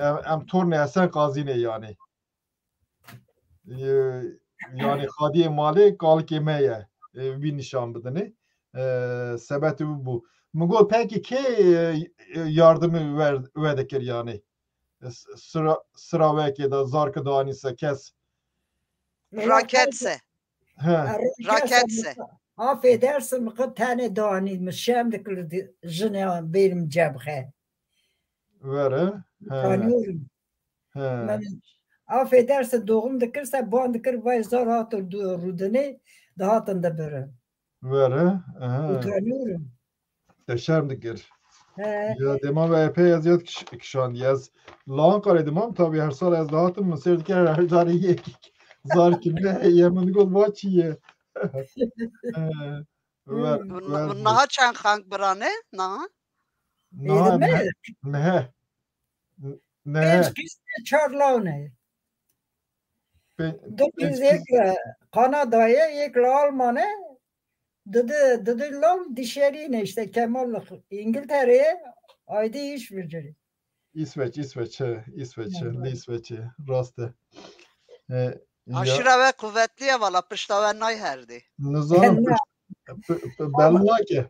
em, em tornê Hesen Qazî ne yani. E, yani xadiyê malê kalikê me ye. E, wî nîşan bidinê. E, sebetê wî bû. Min got, peki kê, e, e, yardimê wer-, we dikir yani? E, s-, sira, sira wekê de zarki danîse kes. Raket se. He. Raket se. Affedersin, mi qe tenê danî, mi şem dikir di-, jinê bêrim cebxe. Were. He. Tanıyorum. He. Men affedersin, doğum dikirse ban dikir vay zor hatır du-, rudini dahatın da biri. Were. Aha. Utanıyorum. Te şerm dikir. He. Ya dema ve epey eziyet kiş-, kişandiye. Ez li Ankara'ydım ama tabii her sal ez dahatım mı serdike her carî yek. Zar kimde ye min got va çi ye. He. Ver, Hmm. Hûn ver hûn bu. Niha çend xang birane? Niha? Niha Êdime ne? Ne? Ne? Pênc qîz çar law ne. Pe- Du pênc qîz yek li Kanadayê, yek li Almanê. Didi, didi law dişerî ne işte Kemal li İngiltere'ye aydî iş bicirî. İsveç, İsveç, he, İsveç, he, Evet. li İsveç, he, rast e. E, ya, Aşîra we quvetliye vala, pişta we nay herdê. nizanim Belli. pişt-, p-, p-, belli nake.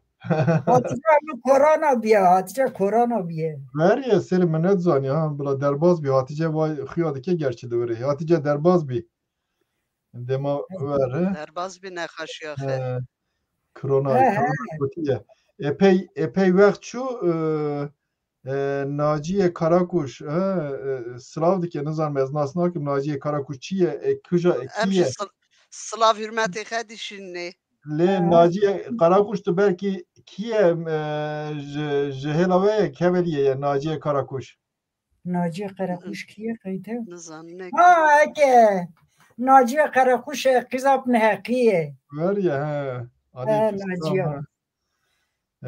Hatice mi korona biye, Hatice korona biye. Ver ya, serê min nedizanî ha, bila derbaz bî, Hatice vay xuya dike gerçi li wirê. Hatice derbaz bî. Dema ver, he? Derbaz bî nexaşiya xe. He, Korona, He, he. korona gotiye. Epey, epey wext çû, e, e, Naciye Karakuş, he, e, silav dike, nizanim ez nas nakim, Naciye Karakuş çi ye, e, kuja, e, kî Em jî ye? sil-, silav hürmetê xe dişînê. Lê Ha. Naciye Karakuş tu belkî kî ye, e, ji, ji hêla we ye, kevelî ye, ye Naciye Karakuş. Naciye Karakuş kî ye qeyde? Nizanim ne. Ha, eke. Naciye Karakuş e, qîza Neheqiyê. Ver ya, he. He, Naciye. Ee,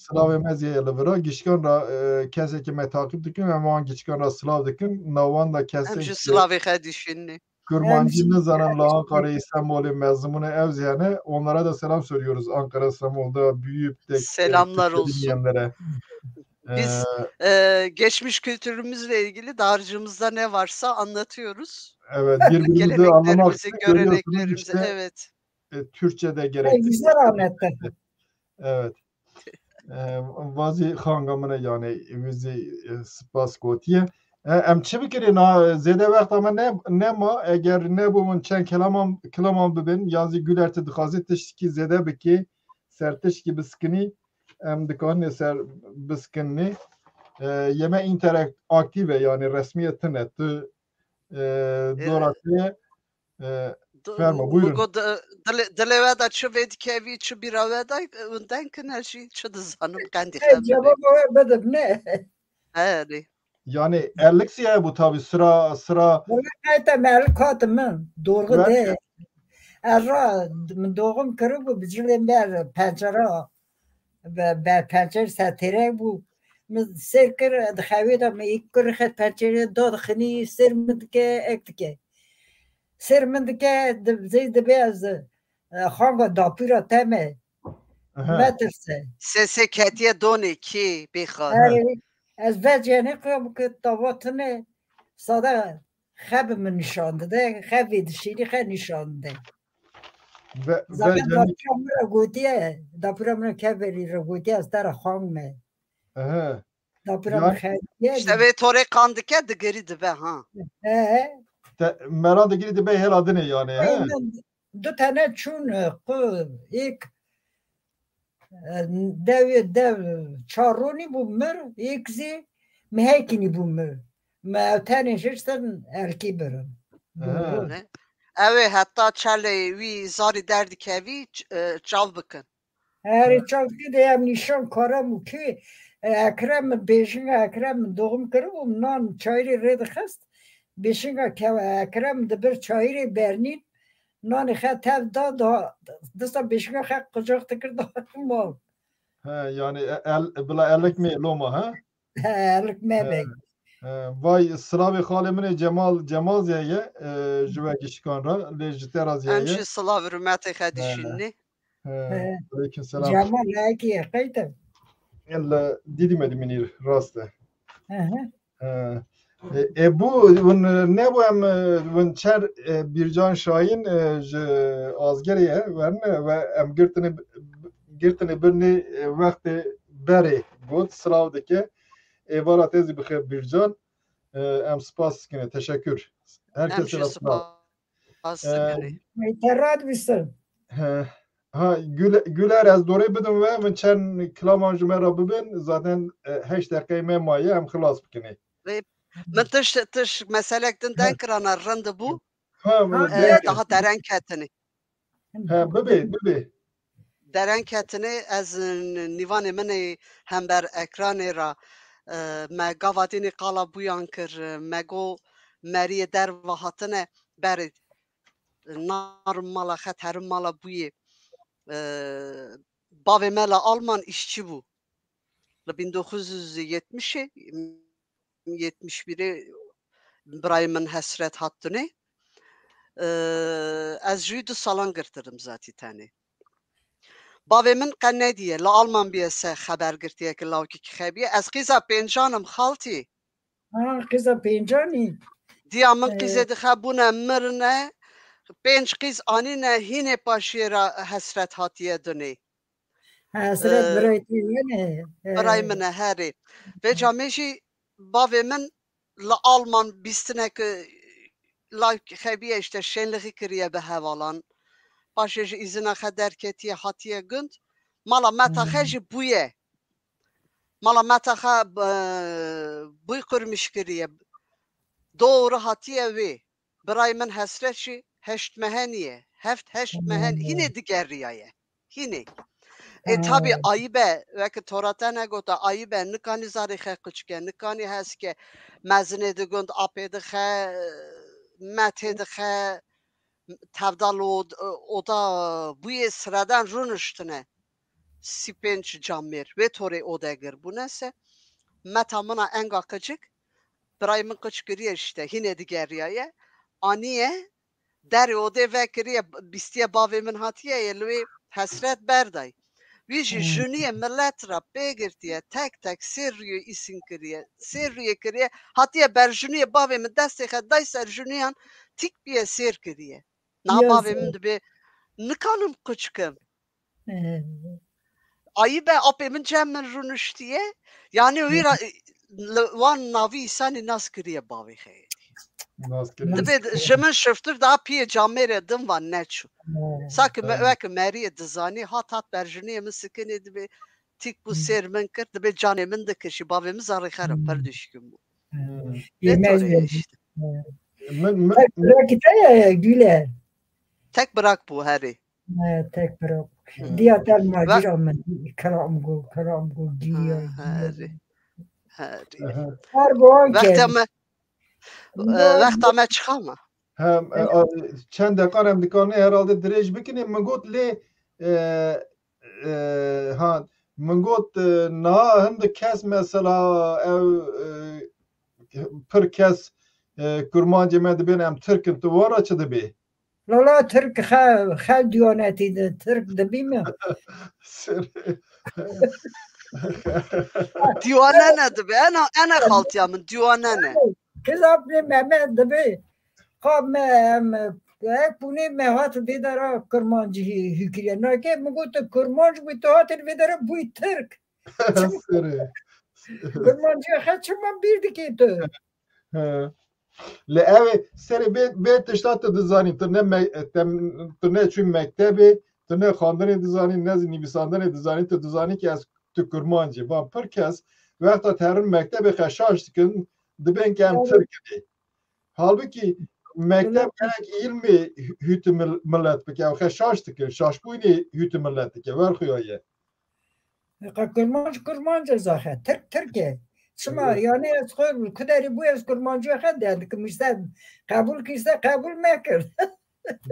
silavê me zî li vira gişkan ra, e, kesê ki me taqîb dikin, em wan gişkan ra silav dikin. Nawan da kesê Em jî ki silavê xe dişînî. Kurmancî Em jî nizanin li Ankara'yı, İstanbul'u, mezimune ev zî hene. Onlara da selam söylüyoruz. Ankara, İstanbul'da büyüyüp de, e, Selamlar Türkçe olsun. bilmeyenlere. Biz, Ee, e, geçmiş kültürümüzle ilgili dağarcığımızda ne varsa anlatıyoruz. Evet, birbirimizi anlamak Geleneklerimizi, için görüyorsunuz göreneklerimizi, işte, evet. e, Türkçe de E, gerekli. güzel anlattı. Evet. E, vazî xanga min e, yani, wî zî, e, spas gotiye. E, em çi bikirin? Ha, zêde wexta me ne, nema. Eger nebû min çend kelaman, kilaman bibin, yan zî Güler tu dixwazî tiştkî zêde bikî, ser tiştkî biskinî, em dikarin ser biskinî. E, yeme interaktif e, yani resmiyet tine. Tu, e, dora te, e, D-, Fermo, buyurun. Mugo, d-, dilê, dilê we de çi vê dikevî, çi bîra we de, e, winden kin ez jî çi dizanim, qendî E, cevabı bidim ne? Herê. Yani ellik siye bu tabi sıra sıra. Qeyte mel katim min, doğru Ver- değil. Ez ra, min doğum kırık bu, bicilên ber pencere, be-, ber pencer setere bu. Min ser kir, di xewê de min ilk kir xet pencere da dixinî, ser min dike, ek dike. Ser min dike, di-, zey dibe ez, e, xanga dapîra teme. Aha. Metirse. Sesê ketiye donê kî bêxan. Erê, ez vecêne ku bu ki tava tine. Sade xev min nîşan dide, xevê dişînî xev nîşan dide. Zaten dapira min re gotiye, dapira min re keverî re gotiye, ez te re xang me. Dapira min xeviye. İşte vê torê qan dike digirî dibe ha. He. Te, mera digirî dibe hêla dinê yani, he? Du tane çûn, e, qu, êk, e, dev, dev çar ronî bû mir, êk zî mihekînî bû mir. Me ew tenê şiştin erkî birin. Ew ê heta çelê wî zarî derdikevî, ç-, e, çav bikin. Herê çav dikê de em nîşan karem û kê, e, Ekrem min, bêjinga Ekrem min doğum kiribû, nan çayirê rê dixist. Bêjinga ke Ekrem dibir çayirê bernîn, nanê xe tev da, da, disa bêjinga xe qucaq dikir da mal. He, yani e-, el, bila elik mê loma, ha? He, elik me bey. He, vay, silavê xalê min ê Cemal, Cemal zî ye, e, ji we gişikan re, lê ji te re zî ye. Em jî silav rûmetê xe dişînî. He, aleyküm selam. Cemal, hekî ye, qeyte? Ella, Didîme dimînî, rast e. He. E, e, bû, hûn, e, nebû em, e, hûn çer, e, Bîrcan Şahîn, e, ji Azgerê ye, werine ve em girtine, girtine birnê, e, wextê berê got, silav dike. Êvara te zî bixêr Bîrcan. E, em spas dikine, teşekkür. Herkese silav. Spas dikinê. Te radibîsin. He. Ha, Güle-, Güler, ez dorê bidim we, min çend kilaman ji me re bibin, zaten, e, heşt deqeyê me maye, em xilas bikinê. Rê, min tiş, tiş meselek din den kirana rind bû. Ha, min E, den daha dereng ketinê. He, bibê, bibê. Dereng ketinê, ez n-, nîvanê min ê hember ekranê re, e, me gava dînî qala bûyan kir, e, me got meriyê derve hatine berê, narim mala xe, herim mala bûyê. E, bavê me li Alman îşçî bû. Li bin dokuz yüz yetmişê, yetmiş birê birayê min Hesret hat dunê. E, ez jû du salan girtirim zatî tenê. Bavê min qe nediye, li Alman biye se xeber girtiye ki lawkî ki xebiye. Ez qîza pêncan im xaltî. Ha, qîza pêncanî. Diya min, e, qîzê dixe bûne mirine, pênc qîz anîne, hînê paşiyê re Hesret hatiye dunê. Hesret, e, birayê te ne? E. Birayê min e, herê. Vê camê jî bavê min li Alman bîstine ki la xebiye, işte şênlixî kiriye bi hevalan. Paşê ji îzina xe derketiye, hatiye gund. Mala meta xe jî bûye. Mala meta xe, e, bûy qurmiş kiriye. Doğru hatiye wê. Birayê min Hesret jî heşt mehe niye. Heft heşt mehe hînê digeriyaye. Hînê. E, tabî ayîb e, weke tora te negota, ayîb e, nikanî zarê xe qiçike, nikanî hezike, mezinê di gund apê dixe, metê dixe, tevdal û oda bûyê sireden rûniştine. Sî pênc camêr, wê torê odegir bûne se, meta mina enga qicik, birayê min qiç kiriye işte, hînê digeriyaye, aniye, derê odê vekiriye, bîstiye bavê min hatiye ye, li wê Hesret berday. Wî jî juniye millet ra pê girtiye, tek tek sêr rûyê îsîn kiriye, sêr rûyê kiriye, hatiye ber juniye bavê min destê xe day ser juniyan tîk biye sêr kiriye. Na bavê min dibê, nikanim qiç kim. Ayîb e, apê min cem min rûniştiye. Yani wî ra, li wan navî îsanî nas kiriye bavê xeyê. Nas kiriye. Dibê ji min şiftir daha piyê camêrê din van neçû. Saki me, weke meriyê dizanî, hat hat berjiniyê min sikinê dibê, tîk bû sêr min kir, dibê canê min dikişî, bavê min zarê xerim, pir dişkim bû. Vê torê işte. Min, min, Tek birakî te ye, Güle? Tek birak bû herê. He, tek birak. Diya te macîra min. Kiram go, kiram go, giya. Herê. Herê. Her bu an Wexta me, e, wexta me çiqa me. Hem, e, a, çend deqan em dikanê herhalde dirêj bikinê. Min got lê, e, e, ha, min got, e, niha hindik kes mesela ew, e, pir kes, e, kurmancê me dibên em Tirk in, tu wan re çi dibê? Lala Tirk xe-, xel diyanetî de Tirk dibî mi? Ser- Diwane ne dibe, ena, ena xaltiya min, diwane ne. Qîza binê me, me dibê. Ka me, em, hek bûnê me hat vê dera Kurmancî hî-, hîkiriye. Nake min got, tu Kurmanc bûyî, tu hatî vê dera bûyî Tirk. Serê. Kurmanciya xwe çima bîr dikî tu? He. Li ew ê serê bê, bê tişta tu dizanî, tu ne me-, tem-, tu ne çûyî mektebê, tu ne xwendinê dizanî, ne zî nivîsandinê dizanî, tu dizanî ki ez tu Kurmancî. Van pir kes wexta te herin mektebê xwe şaş dikin, dibên ki em Tirk in ê. Halbikî mekteb gerek îlmê hûtî mil-, milet bike, ew xwe şaş dikin, şaşbûyînê hûtî milet dike, wer xuya ye. Qe Kurmanc, Kurmanc e zaxê. Tirk, Tirk e. Çima? Evet. Yani ez xwe ku derî bû ez Kurmancî xwe de dikim, îşte qebûl kir, îşte qebûl mekir.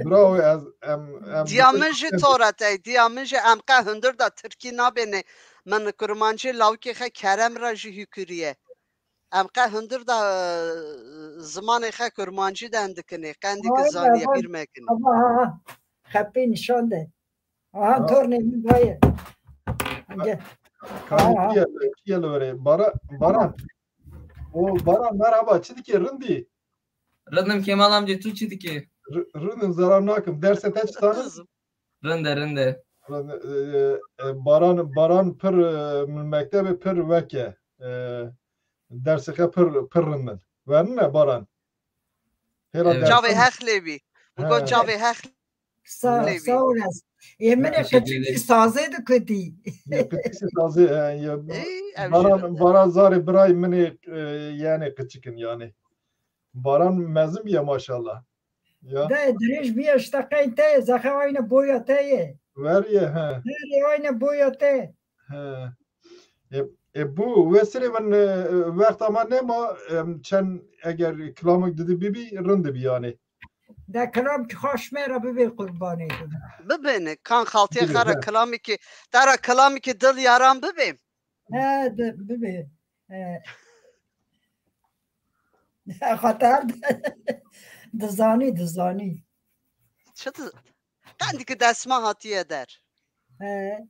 Bravo, ez, em, em Diya min jî tora te, diya min jî em qe hundir da Tirkî nabêne. Min Kurmancî lawikê xwe Kerem re jî hîkiriye. Em qe hundir da, e, zimanê xwe Kurmancî de hindikine. Qendî ki Aynen, zaniye, bak. Bîr mekine. Ama ha, ha. Xepê nîşan de. Aha, Ha. Tornê min daye. Gel. Kanî Aha. Kî ye, kî ye li werê? Bara-, Baran. O Baran, merhaba, çi dikê, rindî? Rindim Kemal amca, tu çi dikê? R-, rindim, zerar nakim. Dersê te çi tane? Rinde, rinde. Rind, e, e, Baran, Baran pir, e, min mektebê pir weke. E, dersê xwe pir, pir rindin. Werine Baran. Hêla Evet. Çavê dersan. Hex lê bî. Min He. Got çavê Hex Sağ, Levî. Sağ olasın. Ê min ê Teşekkür qicikî ederim. Sazê dikutî. Ê qicikî sazê, e, ya, Ey, ev Baran, jî Baran zarê birayê min ê, e, yani qiçikin yani. Baran mezin bîye maşallah. Ya. De dirêj bîye işte qeyn te ye, zaxê aynı boya te ye. Ver ye, he. Her ye aynı boya te. He. E, e, bu wesirê min, e, wexta me nema, em, çend eger kilamek didi bibî, rind dibî yani. De kilam ki xweş me re bibê qurbanê tu. Bibêne, kan xaltiyê Bibê, xwe re he. Kilamekî, te re kilamekî dil yaran bibê. He, de, bibê. He. Xatar de-, dizanî, dizanî. Çi di-, qendî ki desma hatiye der. He.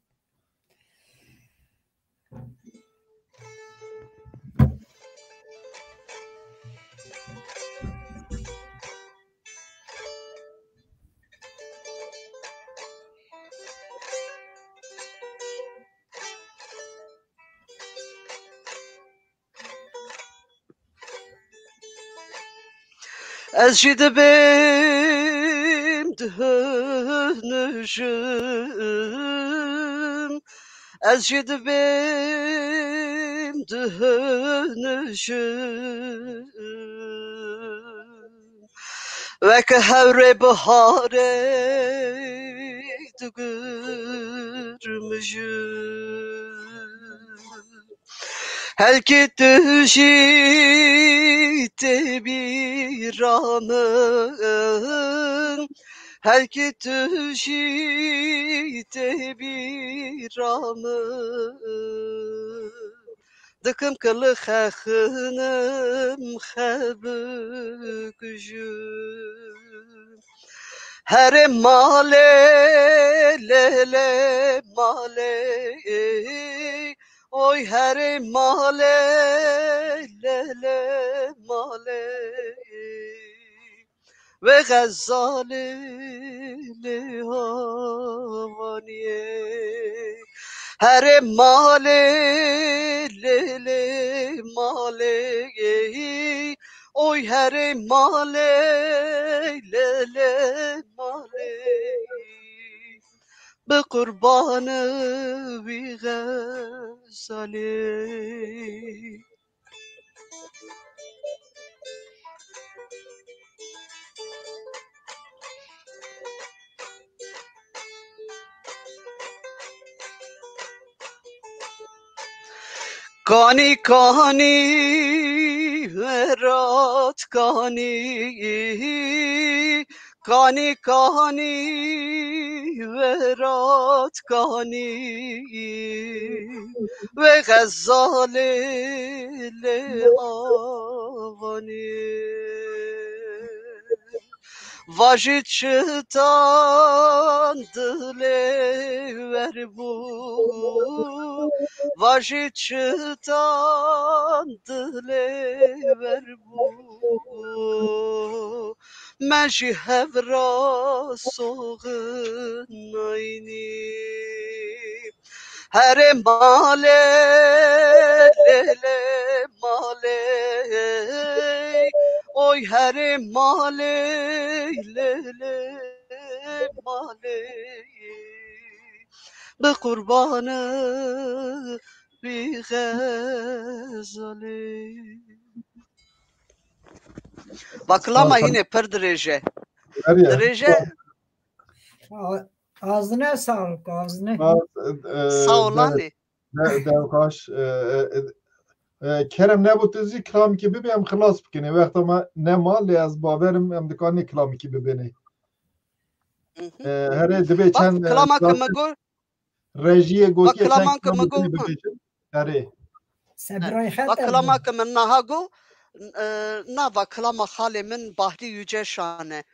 Ez jî dibêm dihinijim, ez jî dibêm dihinijim. Weke hewrê biharê digirmijim. Helkî tu jî tê bîra min, helkî tu jî tê bîra min. Dikim ki li xexinim xebikujim. Herê malê, lê, lê, malê, oy herê malê, lê, lê, malê. Wê Xezalê lê havaniyê. Herê malê, lê, lê, malê. Oy herê malê, lê, lê, malê. Bi qurbanê wî Xezalê. Kanî, kanî, werat kanî, kanî, kanî, werat kanî, wê Xezalê lê avanî. Vajî çitan dilê werbû, Vajî çitan dilê ver bû, me jî hev ra soxin naynî. Herê malê, lê lê malê, oy herê malê, lê lê malê, bi qurbane bi xezalê. Baklama yine pir dirêje. Dirêje. Ağzına sağlık, ağzına. Sağ ol, Lale. Dewkaş. E, e, e, Kerem, nebû tu zî kilamekî bibê, em xilas bikinê. Wexta me nema, lê ez bawerim em dikanê kilamekî bibênê. E, herê dibê çend, e, kilama ke me got. Rejiyê gotiye çend kilamekî bibêjin. Herê. Bak kilama ke min naha got, e, nava kilama xalê min Bahrî Yüceşan e.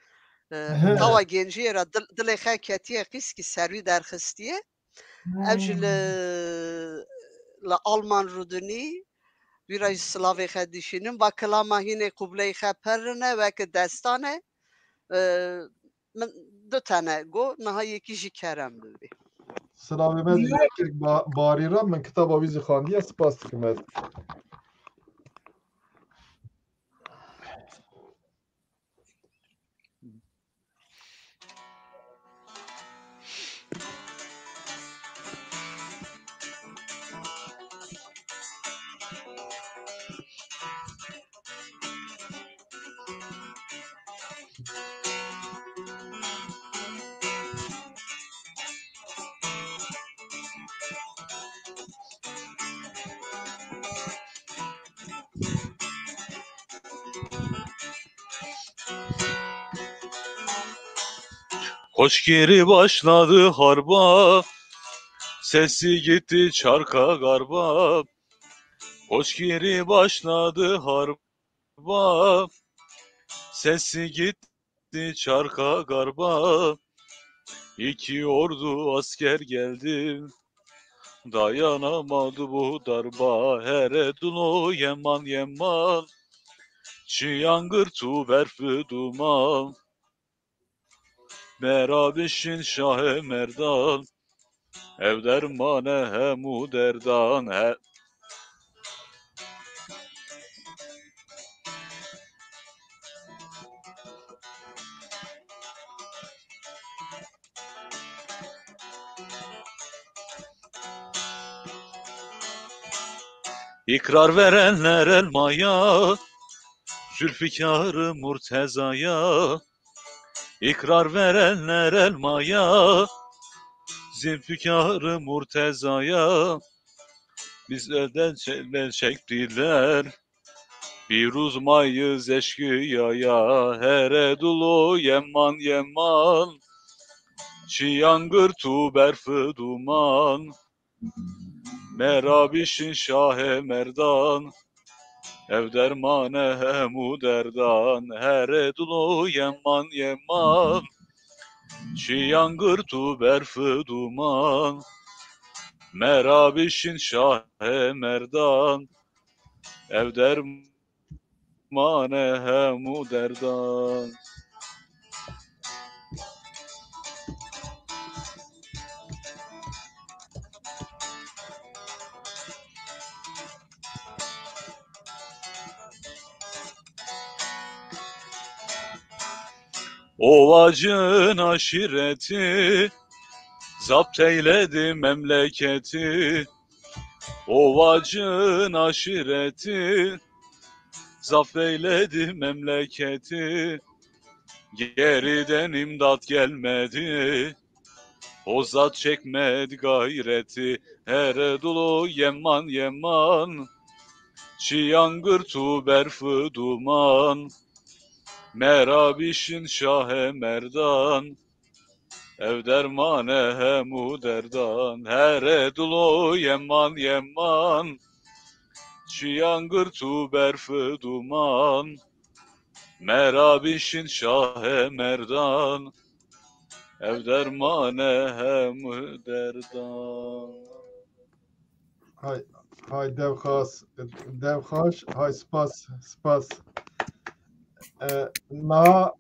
E, tawa genciyê re dil, dilê xe ketiye qîskî serwî derxistiye. Ev jî li, li Alman rûdinî, wî re jî silavê xe dişînim. Va kilama hînê qubleyê xe pir rin e, weke destan e. E, min du tene got, niha yekî jî Kerem bibê. Silavê me jî kek ba-, Barî re, min kitaba wî jî xandiye, spas dikim ez. Koçgiri başladı harba, sesi gitti çarka garba. Koçgiri başladı harba, sesi gitti çarka garba. İki ordu asker geldi, dayanamadı bu darba. Here dulo yeman yeman, çi yangır tu berfi duman. Merabişin şahe merdan, ev dermane hemû derdan. He. İkrar verenler elmaya, Zülfikar'ı Murteza'ya. İkrar verenler elmaya, Zülfikar'ı Murteza'ya. Biz elden çektiler, bir uzmayız eşkıyaya. Here dulo yeman yeman, çi yangır tu berfi duman. Merabişin şahe merdan, ev dermane hemû derdan. Here dulo yeman yeman, çi yangır tu berfi duman. Merabişin şahe merdan, ev dermane hemû derdan. Ovacın aşireti zapt eyledi memleketi. Ovacın aşireti zapt eyledi memleketi. Geriden imdat gelmedi, o zat çekmedi gayreti. Here dulo yeman yeman, çi yangır tu berfi duman. Merabişin şahe merdan, ev dermane hemû derdan. Here dulo yeman yeman, çi yangır tu berfi duman. Merabişin şahe merdan, ev dermane hemû derdan. Hay, hay dev xas, dev xaş, hay spas, spas. E, niha,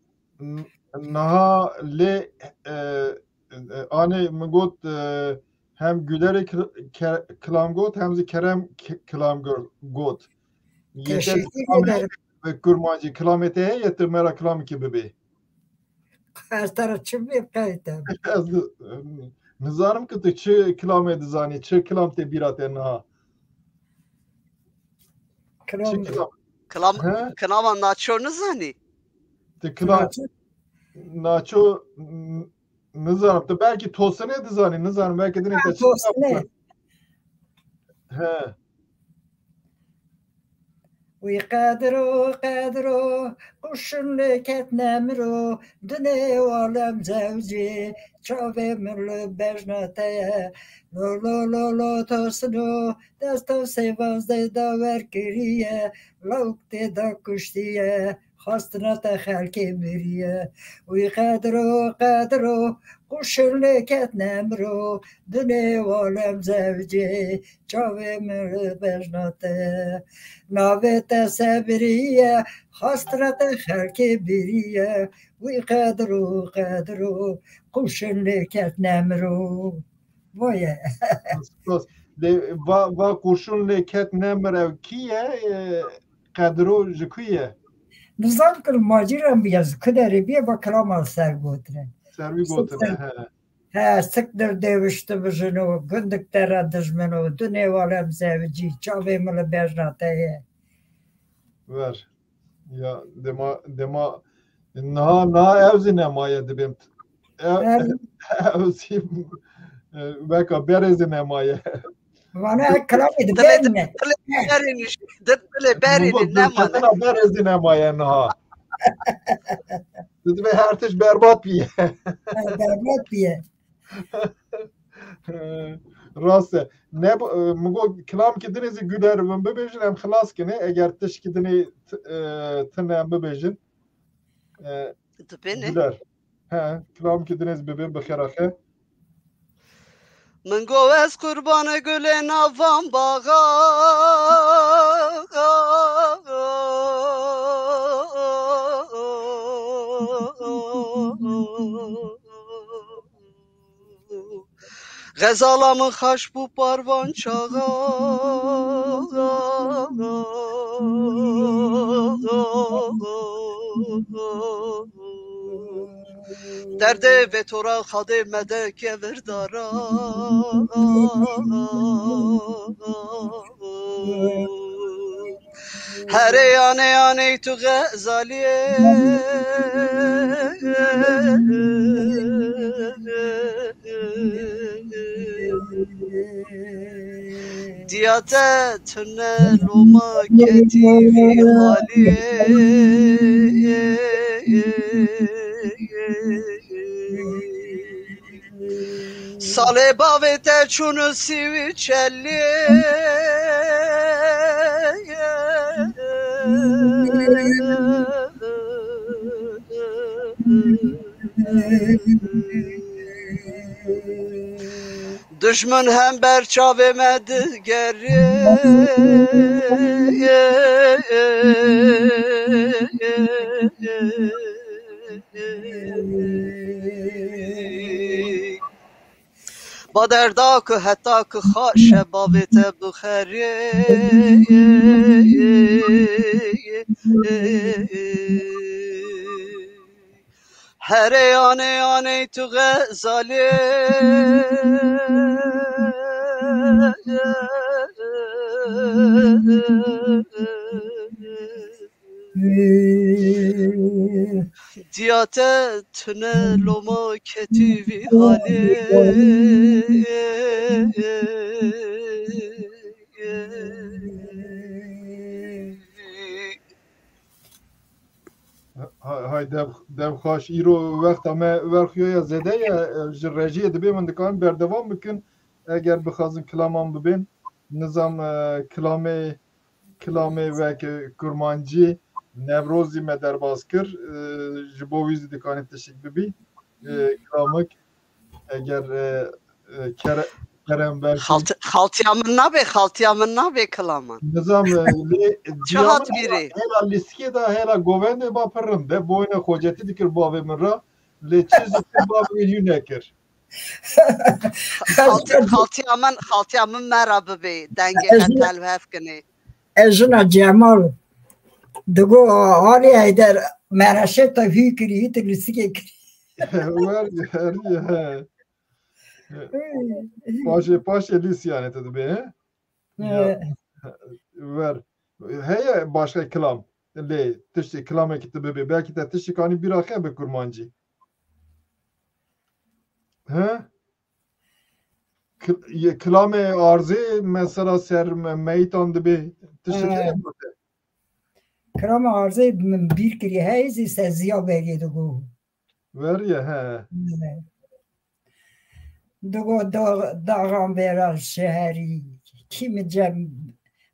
niha lê, e, e, anê min got, e, hem Gülerê kil-, ke-, kilam got, hem zî Kerem ki-, kilam gor-, got. Yê te Teşekkür kilamê ederim. Bi kurmancî kilamê te heye, tu me ra kilamekî bibê. Ez te re çi bê qeytem? Ez ni-, nizanim ki tu çi kilamê dizanî, çi kilam tê bîra te niha? Çi Kilam kilam? Kilam, He? Kilama Naço nizanî? Tu kilam Naço? Naço n-, nizanim. Tu belkî Tosinê dizanî, nizanim. Belkî dinê Ha, te çi Tosinê. He. Wî qediro, qediro, quşun lê ket nemiro, dinê walem zewcî, çavê min li bejna te ye. Lo, lo, lo, lo, tosino, dest ew sêvan zêda wer kiriye, lawk tê da kuştiye, xwestina te xelkê biriye. Wî qediro, qediro, quşun lê ket nemiro, dinê walem zewcî, çavê min li bejna te. Navê te sebiriye, xwestina te xelkê biriye. Wî qediro, qediro, quşun lê ket nemiro. Voye. Spas. Lê va, va qurşun lê ket nemir ew kî ye? E, Qediro ji ku ye? Nizam kir macîran bûye, ji ku derê bûye, va kilama ser gotine. Ser wî gotine, he. He, siktir dêwişti bijino, gundik te re dijmino, dunê walem zewicî, çavê min li bejna te ye. Ver. Ya, dema, dema, niha, niha ew zî nemaye dibêm. Ew, Em. ew zî, e, weka berê zî nemaye. Vana kilamê di Dilê, berî ne. dilê berê nîş-, di-, dilê berê Min got, nemaye. Dilketina berê zî nemaye niha. Dibê her tişt berbat bîye. Ha, berbat bîye. Rast e. Ne bu, e, min got, kilamkî dinê zî Güler, min bibêjin, em xilas kinê. Eger tişkî dinê t-, e, tune em bibêjin. E, Dibê ne? Güler. He, kilamkî dinê zî bibê, bi xêr axe. Min got ez qurbana gulê navan baxa. Xezala min xaş bû parvan çaxa. Derdê vê tora xadê me de kevirdara. Herê yanê yanê tu xezaliyê. Diya te tune loma ketî vî haliyê. Salê bavê te çûn û sî wî çelî. Dijmin hember çavê me digerî. Ba derda ku heta ku xaşe bavê te bixerê. Herê yanê yanê tu xezalê. Diya te tune loma ketî vî halê. Hay, hay dev, dev xaş. Îro wexta me werxiya ya zêde ye, e, ji rejiyê dibê min dikarin berdewam bikin. Eger bixwazin kilaman bibên, nizam, e, kilamê, kilamê wek, e, kurmancî, Newrozî me derbas kir, e, ji bo wî zî dikarin tişik bibî. E, kilamik, eger, e, e, kere-, Kerem belkî. Xalti-, xaltiya min nabê, xaltiya min nabê kilaman. Nizam, e, lê Çi hat bîrê? Hêla lîstikê de, hêla govendê ba pir rind e. Boyne xocetî dikir bavê min re. Lê çi zikir bavê min hî nekir. Xalti-, xaltiya min, xaltiya min me re bibê. Dengê Ez xwe ne- telhev kinê. Ez jina Cemal. Digo, Alî Heyder, mereşê te hî kirî, hî tu lîstikê kirî. Wer, wer, he. Paşê, paşê lîs yani tu dibê, he? Ya, Evet. Ver. Heye başka kilam. Lê tiştê kilamekî tu bibê. Belkî te tiştê kanî bîra xe bi kurmancî. He? Kil-, ye, kilamê arzê mesela ser me-, meytan dibê. Tiştê He. Te Kilamê arzê min bîr kirî, hey zî se Ziya Begê digo. Veriye, he. Digo da-, dağan vera şeherî, kimi cem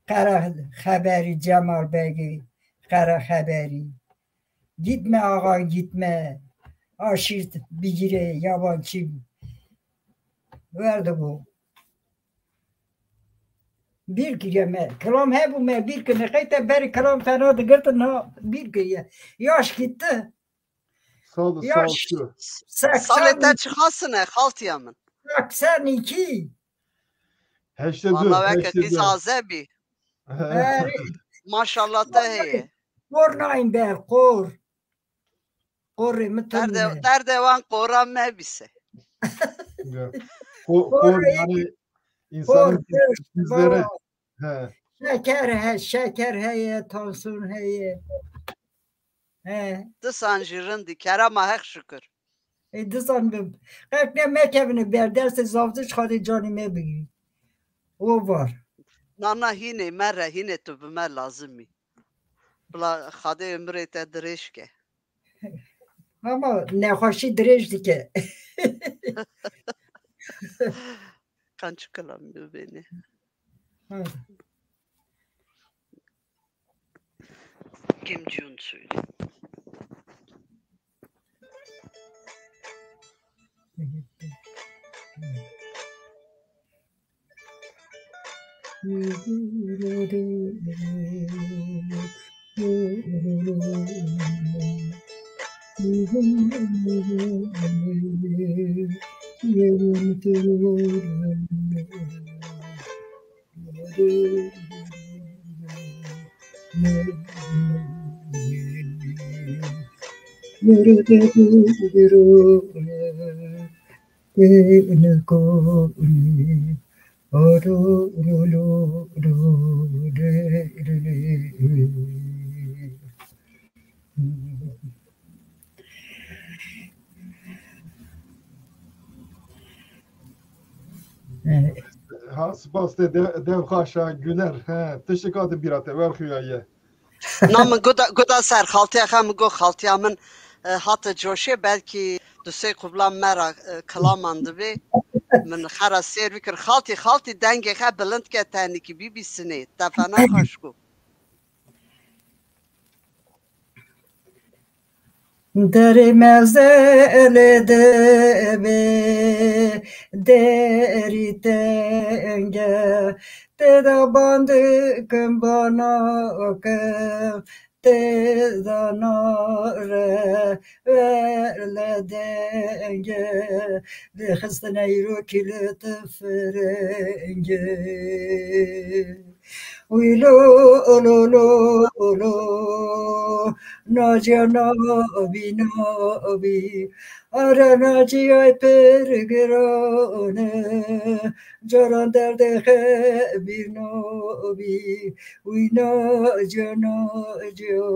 qere xeberî, Cemal Begê qere xeberî. Gitme ağa gitme, aşîrt bigire yabancı. Ver digo. Bîr kiriye me. Kilam hebû me bîr kirine. Qey te berî kilam fena digirtin ha bîr kiriye. Yaş gitti. Sağ ol, sağ ol. Yaş seksen. Salê te çi xasine, xaltiya min? Seksen iki. Heştê du, Valla weke heştê du. Qîz aze bî. He. Maşallah te heye. Kor nayên ber, kor. Qorê min Derdê, tune. Derdê wan qoran mebîse. Ya. Qo-, qor, yani insanın bizlere, he. Şeker he, şeker heye, tansiyon heye. He. Disan jî rindî, kerema Heq şükür. E, disan bi-, qek ne mekevine ber, dersê zavdiş xadê canê me bigirî. O var. Na, na, hînê me re, hînê tu bi me lazim î. Bila Xadê ömrê te dirêj ke. Ama nexweşî dirêj dike. Kan çi kilam bibêne. Ha. Kim Jong söyle. Ha, spas te, de-, dev xaşa Güler. He, tiştek hate bîra te, wer xuya ye. Na min guda, guda ser xaltiya xe, min got xaltiya min, e, hate coşê, belkî du sê qubla me ra, e, kilaman dibê. Min xera sêr bikir. Xaltî, xaltî dengê xe bilind ke tenîkî bîbî sinê. Te fena xweş got. Derê mezelê dibê derî tenge, tê de bandikim bana kim, tê de nare ver le denge, dixistine îro kî li tifirenge. Wî lo, lo, lo, lo, naciya nabî, nabî. Ara naciyay pir giran e, caran derdê xebîr nabî. Wî naciya, naciya,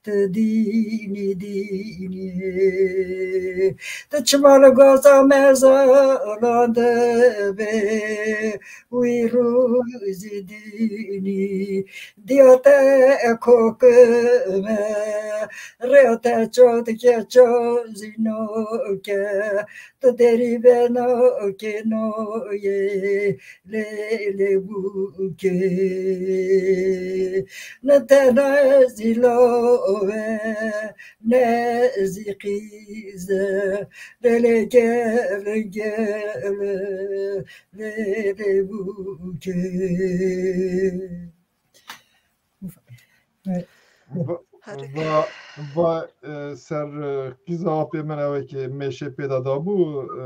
tu dînî, dînî. Tu çima li gaza me zalan dibê, wî rûzî dî Diya te kokime, rêya te ço dike ço zînoke, tu derî beno kênoyê lê lê bûke. Ne te ne zîlove, ne zî qîze, lê lê gele gele, lê lê bûke. Va, va, va, e, ser, e, qîza apê min ew ê ki mêşê pê de dabû, e,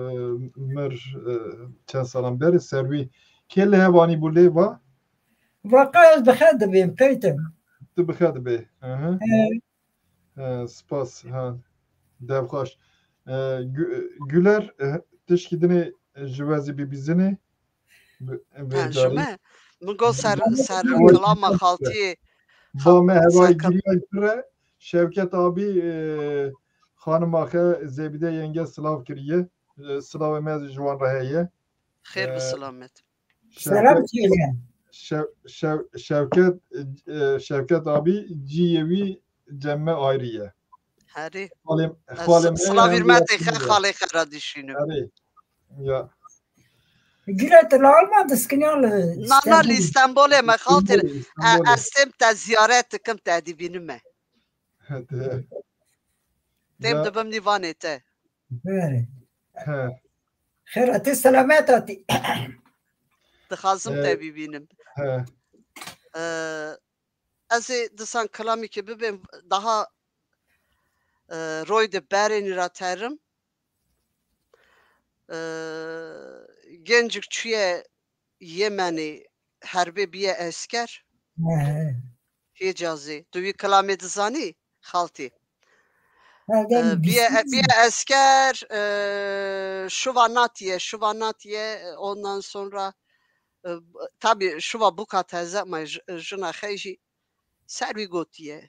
mir, e, çend salan berê ser wî kê li hev anî bû lê va? Va qey ez bi xe dibêm, qeytem. Tu bi xe dibê. Hı hı. He. E, spas. Ha. Dev xweş. E, Gü-, Güler, e, tişkî dinê ji we zî bibîzinê. Bi, Ha, ji bêcarî. me? Min got ser, ser Ew kilama xaltiyê. Va me hevayî giriyay pir e. Şevket abî, e, xanima xe Zebîde yenge silav kiriye. E, silavê me ji wan re heye. Xêr bi E, silamet. Selam Şevket, söyle. Şev-, Şev-, Şevket, e, Şevket abî ciyê wî cemme ayrı ye. Herê. Xalê, Ez xalê me silavî yanî rmetê xe, yakın ye. Xalê xe ra dişînim. Herê. Ya. Güle, tu li Alman diskiniyan li Na, na, li Stenbolê? Stenbolê me xaltê. Stenbolê, E, Stenbolê. Ez têm te ziyaret dikim, te dibînim me. Hadi. Têm Ya. dibim nîvanê te. Bere. He. Xêr hatî, selamet hatî. Dixwazim E, te bibînim. He. E, ez ê disan kilamekê bibêm, daha, e, roy de berênî ra terim. E, gencik çûye Yemenê, herbê biye esker. He, he. Hicazê. Tu wî kilamê dizanî? Xaltî. Herden E, biye, bîst biye esker, e, şuva natiye, şuva natiye, e, ondan sonra, e, tabi şuva buka teze, ma j-, jina xey jî ser wî gotiye.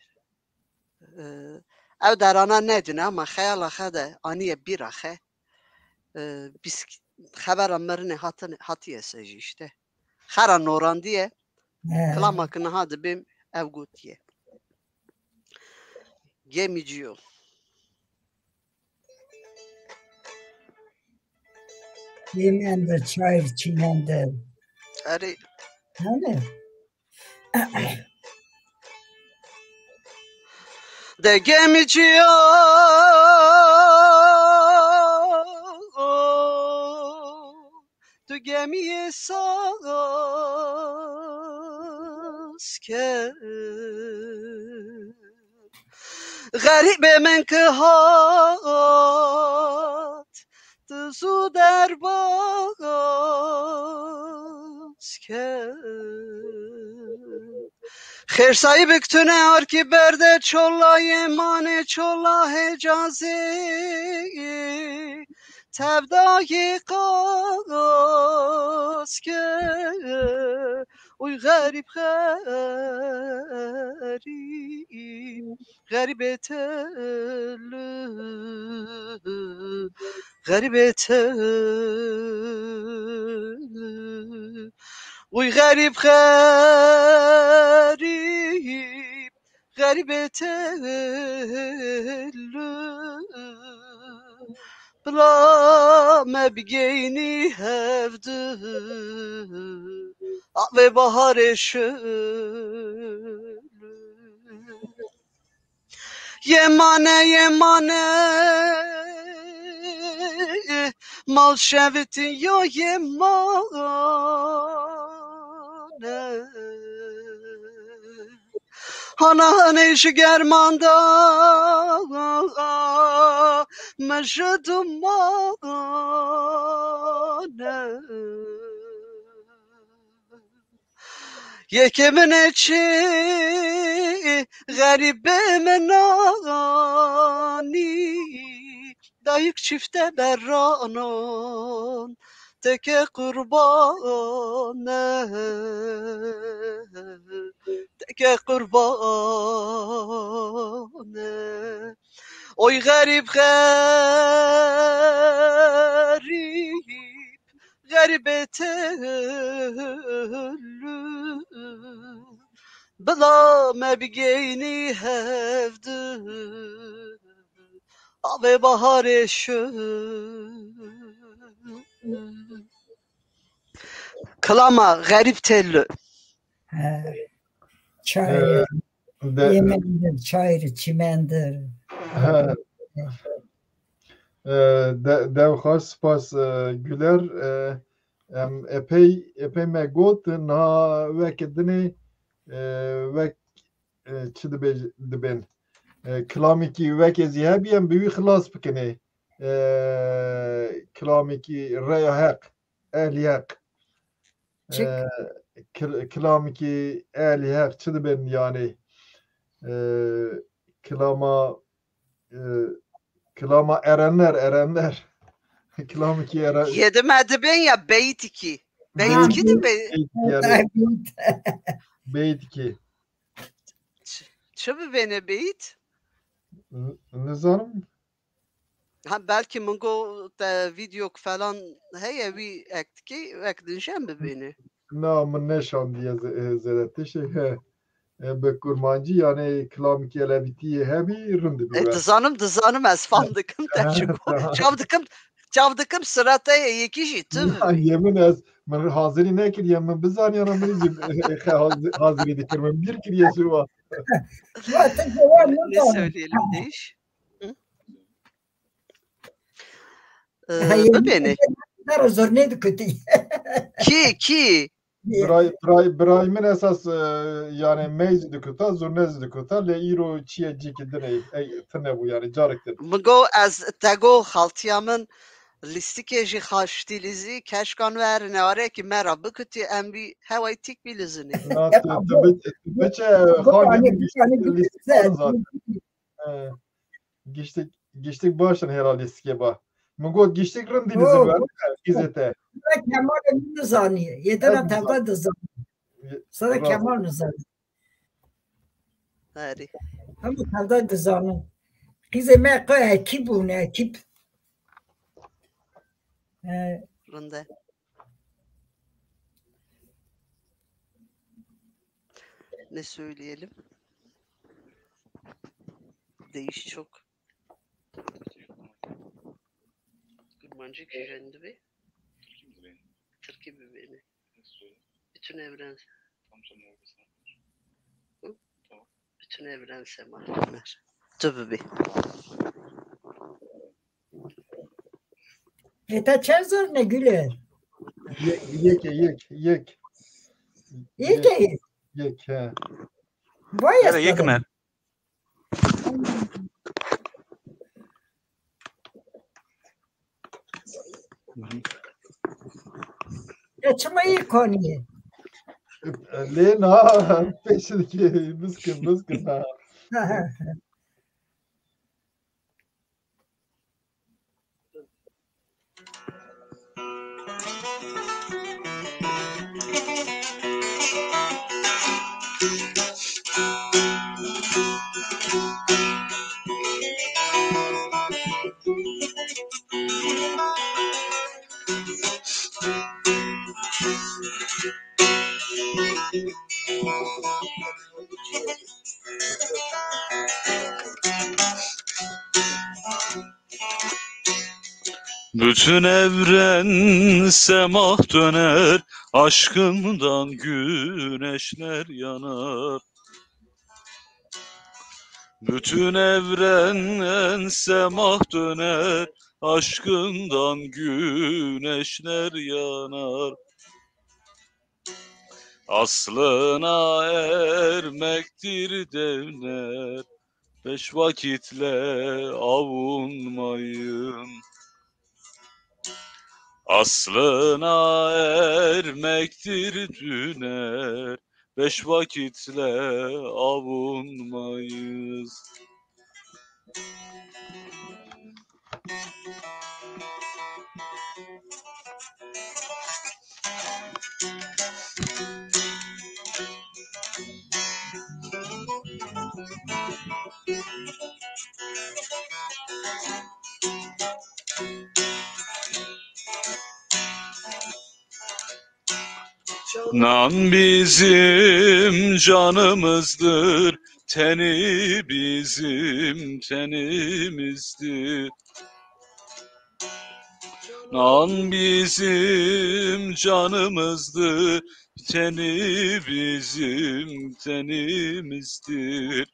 E, ew derana nedine ama xeyala xe de aniye bîra xe. E, bîsk-, xebera mirinê hatine, hatiye se jî işte. Xera norandiye, He. kilama ki niha dibêm ev gotiye. Gemîciyo. Yemende, çayır çimende. Erê. Hani? De gemiciyo, tu gemiyê saz ker. Xerîbê min ki hat, tu zû derbas ker. Xêrsayî bik tune arkî berde çolayê manê çola hecazê. Tevdayê qas ker. Uy xerîb, xerîb. Xerîbê te li, xerîbê te li. Uy xerîb, xerîb, xerîbê te li. Bila me bigeynî hevdi, avê baharê şil. Yemane, yemane, mal şevitin yo yemane. Hana hanê ji germanda, me ji dumane. Yekê min ê çi, xerîbê min nanî, dayik çifte beranan, teke qurbane, teke qurbane. Oy xerîb, xerîb, xerîbê te li. Bila me bigeynî hevdu avê baharê şu. Kilama Xerîb Tellu. He. Çayır, Ee, de- yemendir, çayır, çimendir. He. Ee, de-, dev xweş, spas, e, Güler. E, em epey, epey me got, niha weke dinê, e, wek, e, çi dibê-, dibên? E, kilamekî weke zî hebî, em bi wî xilas bikinê. E, kilamekî reya heq, ehlî heq. Çik? E, kil-, kilamekî ehlî heq çi dibên, yanî? E, kilama, e, kilama erenler, erenler. Kilamekî eren- Yê di me dibên ya beytikî. Ha, Beytikî de beyt. Beyt, yani. Beyt. Beytikî. Ç-, çi bibêne beyt? N-, nizanim. Ha, belkî min got te vîdeo falan heye, wî ek dikî, ek din jî em bibêne. Na, min neşandiye ze-, e, zêde tiştê. He. E, bi kurmancî, yani, kilamekî elewîtî hebî, rind dibî E, we. Dizanim, dizanim, ez fam dikim te çi got. Çav dikim, çav dikim, sira te ye, yekî jî tu. Na, yemin ez, min hazirî nekiriye, min bizaniya min jî, e, e, hazirî dikir, min bîr kiriye şiwa. Ne söyleyelim değiş? Hı? Ee, Hayır, bibêne. Zor ne dikutî? Kî, kî? Biray, biray, biray min esas, e, yani meyz dikuta, zurne zî dikuta, lê îro çiye cîkî dinê, ey, tine bû yani, carek din. Min got ez te got xaltiya min lîstikê jî xaştî lîzî, keşkan we her newarekî me ra bikutî, em bî heway tîk bî lizinê. Na, tu, tu bi-, tu biçe xan lîstik zaten. He. Giştik, giştik baş in hêra lîstikê ba. Min got giştik rind dî lizin ver, qîzê te. Sira Kemal nizanî. Yê dina tevda dizanî. Sira Kemal nizanî. Herî. Hemû tevda dizanî. Qîzê me qe ekîb bûne, ekîb. He. Rinde. Ne söyleyelim? Değiş çok. Kurmancı güvendi ve Türkiye bibêne. Bütün evren. Hı? Bütün evren sema. Tu bibî. Heta çend zor ne Güler? Yek, yek, yek, yek. Yek, yek. Yek, he. Vay. Yek me. Ya çima yê koniyê? Lê na, pêşidikê, bizkin, bizkin, ha. Bütün evren semah döner, aşkımdan güneşler yanar. Bütün evren semah döner, aşkımdan güneşler yanar. Aslına ermektir devler, beş vakitle avunmayın. Aslına ermektir düner, beş vakitle avunmayız. Nan bizim canımızdır, teni bizim tenimizdir. Nan bizim canımızdır, teni bizim tenimizdir.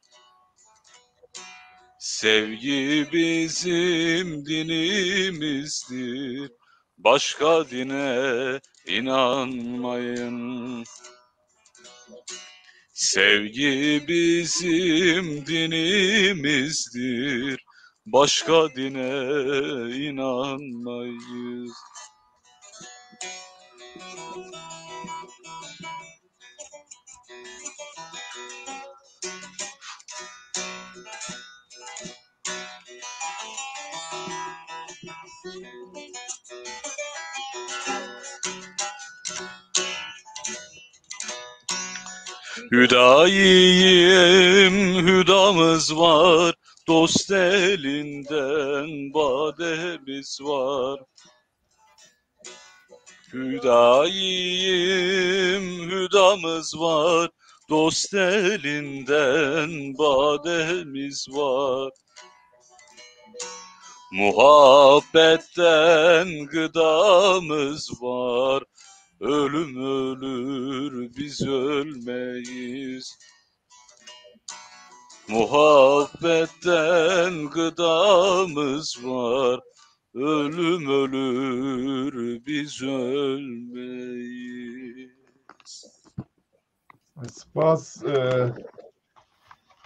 Sevgi bizim dinimizdir, başka dine inanmayın. Sevgi bizim dinimizdir, başka dine inanmayız. Hüdayiyim, hüdamız var, dost elinden bademiz var. Hüdayiyim, hüdamız var, dost elinden bademiz var. Muhabbetten gıdamız var, ölüm ölür biz ölmeyiz. Muhabbetten gıdamız var, ölüm ölür biz ölmeyiz. Spas, e,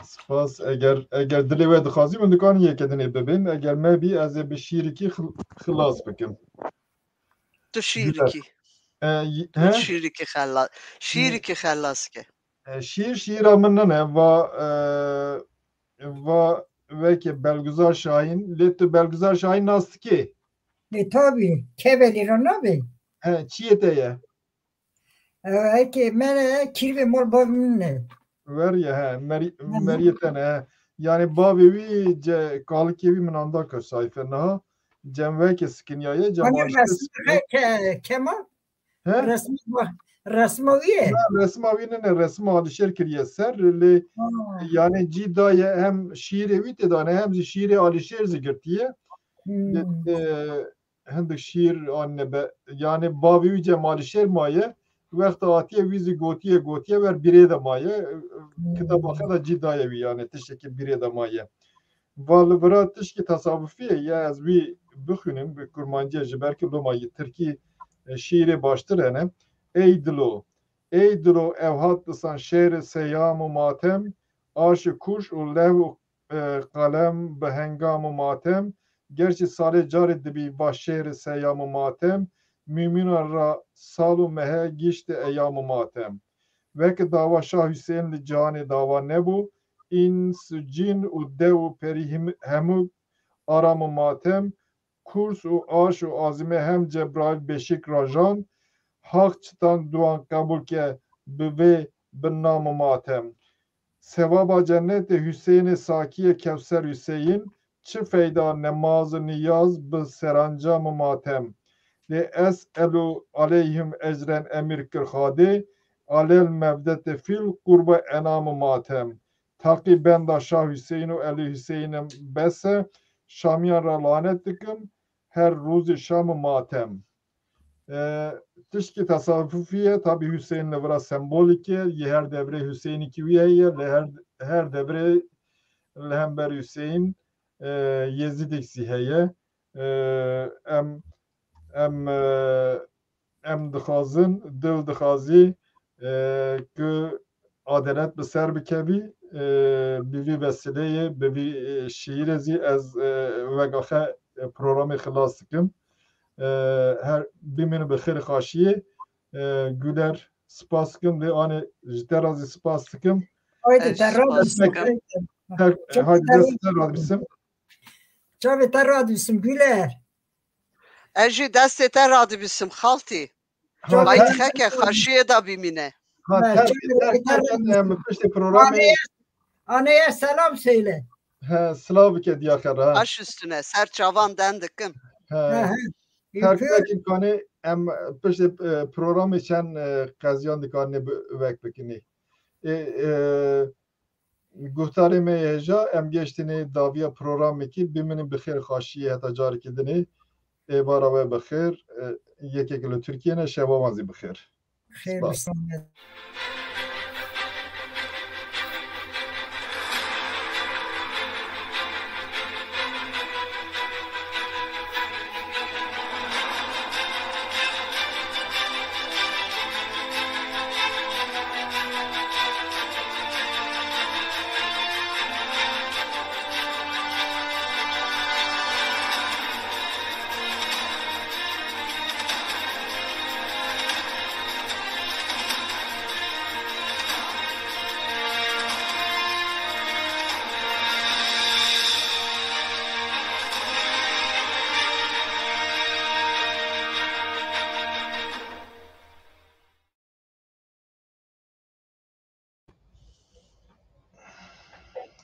spas. Eger, eger dilê we dixwazî, hûn dikarin yekê dinê bibin. Eger me bî, ez ê bi şîrikî xil-, xilas bikim. Tu şîrikî. E, y-, Tu he? şîrikî xela-, şîrikî xelas ke. E, şîr, şîra min nine. Va, e, va weke Belguzar Şahin. Lê tu Belguzar Şahin nas dikê? Lê tabî, kevelî re nabê. He, çiyê te ye? E, eke me ne, kîrvê mol bav min ne. Ver ye, he, meri-, Hı hı. meriyê te ne, he. Yani bavê wî ce, kalikê wî min anda kir sayfe niha. Cem weke sikiniyaye, cem Hani alişte resmi sikiniye. Ke-, Kemal? He? Resmi ba-, resma wî ye? Na, resma wî nine, resma Alişêr kiriye ser, lê Ha. yani cî daye hem şîrê wî tê dane, hem jî şîrê Alişêr zî girtiye. Hmm. E, hindik şîr anine be, yani bavê wî Cem Alişêr maye, wexta hatiye wî zî gotiye, gotiye wer bîrê de maye, Hmm. kitaba xwe de cî daye wî, yani tiştekî bîrê de maye. Va li vira tişkî tesawufî ye, ya ez wî bixwînim bi kurmancî, ji ber ku loma yî tirkî, e, şîrê baştir hene. Ey dilo, ey dilo, ew hat disan şêrê seyam û matem, aşi kuş û lehw û, e, qelem bi hengam û matem, gerçî salê carê dibî va şêrê seyam û matem, mûmînan ra sal û mehe giştê eyam û matem. Weke dawa Şah Huseyîn li cihanê dawa nebû, îns û cîn û dew û perî him-, hemû aram û matem, kurs û aş û azîme hem Cebraîl beşîk rajan, Haq çitan duan qebûl ke bi vê bi nam û matem. Sevaba cennetê Huseyînê Sakiyê Kewser Huseyîn, çi feyda nemaz û niyaz bi serancam û matem. Lê es'elu aleyhim ecren emîr kir Xadê, alel mevdetê fîl qurba enam û matem. Taqî benda Şah Huseyîn û Elî Huseyîn im bes e, Şamiyan ra lanet dikim, her rûzê şam û matem. E, tişkî tesawufî ye, tabî Huseyîn li vira sembolîk e, yê her devrê Huseyînîkî wî heye, li her, her devrê li hember Huseyîn, e, Yezîdek zî heye. E, em, em, e, em dixwazin, dil dixwazî, e, ku adelet bi ser bikevî, e, bi vî vesileyê, bi vî, e, şiîrê zî ez, e, vegaxe, e, programê xilas dikim. E, her bimînin bi xêr xaşiyê. E, Güler, spas dikim, lê anê ji te re zî spas dikim. Haydi, Ez te spas razî dikim. Her, Çok haydi güzel. Dest te radibîsim. Çavê te radibîsim, Güler. Ez jî destê te radibîsim, xaltî. Ha, Ay ter-, xeke, xaşiyê de bimîne. Ha, ha, ter-, ter-, ter-, ter-, em piştî programê Aneye selam söyle. He, silav bike diyaxe re, ha. Baş üstüne, ser çavan den dikim. He. He, he. Terk nekin kanê, em piştê e, programê çend e, qeziyan dikarinê bi wek bikinê. Ê, e, guhdarê me hêja em geştinê daviya programekî bimînin bi xêr xaşiyê heta carekî dinê. Êvara we bi xêr. E, yekek li Tirkiye ne, şeva wan zî bi xêr. Xêr Spas. bi selamet.